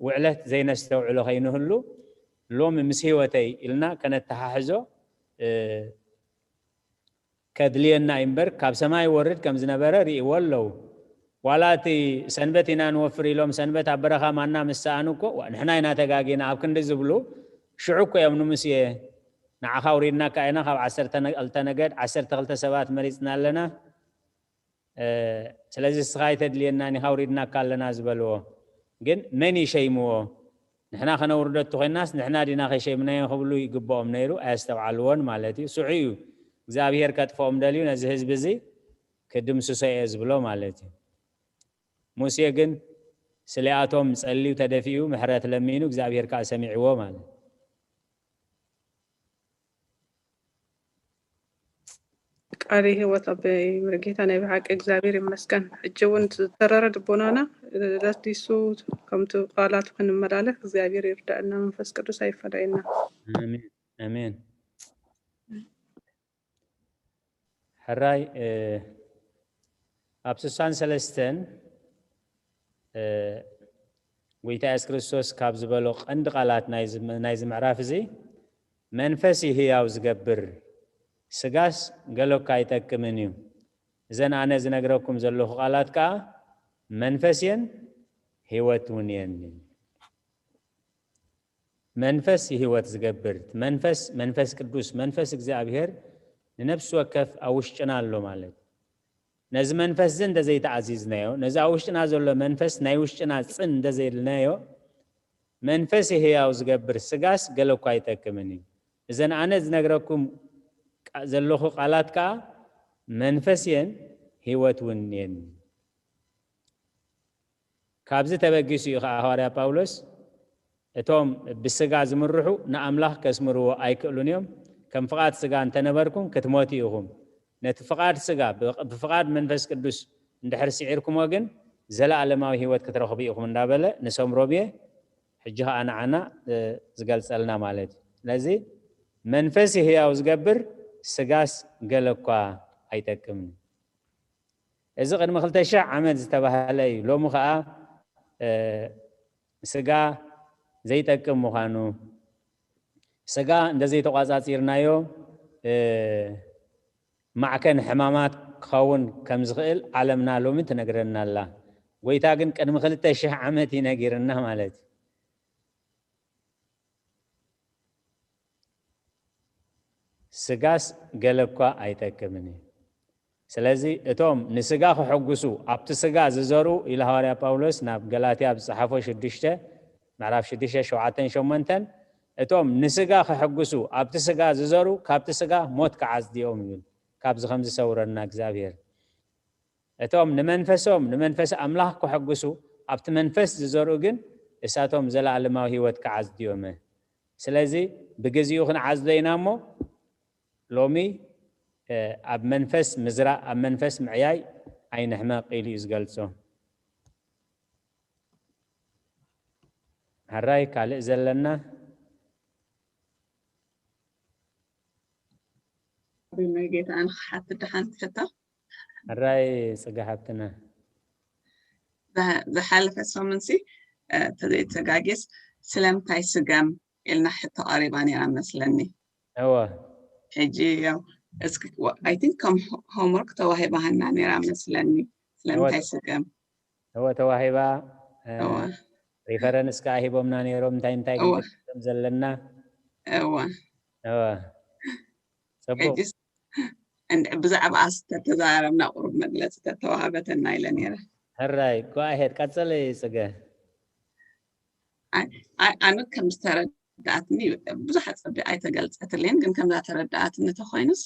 ውዕለት ዘይነስተውዕሎ ከይንህሉ፣ ሎሚ ምስ ህይወተይ ኢልና ከነተሓሕዞ ከድልየና እዩ እምበር፣ ካብ ሰማይ ወርድ ከም ዝነበረ ርእይዎ ኣለዉ። ዋላ እቲ ሰንበት ኢና ንወፍር ኢሎም ሰንበት ኣብ በረኻ ማና ምስ ሰኣኑ እኮ፣ ዋ፣ ንሕና ኢና ተጋጊና ኣብ ክንዲ ዝብሉ፣ ሽዑ እኮ እዮም ንሙሴ፣ "ንዓኻ ኣውሪድናካ ኢና፣ ካብ ዓሰርተ ክልተ ነገድ ዓሰርተ ክልተ ሰባት መሪጽና ኣለና፣ እ፣ ስለዚ ንስኻ ኣይተድልየናን ኢኻ፣ ኣውሪድናካ ኣለና" ዝበልዎ። ግን መን ይሸይምዎ? ንሕና ከነውርዶ እትኾይናስ ንሕና ዲና ከይሸይምናዮ ክብሉ ይግብኦም ነይሩ፣ ኣየስተውዓልዎን ማለት እዩ። ስዑ እዩ እግዚኣብሄር ከጥፍኦም ደልዩ ነዚ ህዝቢ እዚ ክድምስሶ እየ ዝብሎ ማለት እዩ። ሙሴ ግን ስሊኣቶም ጸልዩ ተደፊኡ ምሕረት ለሚኑ እግዚኣብሄር ከዓ ሰሚዕዎ ማለት እዩ። ቃለ ህይወት ኣቦይ መርጌታ ናይ ብሓቂ እግዚኣብሔር ይመስገን። ሕጂ እውን ዝተረረ ልቦናና ለስሊሱ ከምቲ ቃላቱ ክንመላለስ እግዚኣብሔር ይርዳእና፣ መንፈስ ቅዱስ ኣይፈለየና። ኣሜን ኣሜን። ሕራይ ኣብ ስሳን ሰለስተን ጎይታ የሱስ ክርስቶስ ካብ ዝበሎ ቀንዲ ቃላት ናይዚ ምዕራፍ እዚ መንፈስ እዩ ህያው ዝገብር፣ ስጋስ ገለኳ ኣይጠቅምን እዩ። እዘን ኣነ ዝነግረኩም ዘለኹ ቃላት ከዓ መንፈስ እየን ህይወት እውን እየን። መንፈስ ህይወት ዝገብር መንፈስ፣ መንፈስ ቅዱስ፣ መንፈስ እግዚኣብሔር ንነፍሲ ወከፍ ኣብ ውሽጥና ኣሎ ማለት እዩ። ነዚ መንፈስ እዚ እንተዘይተኣዚዝናዮ፣ ነዚ ኣብ ውሽጥና ዘሎ መንፈስ ናይ ውሽጥና ጽን እንተዘይልናዮ፣ መንፈስ ህያው ዝገብር ስጋስ ገለ እኳ ኣይጠቅምን እዩ። እዘን ኣነ ዝነግረኩም ዘለኹ ቃላት ከኣ መንፈስ እየን ህይወት እውን እየን። ካብዚ ተበጊሱ እዩ ከኣ ሃዋርያ ጳውሎስ እቶም ብስጋ ዝምርሑ ንኣምላኽ ከስምርዎ ኣይክእሉን እዮም። ከም ፍቓድ ስጋ እንተነበርኩም ክትሞቱ ኢኹም። ነቲ ፍቓድ ስጋ ብፍቓድ መንፈስ ቅዱስ እንድሕር ስዒርኩሞ ግን ዘለኣለማዊ ህይወት ክትረኽቡ ኢኹም እንዳበለ ንሶም ሮሜ ሕጂ ከኣ ንዓና ዝገልጸልና ማለት እዩ። ስለዚ መንፈስ ህያው ዝገብር ስጋስ ገለ እኳ ኣይጠቅምን። እዚ ቅድሚ ክልተ ሽሕ ዓመት ዝተባህለ እዩ። ሎሚ ከኣ ስጋ ዘይጠቅም ምዃኑ፣ ስጋ እንተዘይተቋጻጺርናዮ ማዕከን ሕማማት ክኸውን ከም ዝኽእል ዓለምና ሎሚ ትነግረና ኣላ። ጎይታ ግን ቅድሚ ክልተ ሽሕ ዓመት እዩ ነጊርና ማለት እዩ። ስጋስ ገለ እኳ ኣይጠቅምን እዩ። ስለዚ እቶም ንስጋ ክሕጉሱ ኣብቲ ስጋ ዝዘርኡ ኢሉ ሃዋርያ ጳውሎስ ናብ ገላትያ ኣብ ዝጸሓፎ ሽዱሽተ ምዕራፍ ሽዱሽተ ሸውዓተን ሸሞንተን እቶም ንስጋ ክሕጉሱ ኣብቲ ስጋ ዝዘርኡ ካብቲ ስጋ ሞት ክዓጽድዮም ይብል። ካብዚ ከም ዝሰውረና እግዚኣብሔር እቶም ንመንፈሶም ንመንፈስ ኣምላኽ ክሕጉሱ ኣብቲ መንፈስ ዝዘርኡ ግን እሳቶም ዘለኣለማዊ ህይወት ክዓጽድዮም። ስለዚ ብግዚኡ ክንዓጽዶ ኢና እሞ ሎሚ ኣብ መንፈስ ምዝራእ ኣብ መንፈስ ምዕያይ ኣይንሕመቕ ኢሉ እዩ ዝገልጾ። ሕራይ ካልእ ዘለና ብመጌታ ኣነ ክሓትት ደሓን ትሕቶ ሕራይ ጽጋ ሓብትና ዝሓለፈ ሰሙንሲ ተዘይተጋጌስ ስለምንታይ ስገም ኢልና ሕቶ ቀሪባ ነይራ መስለኒ እወ ሕጂ ያው እስኪ I think ከም homework ተዋሂባሃና ነይራ መስለኒ እወ። እንታይ ስገም? እወ፣ ተዋሂባ፣ እ፣ እወ። ሪፈረንስ ከኣ ሂቦምና ነይሮም፣ እንታይ እንታይ እወ። ክንጥቀም ዘለና። እወ። እወ። ጽቡቕ። ሕጅስ እንድ-፣ ብዛዕባኣ ዝተተዛረብና ቁሩብ መግለጺ ተተዋህበተና ኢለ ነይረ። ሕራይ፣ go ahead፣ ቀጽሊ ጽገ። ኣይ፣ ኣይ፣ ኣነ ከም ዝተረዳእትኒ ብዙሕ ኣጸቢቓ ኣይተገልጸትለይን፣ ግን ከምዛ ተረዳእትኒ ተኾይኑስ፣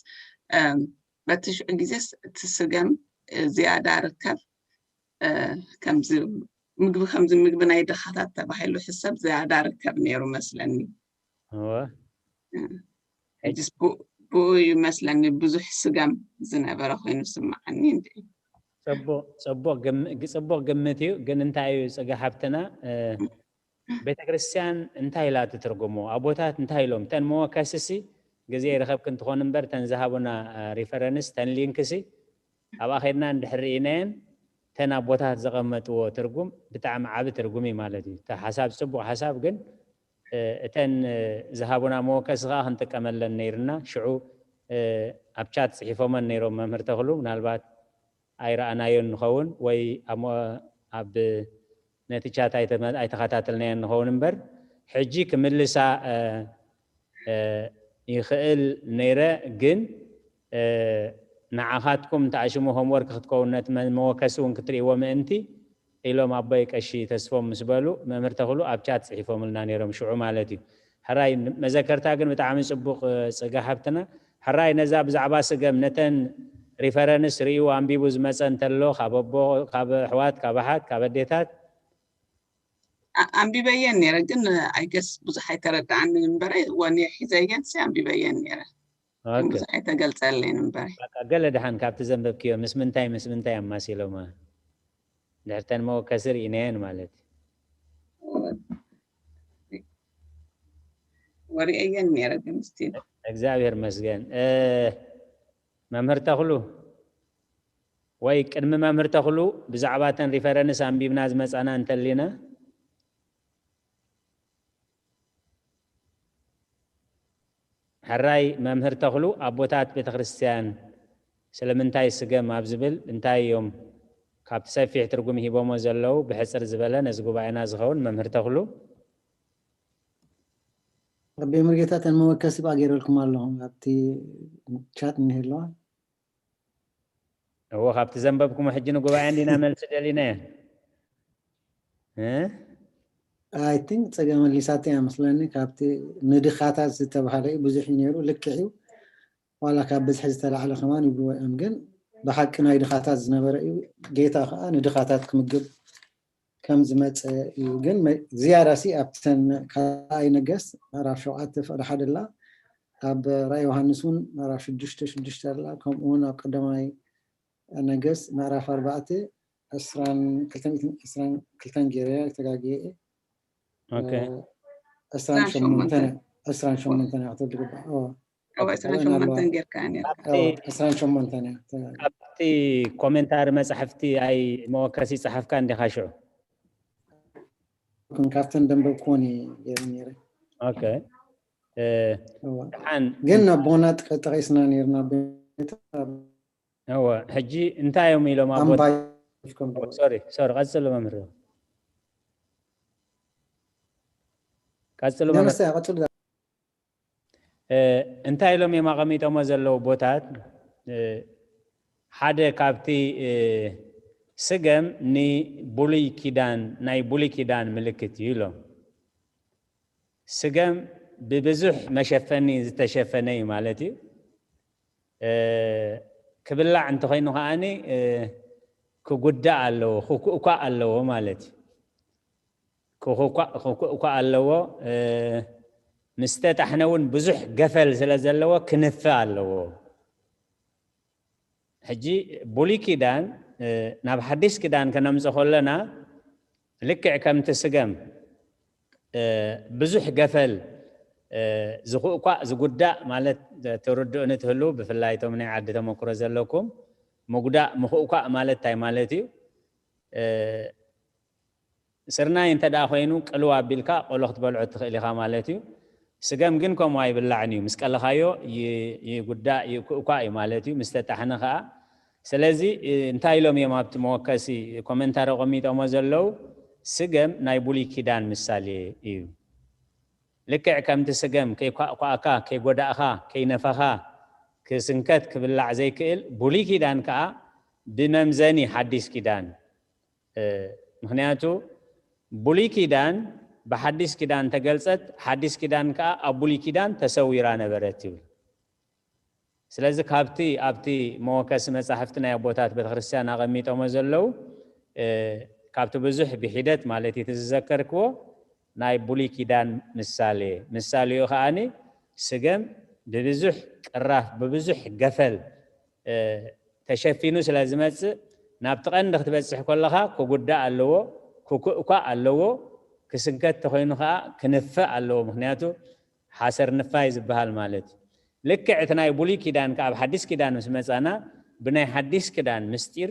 እም፣ በቲ ሽዑ ግዜስ እቲ ስገም፣ እ፣ ዝያዳ ርከብ፣ እ፣ ከምዚ ምግቢ፣ ከምዚ ምግቢ ናይ ድኻታት ተባሂሉ ሕሰብ ዝያዳ ርከብ ነይሩ መስለኒ። እወ። እ፣ ሕጅስ ብ-፣ ብኡ እዩ መስለኒ ብዙሕ ስገም ዝነበረ ኮይኑ ዝስምዓኒ እንድዒ። ጽቡቕ፣ ጽቡቕ ግም-፣ ግ-፣ ጽቡቕ ግምት እዩ። ግን እንታይ እዩ ጽገ ሓብትና፣ እ፣ ቤተክርስትያን እንታይ ኢላ ትትርጉሞ? ኣቦታት እንታይ ኢሎም? እተን መወከሲሲ ግዜ ይረኸብክን ትኾን እምበር፣ እተን ዝሃቡና፣ እ፣ ሪፈረንስ፣ እተን ሊንክሲ ኣብኣ ኸድና እንድሕር ርኢናየን፣ እተን ኣቦታት ዘቐመጥዎ ትርጉም ብጣዕሚ ዓቢ ትርጉም እዩ ማለት እዩ። እቲ ሓሳብ ጽቡቕ ሓሳብ፣ ግን፣ እ፣ እተን፣ እ፣ ዝሃቡና መወከሲ ኸኣ ክንጥቀመለን ነይርና። ሽዑ፣ እ፣ ኣብ ቻት ጽሒፎመን ነይሮም መምህር ተኽሉ፣ ምናልባት ኣይረኣናዮን ንኸውን ወይ ኣብ ሞ-፣ ኣብ ነቲ ቻት ኣይተመ-፣ ኣይተኸታተልናዮን ንኸውን እምበር፣ ሕጂ ክምልሳ፣ እ፣ እ፣ ይኽእል ነይረ፣ ግን፣ እ፣ ንዓኻትኩም ተኣሽሙ ሆምወርክ ክትከውን ነቲ መ-፣ መወከሲ እውን ክትርእይዎ ምእንቲ ኢሎም ኣቦይ ቀሺ ተስፎም ምስ በሉ፣ መምህር ተኽሉ ኣብ ቻት ጽሒፎምልና ነይሮም፣ ሽዑ ማለት እዩ። ሕራይ፣ መዘከርታ ግን ብጣዕሚ ጽቡቕ፣ እ፣ ጽገ ሓብትና። ሕራይ፣ ነዛ ብዛዕባ ስገም፣ ነተን ሪፈረንስ ርእዩ ኣንቢቡ ዝመጸ እንተሎ፣ ካብ ኣቦ፣ ካብ ኣሕዋት፣ ካብ ኣሓት፣ ካብ ኣዴታት? ኣ-፣ ኣንቢበየን ነይረ፣ ግን፣ እ፣ I guess ብዙሕ ኣይተረድኣንን እምበረ፣ ወን ሒዘየን ሲ ኣንቢበየን ነይረ። ግን ኦኬ። ብዙሕ ኣይተገልጸለይን እምበረ። በቃ፣ ገለ ደሓን ካብቲ ዘንበብክዮ ምስ ምንታይ፣ ምስ ምንታይ ኣማሲሎማ? ድሕርተን መወከሲ ርኢናየን ማለት እዩ። ወሪአየን ነይረ፣ ግን እስቲ እግዚኣብሔር መስገን። እ፣ መምህር ተኽሉ፣ ወይ ቅድሚ መምህር ተኽሉ ብዛዕባ እተን ሪፈረንስ ኣንቢብና ዝመጻና እንተሊና፣ ሕራይ መምህር ተኽሉ፣ ኣቦታት ቤተክርስትያን ስለምንታይ ስገም ኣብ ዝብል እንታይ እዮም ካብቲ ሰፊሕ ትርጉም ሂቦሞ ዘለዉ? ብሕጽር ዝበለ ነዚ ጉባኤና ዝኸውን መምህር ተኽሉ። ኣቦይ መርጌታ፣ እተን መወከሲ ብኣ ገይረልኩም ኣለኹም ኣብቲ ቻት እኒሄ ኣለዋ። እዎ፣ ካብቲ ዘንበብኩሞ ሕጂ ንጉባኤ እንዲና መልሲ ደሊና እየ። እ? I think ጸገ መሊሳቶ እያ መስለኒ። ካብቲ ንድኻታት ዝተባህለ እዩ፣ ብዙሕ እዩ ነይሩ፣ ልክዕ እዩ። ዋላ ካብ ብዝሒ ዝተላዕለ ከማን ይብልዎ እዮም፣ ግን ብሓቂ ናይ ድኻታት ዝነበረ እዩ። ጌታ ከኣ ንድኻታት ክምግብ ከም ዝመጸ እዩ። ግን መ-፣ ዝያዳ ሲ ኣብተን ካልኣይ ነገስት ምዕራፍ ሸውዓተ ፍቕዲ ሓደ ኣላ። ኣብ ራእይ ዮሃንስ እውን ምዕራፍ ሽዱሽተ ሽዱሽተ ኣላ። ከምኡ እውን ኣብ ቀዳማይ ነገስት ምዕራፍ ኣርባዕተ ዕስራን ክልተ ሚእትን ዕስራን ክልተን ገይረ እየ፣ ተጋግየ እየ። ኦኬ። እ፣ ዕስራን ሸሞንተን፣ ዕስራን ሸሞንተን እያ ክትብል ትግባእ። ኦ፣ እወ፣ ዕስራን ሸሞንተን ጌርካ እያ ነይርካ። ኣብቲ እወ፣ ዕስራን ሸሞንተን እያ። ተ-፣ ኣብቲ ኮሜንታሪ መጻሕፍቲ ኣይ መወከሲ ጸሓፍካ እንዲኻ ሽዑ? ካብተን ደንበብኩወን እየ ገይረ ነይረ። ኦኬ። እ፣ እወ። ደሓን ግን ኣቦና ጠ-፣ ጠቒስና ነይርና ቤት እወ፣ ሕጂ እንታይ እዮም ኢሎም ኣቦት-? ኣምባይ ኢልኩም ዶ? ሶሪ፣ ሶሪ፣ ቀጽሉ መምህር። ቀጽሉ መምህር። ደምሰ፣ ቀጽሉ። እ፣ እንታይ ኢሎም እዮም ኣቐሚጦሞ ዘለዉ ኣቦታት? እ፣ ሓደ ካብቲ፣ እ፣ ስገም ንብሉይ ኪዳን፣ ናይ ብሉይ ኪዳን ምልክት እዩ ኢሎም። ስገም ብብዙሕ መሸፈኒ ዝተሸፈነ እዩ ማለት እዩ። እ፣ ክብላዕ እንተኾይኑ ከኣኒ፣ እ፣ ክጉዳእ ኣለዎ፣ ክኩእኳእ ኣለዎ ማለት እዩ። ክኹኳ-፣ ክኩእኳእ ኣለዎ። እ፣ ምስ ተጣሕነ እውን ብዙሕ ገፈል ስለ ዘለዎ ክንፈ ኣለዎ። ሕጂ ብሉይ ኪዳን፣ እ፣ ናብ ሓዲስ ኪዳን ከነምጾ ከለና፣ ልክዕ ከምቲ ስገም፣ እ፣ ብዙሕ ገፈል፣ እ፣ ዝኹእኳእ፣ ዝጉዳእ ማለት ትርድኡኒ ትህልዉ፣ ብፍላይ እቶም ናይ ዓዲ ተመክሮ ዘለኩም፣ ምጉዳእ፣ ምኹእኳእ ማለት እንታይ ማለት እዩ? እ፣ ስርናይ እንተ ደኣ ኮይኑ ቅልው ኣቢልካ ቆሎ ክትበልዖ ትኽእል ኢኻ ማለት እዩ። ስገም ግን ከምኡ ኣይብላዕን እዩ። ምስ ቀለኻዮ ይ-፣ ይጉዳእ፣ ይኩእኳእ እዩ ማለት እዩ። ምስ ተጣሕነ ኸኣ ስለዚ እንታይ ኢሎም እዮም ኣብቲ መወከሲ ኮመንታሪ ኣቐሚጦሞ ዘለዉ? ስገም ናይ ብሉይ ኪዳን ምሳሌ እዩ። ልክዕ ከምቲ ስገም ከይኳዕኳዕካ፣ ከይጎዳእኻ፣ ከይነፈኻ ክስንከት ክብላዕ ዘይክእል፣ ብሉይ ኪዳን ከዓ ብመምዘኒ ሓዲስ ኪዳን። ምክንያቱ ብሉይ ኪዳን ብሓዲስ ኪዳን ተገልጸት፣ ሓዲስ ኪዳን ከዓ ኣብ ብሉይ ኪዳን ተሰዊራ ነበረት ይብል። ስለዚ ካብቲ ኣብቲ መወከሲ መጻሕፍቲ ናይ ኣቦታት ቤተክርስትያን ኣቐሚጦሞ ዘለዉ፣ ካብቲ ብዙሕ ብሒደት ማለት እዩ እቲ ዝዘከርክዎ ናይ ብሉይ ኪዳን ምሳሌ፣ ምሳሌኡ ከዓኒ ስገም ብብዙሕ ቅራፍ ብብዙሕ ገፈል ተሸፊኑ ስለ ዝመጽእ፣ ናብቲ ቀንዲ ክትበጽሕ ከለኻ ክጉዳእ ኣለዎ፣ ክኩእኳእ ኣለዎ፣ ክስንከት ተኾይኑ ከኣ ክንፍእ ኣለዎ። ምክንያቱ ሓሰር ንፋይ ዝበሃል ማለት እዩ። ልክዕ እቲ ናይ ብሉይ ኪዳን ከኣ ኣብ ሓዲስ ኪዳን ምስ መጻና፣ ብናይ ሓዲስ ኪዳን ምስጢር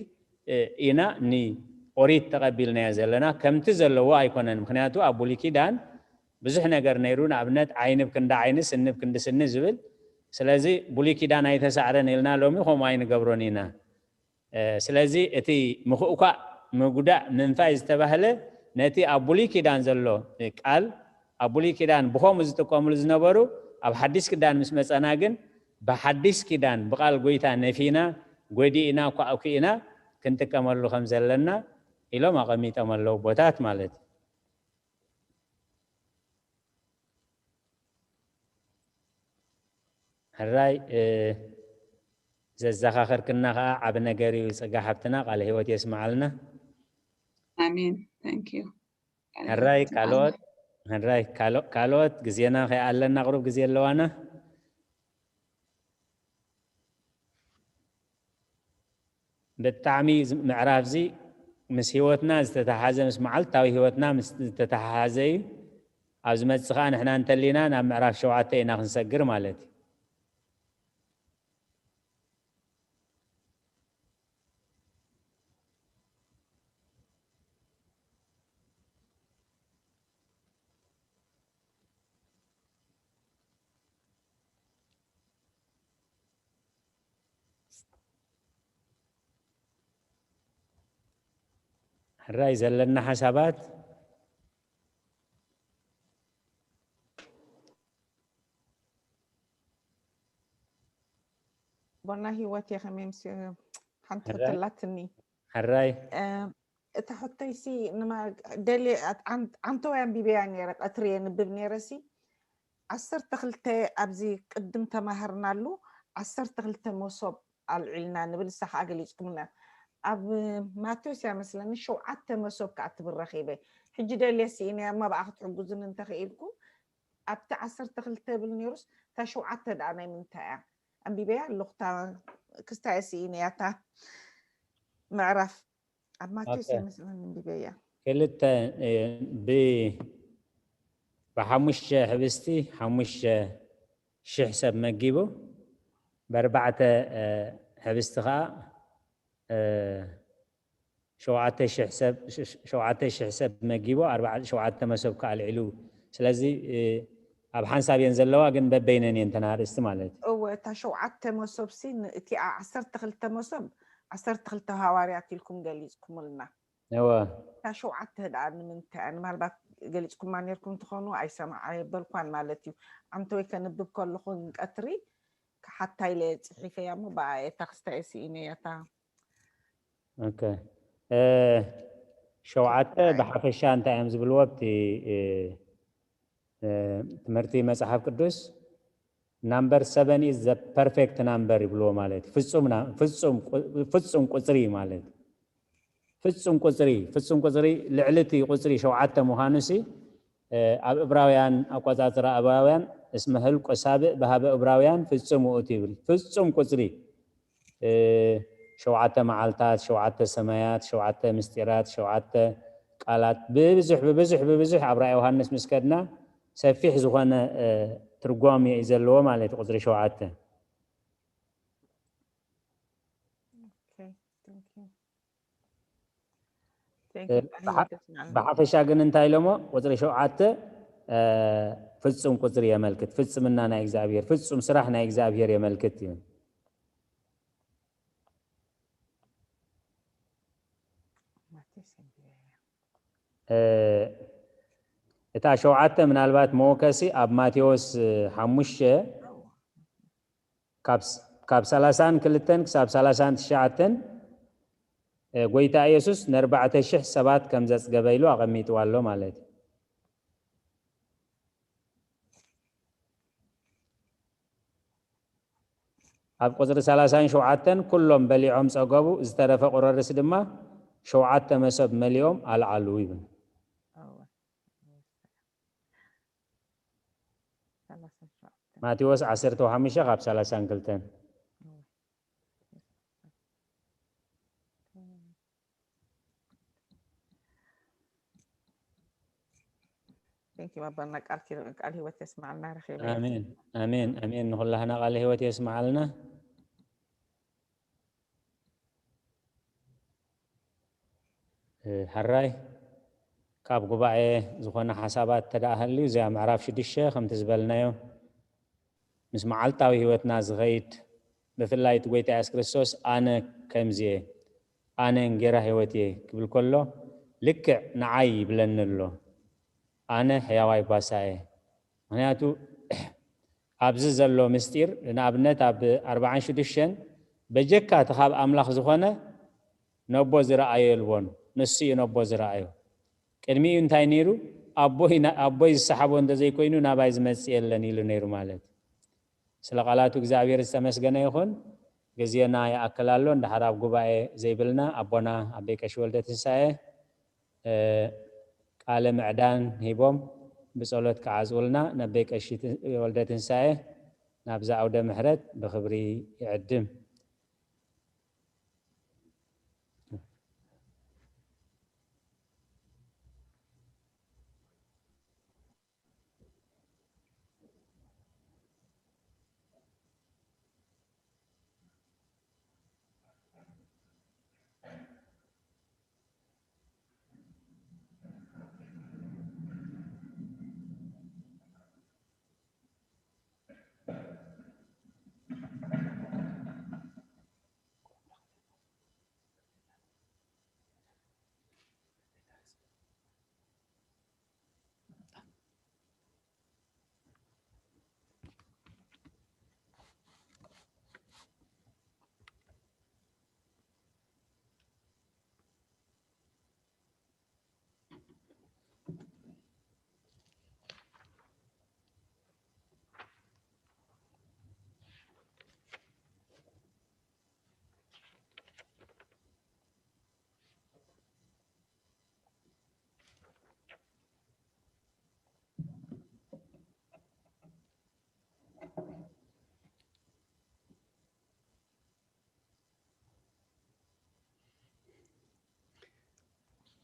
ኢና ንኦሪት ተቐቢልናዮ ዘለና። ከምቲ ዘለዎ ኣይኮነን። ምክንያቱ ኣብ ብሉይ ኪዳን ብዙሕ ነገር ነይሩ። ንኣብነት ዓይኒ ብክንዲ ዓይኒ፣ ስኒ ብክንዲ ስኒ ዝብል። ስለዚ ብሉይ ኪዳን ኣይተሳዕረን ኢልና ሎሚ ከምኡ ኣይንገብሮን ኢና። ስለዚ እቲ ምኽእኳእ፣ ምጉዳእ፣ ምንፋይ ዝተባህለ ነቲ ኣብ ብሉይ ኪዳን ዘሎ ቃል፣ ኣብ ብሉይ ኪዳን ብኸምኡ ዝጥቀምሉ ዝነበሩ፣ ኣብ ሓዲስ ኪዳን ምስ መጸና ግን ብሓዲስ ኪዳን ብቃል ጎይታ ነፊና፣ ጎዲእና፣ ኳዕኩእና ክንጥቀመሉ ከም ዘለና ኢሎም ኣቐሚጦም ኣለዉ ቦታት ማለት እዩ። ሕራይ ዘዘኻኸርክና ከዓ ዓብ ነገር እዩ። ጸጋ ሓብትና ቃለ ህይወት የስምዓልና። ኣሜን። Thank you። ሕራይ ካልኦት ሕራይ ካልኦት ግዜና ከይኣለና ቅሩብ ግዜ ኣለዋና። ብጣዕሚ ምዕራፍ እዚ ምስ ህይወትና ዝተተሓዘ፣ ምስ መዓልታዊ ህይወትና ምስ ዝተተሓሓዘ እዩ። ኣብ ዝመጽእ ከዓ ንሕና እንተሊና ናብ ምዕራፍ ሸውዓተ ኢና ክንሰግር ማለት እዩ። ሕራይ ዘለና ሓሳባት ቦና ህይወት እየ ከመይ ምስ ሓንቲ ሕራይ? ሕቶ ኣላትኒ። ሕራይ እታ ሕቶይሲ ንማ ደልየ ኣንተወይ ኣንቢበያ ነይረ፣ ቀትሪ የንብብ ነይረ ሲ ዓሰርተ ክልተ ኣብዚ ቅድም ተማህርናሉ ዓሰርተ ክልተ መሶብ ኣልዒልና ንብል፣ ንሳ ከዓ ገሊፅኩምና። ኣብ ማቴዎስ እያ መስለኒ ሸውዓተ መሶብ ከዓ ትብል ረኺበ። ሕጂ ደልየ ስኢነያ እሞ ብኣ ክትሕጉዝኒ እንተኽኢልኩም ኣብቲ ዓሰርተ ክልተ ብል ነይሩስ እታ ሸውዓተ ደኣ ናይ ምንታይ እያ? ኣንቢበያ ኣለኹ እታ ክስታይ እየ ስኢነያ እታ ምዕራፍ ኣብ ማቴዎስ እየ መስለኒ ኣንቢበያ። ክልተ ብ ብሓሙሽተ ሕብስቲ ሓሙሽተ ሽሕ ሰብ መጊቡ፣ ብኣርባዕተ ሕብስቲ ከዓ ሸውዓተ ሽሕ ሰብ ሸውዓተ ሽሕ ሰብ መጊቡ፣ ኣርባዕተ ሸውዓተ መሶብ ከዓ ኣልዒሉ። ስለዚ ኣብ ሓንሳብ እየን ዘለዋ፣ ግን በበይነን እየን ተናርእስቲ ማለት እዩ። እወ፣ እታ ሸውዓተ መሶብ ሲ እቲኣ ዓሰርተ ክልተ መሶብ ዓሰርተ ክልተ ሃዋርያት ኢልኩም ገሊፅኩምልና። እወ። እታ ሸውዓተ ደኣ ንምንታይ እያ? ምናልባት ገሊፅኩማ ነይርኩም ትኾኑ ኣይሰማዕ ኣየበልኳን ማለት እዩ። ኣንተ ወይ ከንብብ ከለኹ ቀትሪ ክሓታ ኢለ እየ ፅሒፈያ እሞ ብኣ እየ እታ ክስታይ እየ ስኢነያ እታ ኦኬ እ ሸውዓተ ብሓፈሻ እንታይ እዮም ዝብልዎ ኣብቲ እ እ ትምህርቲ መፅሓፍ ቅዱስ number seven is the perfect number ይብልዎ ማለት እዩ። ፍፁም ና- ፍፁም ቁ- ፍፁም ቁፅሪ ማለት እዩ። ፍፁም ቁፅሪ ፍፁም ቁፅሪ ልዕሊ እቲ ቁፅሪ ሸውዓተ ምዃኑ ሲ ኣብ እብራውያን ኣቆፃፅራ እብራውያን እስመ ህልቁ ሳብእ በሃበ እብራውያን ፍጹም ውእቱ ይብል። ፍጹም ቁፅሪ ሸውዓተ መዓልታት፣ ሸውዓተ ሰማያት፣ ሸውዓተ ምስጢራት፣ ሸውዓተ ቃላት ብብዙሕ ብብዙሕ ብብዙሕ ኣብ ራእይ ዮሃንስ ምስ ከድና ሰፊሕ ዝኾነ ትርጓሜ እዩ ዘለዎ ማለት እዩ። ቁፅሪ ሸውዓተ ብሓፈሻ ግን እንታይ ኢሎሞ? ቁፅሪ ሸውዓተ ፍፁም ቁፅሪ የመልክት፣ ፍፅምና ናይ እግዚኣብሔር፣ ፍፁም ስራሕ ናይ እግዚኣብሔር የመልክት እዩ። እ፣ እታ ሸውዓተ ምናልባት መወከሲ ኣብ ማቴዎስ፣ እ፣ ሓሙሽተ ካብ ስ-፣ ካብ ሰላሳን ክልተን ክሳብ ሰላሳን ትሽዓተን፣ እ፣ ጎይታ ኢየሱስ ንኣርባዕተ ሽሕ ሰባት ከም ዘጽገበ ኢሉ ኣቐሚጥዋ ኣሎ ማለት እዩ። ኣብ ቁጽሪ ሰላሳን ሸውዓተን ኩሎም በሊዖም ጸገቡ፣ ዝተረፈ ቁረርስ ድማ ሸውዓተ መሶብ መሊኦም ኣልዓሉ ይብል። እወ። ሰላሳ ሸውዓተ። ማቴዎስ ዓሰርተ ሓሙሽተ ካብ ሰላሳን ክልተን። እወ። Thank you፣ ኣቦና ቃል ኪ-፣ ቃል ህይወት የስማዓልና። ረኺበ። ኣሜን፣ ኣሜን፣ ኣሜን። ንኹላህና ቃል ህይወት የስማዓልና። እ፣ ሕራይ ካብ ጉባኤ ዝኾነ ሓሳባት ተደኣ ሃልዩ፣ እዚኣ ምዕራፍ ሽዱሽተ ከምቲ ዝበልናዮ ምስ መዓልታዊ ህይወትና ዝኸይድ፣ ብፍላይ እቲ ጎይታ የሱስ ክርስቶስ "ኣነ ከምዚ እየ፣ ኣነ እንጌራ ህይወት እየ" ክብል ከሎ፣ ልክዕ ንዓይ ይብለኒ ኣሎ። "ኣነ ሕያዋይ ጓሳ እየ።" ምኽንያቱ ኣብዚ ዘሎ ምስጢር፣ ንኣብነት ኣብ ኣርባዓን ሽዱሽተን በጀካ እቲ ካብ ኣምላኽ ዝኾነ ነቦ ዝረኣዮ የልቦን፣ ንሱ እዩ ነቦ ዝረኣዮ። ቅድሚኡ እንታይ ነይሩ? "ኣቦይ ና-፣ ኣቦይ ዝሰሓቦ እንተዘይኮይኑ ናባይ ዝመጽእ የለን" ኢሉ ነይሩ ማለት እዩ። ስለ ቃላቱ እግዚኣብሔር ዝተመስገነ ይኹን። ግዜና ይኣክል ኣሎ። እንድሕር ኣብ ጉባኤ ዘይብልና ኣቦና ኣቦይ ቀሺ ወልደ ትንሳኤ፣ እ፣ ቃለ ምዕዳን ሂቦም ብጸሎት ክዓጽውልና ነቦይ ቀሺ ትን-፣ ወልደ ትንሳኤ ናብዛ ዓውደ ምሕረት ብኽብሪ ይዕድም።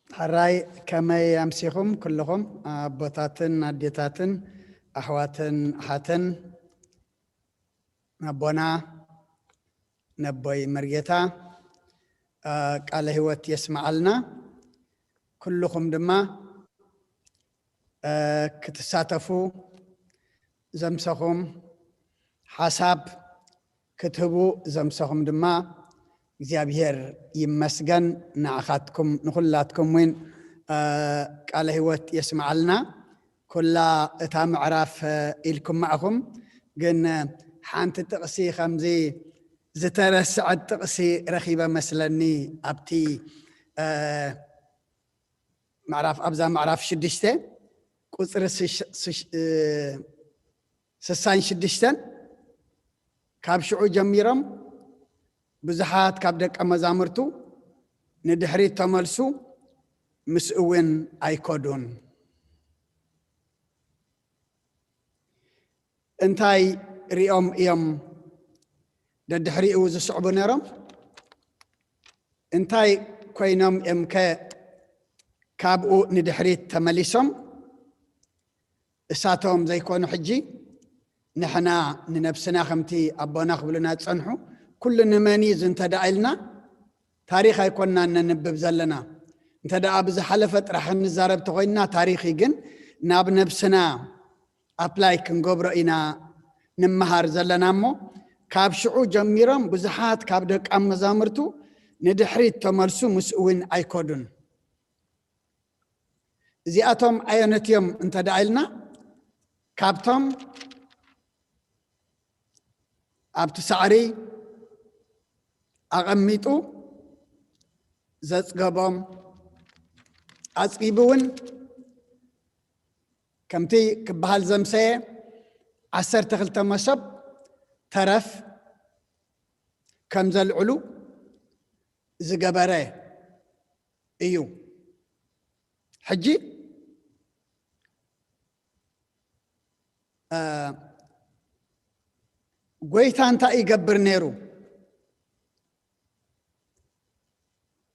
ሕራይ፣ ከመይ ኣምሲኹም ኩልኹም ኣቦታትን ኣዴታትን ኣሕዋትን ኣሓትን? ኣቦና ነቦይ መርጌታ፣ እ፣ ቃለ ህይወት የስምዓልና። ኩልኹም ድማ፣ እ፣ ክትሳተፉ ዘምሰኹም ሓሳብ ክትህቡ ዘምሰኹም ድማ እግዚኣብሔር ይመስገን። ንዓኻትኩም ንኹላትኩም እውን፣ እ፣ ቃለ ህይወት የስምዓልና። ኩላ እታ ምዕራፍ፣ እ፣ ኢልኩማ ኢኹም፣ ግን፣ እ፣ ሓንቲ ጥቕሲ ከምዚ ዝተረስዐት ጥቕሲ ረኺበ መስለኒ ኣብቲ፣ እ፣ ምዕራፍ፣ ኣብዛ ምዕራፍ ሽዱሽተ ቁጽሪ ስሽ-፣ ስሽ-፣ እ፣ ስሳን ሽዱሽተን፣ ካብ ሽዑ ጀሚሮም ብዙሓት ካብ ደቀ መዛሙርቱ ንድሕሪት ተመልሱ፣ ምስኡ እውን ኣይከዱን። እንታይ ሪኦም እዮም ደድሕሪኡ ዝስዕቡ ነይሮም? እንታይ ኮይኖም እዮም ከ ካብኡ ንድሕሪት ተመሊሶም? እሳቶም ዘይኮኑ ሕጂ ንሕና ንነብስና ከምቲ ኣቦና ክብሉና ዝጸንሑ፣ ኩሉ ንመን እዩ እዚ እንተ ደኣ ኢልና፣ ታሪኽ ኣይኮንናን ነንብብ ዘለና። እንተ ደኣ ብዝሓለፈ ጥራሕ ክንዛረብ ተኾይንና፣ ታሪኽ እዩ። ግን ናብ ነብስና ኣፕላይ ክንገብሮ ኢና ንምሃር ዘለና እሞ፣ ካብ ሽዑ ጀሚሮም ብዙሓት ካብ ደቀ መዛሙርቱ ንድሕሪት ተመልሱ፣ ምስኡ እውን ኣይከዱን። እዚኣቶም ኣየኖት እዮም እንተ ደኣ ኢልና፣ ካብቶም ኣብቲ ሳዕሪ ኣቐሚጡ ዘጽገቦም፣ ኣጽጊቡ እውን ከምቲ ክበሃል ዘምሰየ ዓሰርተ ክልተ መሶብ ተረፍ ከም ዘልዕሉ ዝገበረ እዩ። ሕጂ እ፣ ጎይታ እንታይ ይገብር ነይሩ?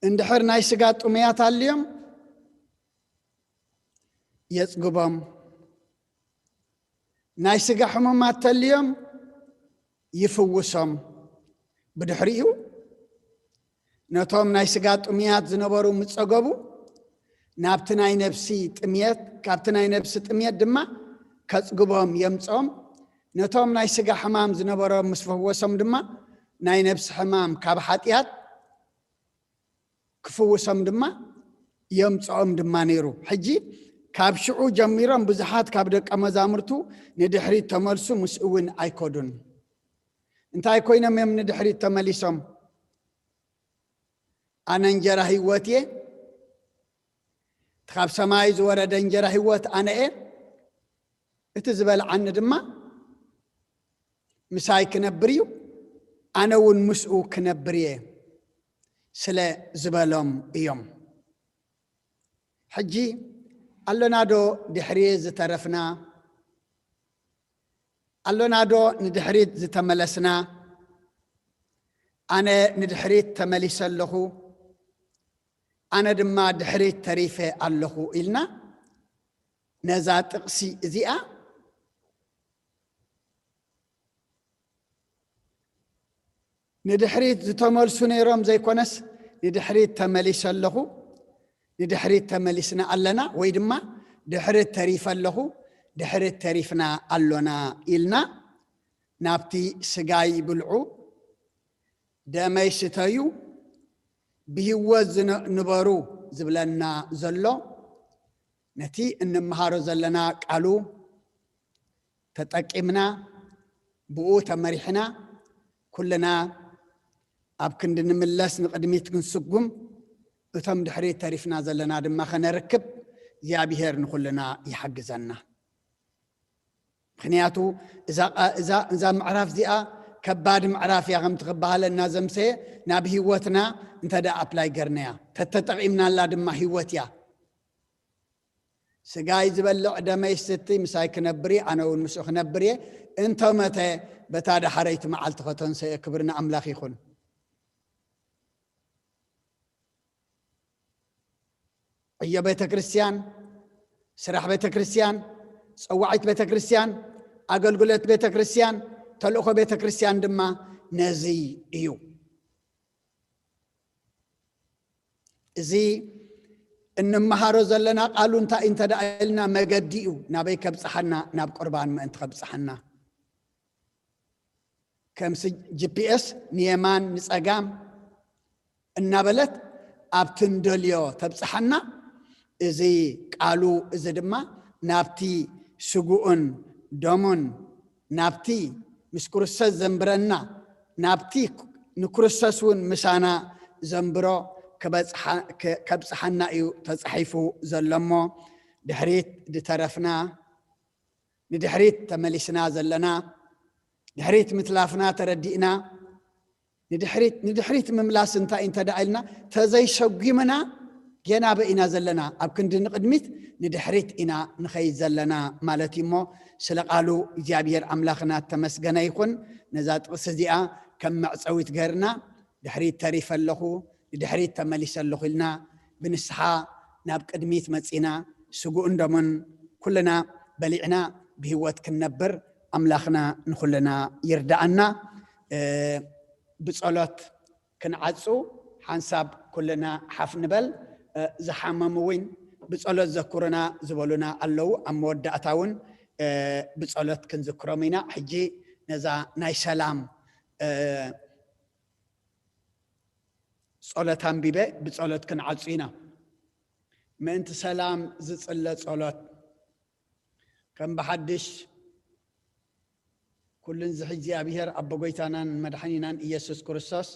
እንድሕር ናይ ስጋ ጥሙያት ኣልዮም የጽግቦም፣ ናይ ስጋ ሕሙማት ተልዮም ይፍውሶም። ብድሕሪኡ ነቶም ናይ ስጋ ጥሙያት ዝነበሩ ምስ ጸገቡ፣ ናብቲ ናይ ነፍሲ ጥምየት፣ ካብቲ ናይ ነፍሲ ጥምየት ድማ ከጽግቦም የምጽኦም። ነቶም ናይ ስጋ ሕማም ዝነበሮም ምስ ፈወሶም ድማ፣ ናይ ነፍሲ ሕማም ካብ ሓጢኣት ክፍውሶም ድማ የምጽኦም ድማ ነይሩ። ሕጂ ካብ ሽዑ ጀሚሮም ብዙሓት ካብ ደቀ መዛሙርቱ ንድሕሪት ተመልሱ፣ ምስኡ እውን ኣይከዱን። እንታይ ኮይኖም እዮም ንድሕሪት ተመሊሶም? "ኣነ እንጀራ ህይወት እየ፣ እቲ ካብ ሰማይ ዝወረደ እንጀራ ህይወት ኣነ እየ፣ እቲ ዝበልዓኒ ድማ ምሳይ ክነብር እዩ፣ ኣነ እውን ምስኡ ክነብር እየ" ስለ ዝበሎም እዮም። ሕጂ ኣሎናዶ ድሕሪ ዝተረፍና? ኣሎናዶ ንድሕሪት ዝተመለስና? "ኣነ ንድሕሪት ተመሊሰ ኣለኹ፣ ኣነ ድማ ድሕሪት ተሪፈ ኣለኹ" ኢልና ነዛ ጥቕሲ እዚኣ ንድሕሪት ዝተመልሱ ነይሮም ዘይኮነስ፣ ንድሕሪት ተመሊሰ ኣለኹ፣ ንድሕሪት ተመሊስና ኣለና፣ ወይ ድማ ድሕሪት ተሪፈ ኣለኹ፣ ድሕሪት ተሪፍና ኣሎና ኢልና ናብቲ ስጋይ ብልዑ፣ ደመይ ስተዩ፣ ብህይወት ዝነ-፣ ንበሩ ዝብለና ዘሎ፣ ነቲ እንመሃሮ ዘለና ቃሉ ተጠቂምና፣ ብኡ ተመሪሕና፣ ኩልና ኣብ ክንዲ ንምለስ ንቕድሚት ክንስጉም፣ እቶም ድሕሪት ተሪፍና ዘለና ድማ ከነርክብ እግዚኣብሄር ንኹልና ይሓግዘና። ምኽንያቱ እዛ ቃ-፣ እዛ፣ እዛ ምዕራፍ እዚኣ ከባድ ምዕራፍ እያ፣ ከምቲ ክበሃለና ዘምሰየ ናብ ህይወትና እንተ ደኣ ኣፕላይ ገርናያ፣ ተተጠቒምናላ ድማ ህይወት እያ። "ስጋይ ዝበልዕ ደመይ ዝስቲ ምሳይ ክነብር እየ፣ ኣነ እውን ምስኡ ክነብር እየ፣ እንተመተ በታ ደሓረይቲ መዓልቲ ከተንሰዮ" ክብሪ ንኣምላኽ ይኹን። ዕዮ ቤተ ክርስቲያን፣ ስራሕ ቤተ ክርስቲያን፣ ጸዋዒት ቤተ ክርስቲያን፣ ኣገልግሎት ቤተ ክርስቲያን፣ ተልእኾ ቤተ ክርስቲያን ድማ ነዚ እዩ። እዚ እንመሃሮ ዘለና ቃሉ እንታይ እንተ ደኣ ኢልና፣ መገዲ እዩ። ናበይ ከብጽሓና? ናብ ቁርባን ምእንቲ ከብጽሓና። ከምሲ ጂ ፒ ኤስ ንየማን ንጸጋም እናበለት ኣብቲ እንደልዮ ተብጽሓና። እዚ ቃሉ እዚ ድማ ናብቲ ስግኡን ደሙን፣ ናብቲ ምስ ክርስቶስ ዘንብረና፣ ናብቲ ንክርስቶስ እውን ምሳና ዘንብሮ ክበጽሓ-፣ ከ-፣ ከብጽሓና እዩ ተጻሒፉ ዘሎ እሞ፣ ድሕሪት ዝተረፍና፣ ንድሕሪት ተመሊስና ዘለና፣ ድሕሪት ምትላፍና ተረዲእና፣ ንድሕሪት፣ ንድሕሪት ምምላስ እንታይ እንተ ደኣ ኢልና፣ ተዘይሰጒምና ጌና በይ ኢና ዘለና። ኣብ ክንዲ ንቕድሚት ንድሕሪት ኢና ንኸይድ ዘለና ማለት እዩ እሞ፣ ስለ ቃሉ እግዚኣብሔር ኣምላኽና እተመስገነ ይኹን። ነዛ ጥቕሲ እዚኣ ከም መዕጸዊት ገይርና፣ ድሕሪት ተሪፈ ኣለኹ፣ ንድሕሪት ተመሊሰ ኣለኹ ኢልና ብንስሓ ናብ ቅድሚት መጺና፣ ስግኡን ደሙን ኩልና በሊዕና ብህይወት ክንነብር ኣምላኽና ንኹልና ይርድኣና። እ፣ ብጸሎት ክንዓጹ ሓንሳብ ኩልና ሓፍ ንበል። እ፣ ዝሓመሙ እውን ብጸሎት ዘክሩና ዝበሉና ኣለዉ። ኣብ መወዳእታ እውን፣ እ፣ ብጸሎት ክንዝክሮም ኢና። ሕጂ ነዛ ናይ ሰላም፣ እ፣ ጸሎት ኣንቢበ ብጸሎት ክንዓጹ ኢና። ምእንቲ ሰላም ዝጽለ ጸሎት። ከም ብሓድሽ ኩሉን ዝሕጂ እግዚኣብሔር ኣቦ ጎይታናን መድሓኒናን ኢየሱስ ክርስቶስ፣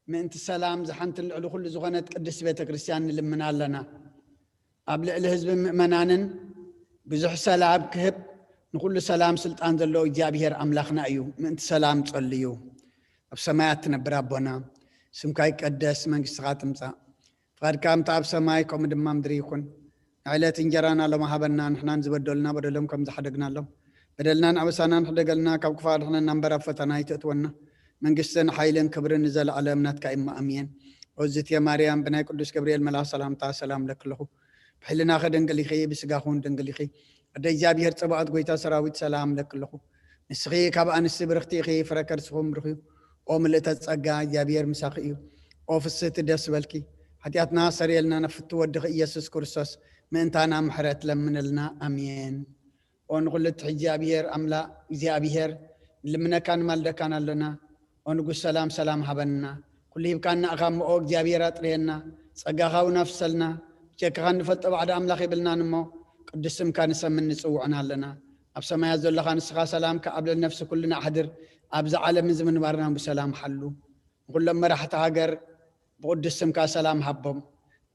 ምእንቲ ሰላም ዝሓንትን ልዕሊ ኩሉ ዝኾነት ቅድስት ቤተ ክርስቲያን ንልምና ኣለና። ኣብ ልዕሊ ህዝቢ ምእመናንን ብዙሕ ሰላም ክህብ፣ ንኹሉ ሰላም ስልጣን ዘለዎ እግዚኣብሔር ኣምላኽና እዩ። ምእንቲ ሰላም ጸልዩ። ኣብ ሰማያት ትነብር ኣቦና፣ ስምካ ይቀደስ፣ መንግስትኻ ትምጻእ፣ ፍቓድካ ከምቲ ኣብ ሰማይ ከምኡ ድማ ምድሪ ይኹን። ንዕለት እንጀራና ሎሚ ሃበና፣ ንሕናን ዝበደሉና በደሎም ከም ዝሓደግናሎም፣ በደልናን ኣበሳናን ሕደገልና፣ ካብ ክፉእ ኣድሕነና እምበር ኣብ ፈተና ኣይተእትወና። መንግስትን ሓይልን ክብርን ንዘለኣለም ናትካ እሞ ኣሜን። ኦዝትየ ማርያም ብናይ ቅዱስ ገብርኤል መልኣኽ ሰላምታ ሰላም ለኪ ኣለኹ። ብሕልናኺ ድንግል ኢኺ፣ ብስጋኺ እውን ድንግል ኢኺ። ኣደ እግዚኣብሔር ጸባኦት ጎይታ ሰራዊት ሰላም ለኪ ኣለኹ። ንስኺ ካብ ኣንስቲ ብርኽቲ ኢኺ፣ ፍረ ከርስኹም ብሩኽ እዩ። ኦ ምልእተ ጸጋ እግዚኣብሔር ምሳኺ እዩ። ኦ ፍስህቲ ደስ በልኪ። ሓጢኣትና ሰሪየልና ነፍቱ ወድኺ ኢየሱስ ክርስቶስ ምእንታና ምሕረት ለምንልና። ኣሜን። ኦ ንኹሉ እትሕጂ እግዚኣብሔር ኣምላ እግዚኣብሔር ንልምነካ ንማልደካን ኣሎና። ኦ ንጉስ ሰላም ሰላም ሃበና። ኩሉ ሂብካና እኻ እሞ ኦ እግዚኣብሔር ኣጥርየና። ጸጋኻ እውን ኣፍሰልና። ብጀካኻ እንፈልጦ ባዕዲ ኣምላኽ የብልናን እሞ ቅዱስ ስምካ ንሰምን ንጽውዕን ኣለና። ኣብ ሰማያት ዘለኻ ንስኻ ሰላም ከኣብለል ነፍሲ ኩልና ኣሕድር። ኣብዚ ዓለም እዚ ምንባርና ብሰላም ሓሉ። ንኹሎም መራሕቲ ሃገር ብቕዱስ ስምካ ሰላም ሃቦም።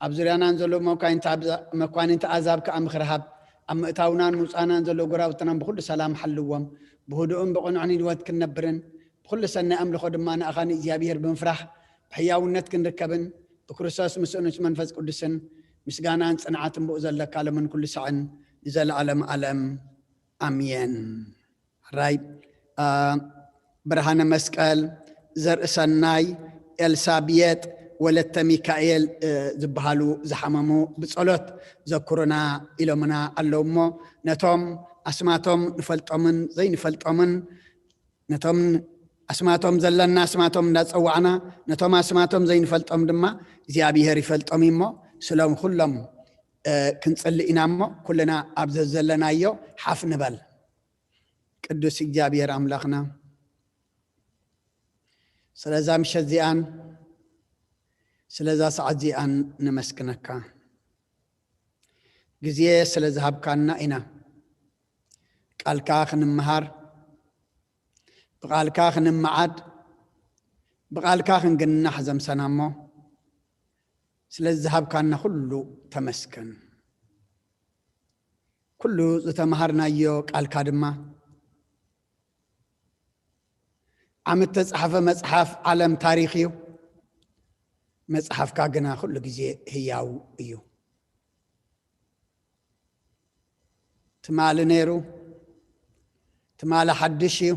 ኣብ ዙርያናን ዘለዉ መኳንንቲ ኣብዛ-፣ መኳንንቲ ኣዛብ ከኣ ምኽሪ ሃብ። ኣብ ምእታውናን ምውጻእናን ዘለዉ ጎራብትናን ብኹሉ ሰላም ሓልዎም። ብህዱእን ብቕኑዕን ህይወት ክንነብርን ብኹሉ ሰናይ ኣምልኾ ድማ ንኣኻ ንእግዚኣብሔር ብምፍራሕ ብሕያውነት ክንርከብን ብክርስቶስ ምስኡን ምስ መንፈስ ቅዱስን ምስጋናን ጽንዓትን ብኡ ዘለካ ሎምን ኩሉ ሳዕን ንዘለኣለም ኣለም። ኣሜን። ራይ ብርሃነ መስቀል፣ ዘርእሰናይ፣ ኤልሳብየጥ፣ ወለተ ሚካኤል ዝበሃሉ ዝሓመሙ ብጸሎት ዘክሩና ኢሎምና ኣለዉ እሞ፣ ነቶም ኣስማቶም ንፈልጦምን ዘይንፈልጦምን፣ ነቶም ኣስማቶም ዘለና ኣስማቶም እንዳጸዋዕና፣ ነቶም ኣስማቶም ዘይንፈልጦም ድማ እግዚኣብሔር ይፈልጦም እዩ እሞ፣ ስሎም ኩሎም ክንጽሊ ኢና እሞ፣ ኩልና ኣብ ዘዘለናዮ ሓፍ ንበል። ቅዱስ እግዚኣብሔር ኣምላኽና፣ ስለዛ ምሸት እዚኣን ስለዛ ሰዓት እዚኣን ነመስግነካ። ግዜ ስለ ዝሃብካና ኢና ቃልካ ክንምሃር፣ ብቃልካ ክንመዓድ፣ ብቃልካ ክንግናሕ ዘምሰና እሞ፣ ስለ ዝሃብካና ኩሉ ተመስገን። ኩሉ ዝተምሃርናዮ ቃልካ ድማ ዓመት ተጻሕፈ መጽሓፍ ዓለም ታሪኽ እዩ። መጽሓፍካ ግና ኩሉ ግዜ ህያው እዩ። ትማሊ ነይሩ፣ ትማሊ ሓድሽ እዩ፣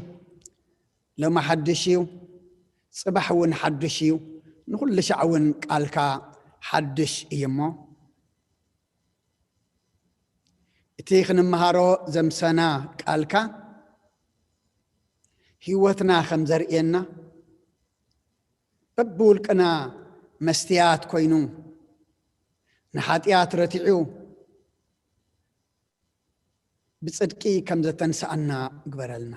ሎሚ ሓድሽ እዩ፣ ጽባሕ እውን ሓድሽ እዩ። ንኹሉ ሻዕ እውን ቃልካ ሓድሽ እዩ እሞ፣ እቲ ክንምሃሮ ዘምሰና ቃልካ ህይወትና ከም ዘርእየና፣ በብውልቅና መስትያት ኮይኑ፣ ንሓጢኣት ረቲዑ ብጽድቂ ከም ዘተንስኣና ግበረልና።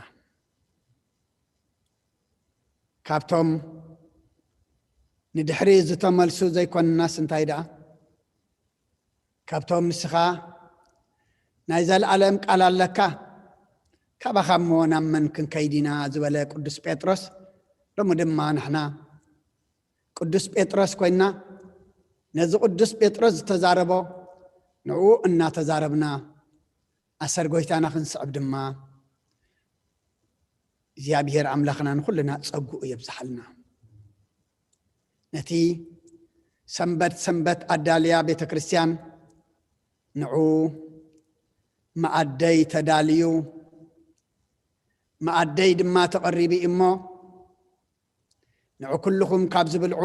ካብቶም ንድሕሪ ዝተመልሱ ዘይኮንናስ እንታይ ደኣ፣ ካብቶም ንስኻ ናይ ዘለኣለም ቃል ኣለካ፣ ካባኻ እሞ ናብ መን ክንከይድ ኢና ዝበለ ቅዱስ ጴጥሮስ፣ ሎሚ ድማ ንሕና ቅዱስ ጴጥሮስ ኮይና፣ ነዚ ቅዱስ ጴጥሮስ ዝተዛረቦ ንዕኡ እናተዛረብና፣ ኣሰር ጎይታና ክንስዕብ ድማ እግዚኣብሔር ኣምላኽና ንኹልና ጸግኡ የብዝሓልና። ነቲ ሰንበት ሰንበት ኣዳልያ ቤተ ክርስቲያን ንዑ መኣደይ ተዳልዩ፣ መኣደይ ድማ ተቐሪቡ እሞ፣ ንዑ ኩልኹም ካብዚ ብልዑ፣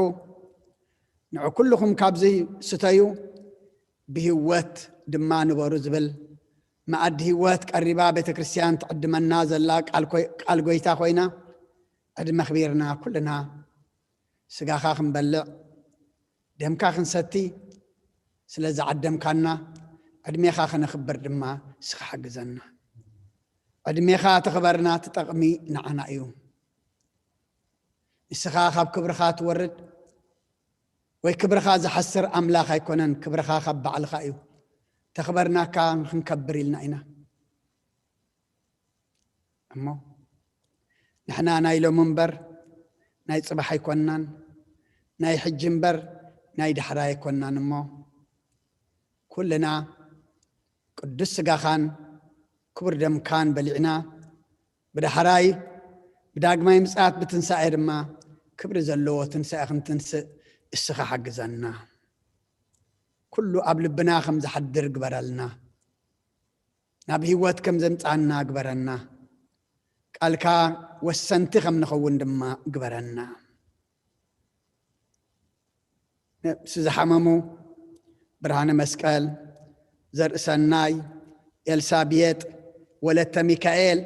ንዑ ኩልኹም ካብዚ ስተዩ፣ ብህይወት ድማ ንበሩ ዝብል መኣዲ ህይወት ቀሪባ ቤተ ክርስቲያን ትዕድመና ዘላ ቃል ኮይ-፣ ቃል ጎይታ ኮይና፣ ዕድመ ኣኽቢርና ኩልና ስጋኻ ክንበልዕ፣ ደምካ ክንሰቲ ስለ ዝዓደምካና፣ ዕድሜኻ ከነኽብር ድማ ንስኻ ሓግዘና። ዕድሜኻ ተኽበርና፣ እቲ ጠቕሚ ንዓና እዩ። ንስኻ ካብ ክብርኻ ትወርድ፣ ወይ ክብርኻ ዝሓስር ኣምላኽ ኣይኮነን። ክብርኻ ካብ ባዕልኻ እዩ። ተኽበርናካ ክንከብር ኢልና ኢና። እሞ ንሕና ናይ ሎሚ እምበር ናይ ጽባሕ ኣይኮንናን፣ ናይ ሕጂ እምበር ናይ ዳሕራይ ኣይኮንናን። እሞ ኩልና ቅዱስ ስጋኻን ክቡር ደምካን በሊዕና፣ ብዳሕራይ ብዳግማይ ምጽኣት ብትንሳኤ ድማ ክብሪ ዘለዎ ትንሳኤ ክንትንስእ እስኻ ሓግዘና። ኩሉ ኣብ ልብና ከም ዝሓድር ግበረልና። ናብ ህይወት ከም ዘምጻና ግበረና። ቃልካ ወሰንቲ ከም ንኸውን ድማ ግበረና። ነብሲ ዝሓመሙ ብርሃነ መስቀል፣ ዘርእሰናይ፣ ኤልሳቤጥ፣ ወለተ ሚካኤል፣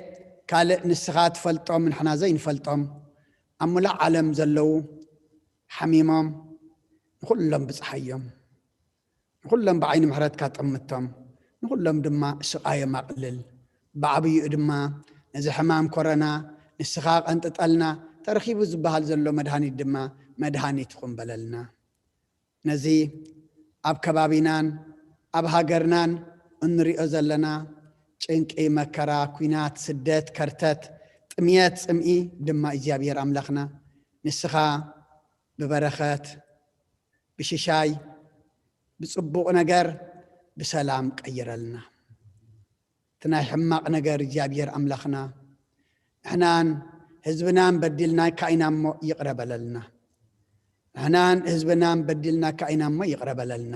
ካልእ ንስኻ ትፈልጦም ንሕና ዘይንፈልጦም ኣብ ሙሉእ ዓለም ዘለዉ ሓሚሞም ንኹሎም ብጽሓዮም። ንኹሎም ብዓይኒ ምሕረትካ ጠምቶም፣ ንኹሎም ድማ ስቓዮም ኣቕልል። ብዓብይኡ ድማ ነዚ ሕማም ኮረና ንስኻ ቀንጥጠልና፣ ተረኺቡ ዝበሃል ዘሎ መድሃኒት ድማ መድሃኒት ይኹን በለልና። ነዚ ኣብ ከባቢናን ኣብ ሃገርናን እንሪኦ ዘለና ጭንቂ፣ መከራ፣ ኲናት፣ ስደት፣ ከርተት፣ ጥምየት፣ ጽምኢ ድማ እግዚኣብሔር ኣምላኽና ንስኻ ብበረኸት፣ ብሽሻይ፣ ብጽቡቕ ነገር፣ ብሰላም ቀይረልና። እቲ ናይ ሕማቕ ነገር እግዚኣብሔር ኣምላኽና ንሕናን ህዝብናን በዲልናካ ኢና እሞ ይቕረ በለልና። ንሕናን ህዝብናን በዲልናካ ኢና እሞ ይቕረ በለልና።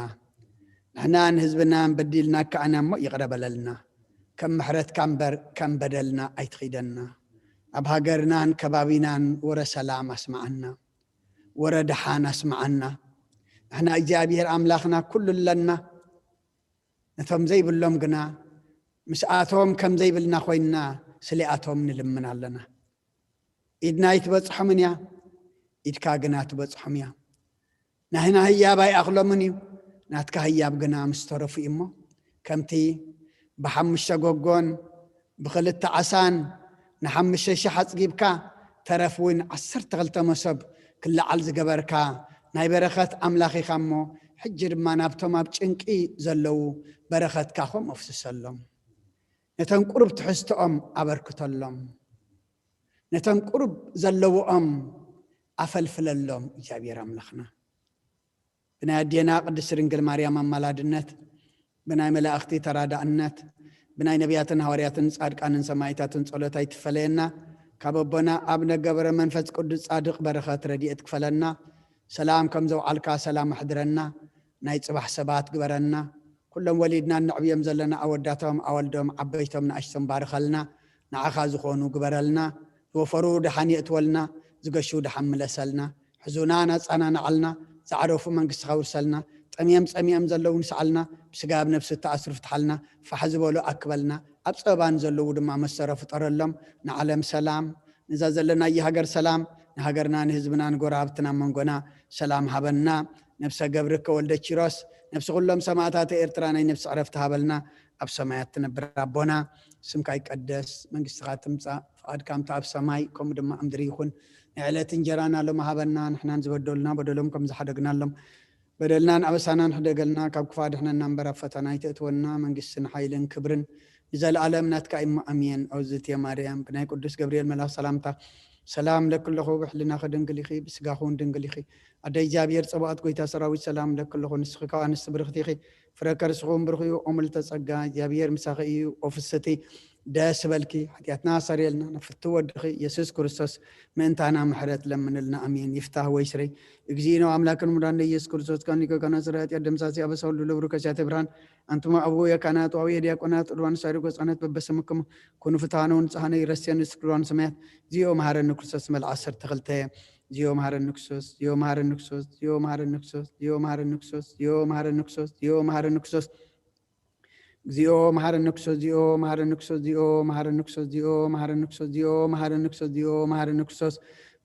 ንሕናን ህዝብናን በዲልናካ ኢና እሞ ይቕረ በለልና። ከም ምሕረትካ እምበር ከም በደልና ኣይትኺደና። ኣብ ሃገርናን ከባቢናን ወረ ሰላም ኣስምዓና። ወረ ደሓን ኣስምዓና። ንሕና እግዚኣብሔር ኣምላኽና ኩሉ ኣለና። ነቶም ዘይብሎም ግና ምስኣቶም ከም ዘይብልና ኮይንና ስሊኣቶም ንልምን ኣለና። ኢድና ኣይትበጽሖምን እያ፣ ኢድካ ግና ትበጽሖም እያ። ናህና ህያብ ኣይኣኽሎምን እዩ፣ ናትካ ህያብ ግና ምስ ተረፉ እዩ እሞ፣ ከምቲ ብሓሙሽተ ጎጎን ብኽልተ ዓሳን ንሓሙሽተ ሽሕ ኣጽጊብካ፣ ተረፍ እውን ዓሰርተ ክልተ መሶብ ክለዓል ዝገበርካ ናይ በረኸት ኣምላኽ ኢኻ እሞ፣ ሕጂ ድማ ናብቶም ኣብ ጭንቂ ዘለዉ በረኸትካ ኸም ኣፍስሰሎም። ነቶም ቁሩብ ትሕዝቶኦም ኣበርክተሎም። ነቶም ቁሩብ ዘለውኦም ኣፈልፍለሎም። እግዚኣብሔር ኣምላኽና ብናይ ኣዴና ቅድስት ድንግል ማርያም ኣማላድነት፣ ብናይ መላእኽቲ ተራዳእነት፣ ብናይ ነቢያትን ሃዋርያትን ጻድቃንን ሰማዕታትን ጸሎት ኣይትፈለየና። ካብ ኣቦና ኣብነ ገብረ መንፈስ ቅዱስ ጻድቕ በረኸት ረድኤት ክፈለና። ሰላም ከም ዘውዓልካ ሰላም ኣሕድረና። ናይ ጽባሕ ሰባት ግበረና። ኩሎም ወሊድና እነዕብዮም ዘለና ኣወዳቶም፣ ኣወልዶም፣ ዓበይቶም፣ ንኣሽቶም ባርኸልና። ንዓኻ ዝኾኑ ግበረልና። ዝወፈሩ ደሓን የእትወልና፣ ዝገሹ ደሓን ምለሰልና። ሕዙናን ኣጸናንዓልና፣ ዝዓረፉ መንግስትኻ ውርሰልና። ጠምዮም ጸሚኦም ዘለዉ ንስዓልና፣ ብስጋ ብነብሲ እተኣስሩ ፍትሓልና። ፋሕ ዝበሉ ኣክበልና። ኣብ ጸበባ ንዘለዉ ድማ መሰሮ ፍጠረሎም። ንዓለም ሰላም፣ ነዛ ዘለናያ ሃገር ሰላም፣ ንሃገርና ንህዝብና ንጎረባብትና መንጎና ሰላም ሃበና። ነብሰ ገብርከ ወልደ ኪሮስ፣ ነብሲ ኩሎም ሰማእታተ ኤርትራ ናይ ነብሲ ዕረፍቲ ሃበልና። ኣብ ሰማያት ትነብር ኣቦና፣ ስምካ ይቀደስ፣ መንግስትኻ ትምጻእ፣ ፍቓድካ ከምቲ ኣብ ሰማይ ከምኡ ድማ ኣብ ምድሪ ይኹን። ናይ ዕለት እንጀራና ሎሚ ሃበና፣ ንሕናን ዝበደሉና በደሎም ከም ዝሓደግናሎም በደልናን ኣበሳናን ሕደገልና፣ ካብ ክፉእ ኣድሕነና እምበር ኣብ ፈተና ኣይተእትወና፣ መንግስትን ሓይልን ክብርን ንዘለኣለም ናትካ እዩ እሞ ኣሜን። ኦዝትየ ማርያም ብናይ ቅዱስ ገብርኤል መልኣኽ ሰላምታ ሰላም እለኪ ኣለኹ፣ ብሕልናኺ ድንግል ኢኺ፣ ብስጋኺ እውን ድንግል ኢኺ። ኣደ እግዚኣብሔር ጸባኦት ጎይታ ሰራዊት ሰላም እለኪ ኣለኹ፣ ንስኺ ካብ ኣንስቲ ብርኽቲ ኢኺ፣ ፍረ ከርስኺ እውን ብሩኽ እዩ። ኦ ምልዕተ ጸጋ እግዚኣብሔር ምሳኺ እዩ። ኦ ፍስቲ ደስ በልኪ፣ ሓጢኣትና ኣሳርየልና፣ ናብ ፍትው ወድኺ ኢየሱስ ክርስቶስ ምእንታና ምሕረት ለምንልና። ኣሜን። ይፍታህ ወይ ስረይ። እግዚእነ ወአምላክነ መድኃኒነ ኢየሱስ ክርስቶስ ካኒከ ካና ስረ ኃጢአት ደምሳሲ አበሳ ሁሉ ለብሩ ከሲያተ ብርሃን አንትሞ አበው የካህናት ወአበው የዲያቆናት ዑርባን ሳይሪ ጎጻነት በበስምክሙ ኩኑ ፍትሐነ ወንጽሐነ ይረስየን ንስክርዋን ሰማያት። ዚኦ መሐረነ ክርስቶስ መልዓ ዐሰርተ ክልተ። ዚኦ መሐረነ ክርስቶስ፣ ዚኦ መሐረነ ክርስቶስ፣ ዚኦ መሐረነ ክርስቶስ፣ ዚኦ መሐረነ ክርስቶስ፣ ዚኦ መሐረነ ክርስቶስ፣ ዚኦ መሐረነ ክርስቶስ። እግዚኦ መሐረነ ክርስቶስ፣ ዚኦ መሐረነ ክርስቶስ፣ ዚኦ መሐረነ ክርስቶስ፣ ዚኦ መሐረነ ክርስቶስ፣ ዚኦ መሐረነ ክርስቶስ።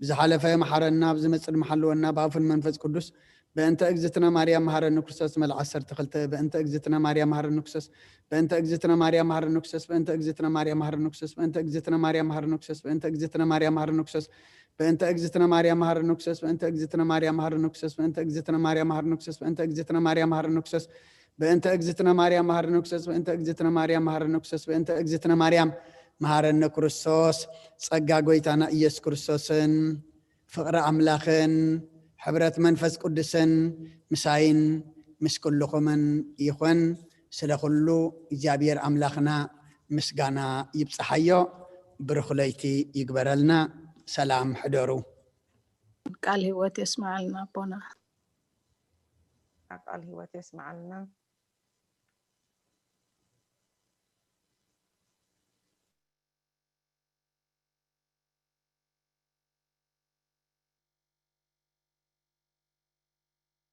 ብዝሓለፈ መሐረና፣ ብዝመጽእ ድማ ሓልወና፣ ብኣፉን መንፈስ ቅዱስ። በእንተ እግዝእትነ ማርያም መሐረነ ክርስቶስ መልዓ ዐሰርተ ክልተ። በእንተ እግዝእትነ ማርያም መሐረነ ክርስቶስ። በእንተ እግዝእትነ ማርያም መሐረነ ክርስቶስ። በእንተ እግዝእትነ ማርያም መሐረነ ክርስቶስ። በእንተ እግዝእትነ ማርያም መሐረነ ክርስቶስ። በእንተ እግዝእትነ ማርያም መሐረነ ክርስቶስ። በእንተ እግዝእትነ ማርያም መሐረነ ክርስቶስ፣ በእንተ እግዝእትነ ማርያም መሐረነ ክርስቶስ፣ በእንተ እግዝእትነ ማርያም መሐረነ ክርስቶስ፣ በእንተ እግዝእትነ ማርያም መሐረነ ክርስቶስ፣ በእንተ እግዝእትነ ማርያም መሐረነ ክርስቶስ፣ በእንተ እግዝእትነ ማርያም መሐረነ ክርስቶስ፣ በእንተ እግዝእትነ ማርያም መሐረነ ክርስቶስ። ጸጋ ጎይታና ኢየሱስ ክርስቶስን ፍቕሪ ኣምላኽን ሕብረት መንፈስ ቅዱስን ምሳይን ምስ ኩልኹምን ይኹን። ስለ ኩሉ እግዚኣብሔር ኣምላኽና ምስጋና ይብጽሓዮ። ብሩኽ ለይቲ ይግበረልና። ሰላም ሕደሩ። ቃል ህይወት የስምዓልና ኣቦና። ቃል ህይወት የስምዓልና።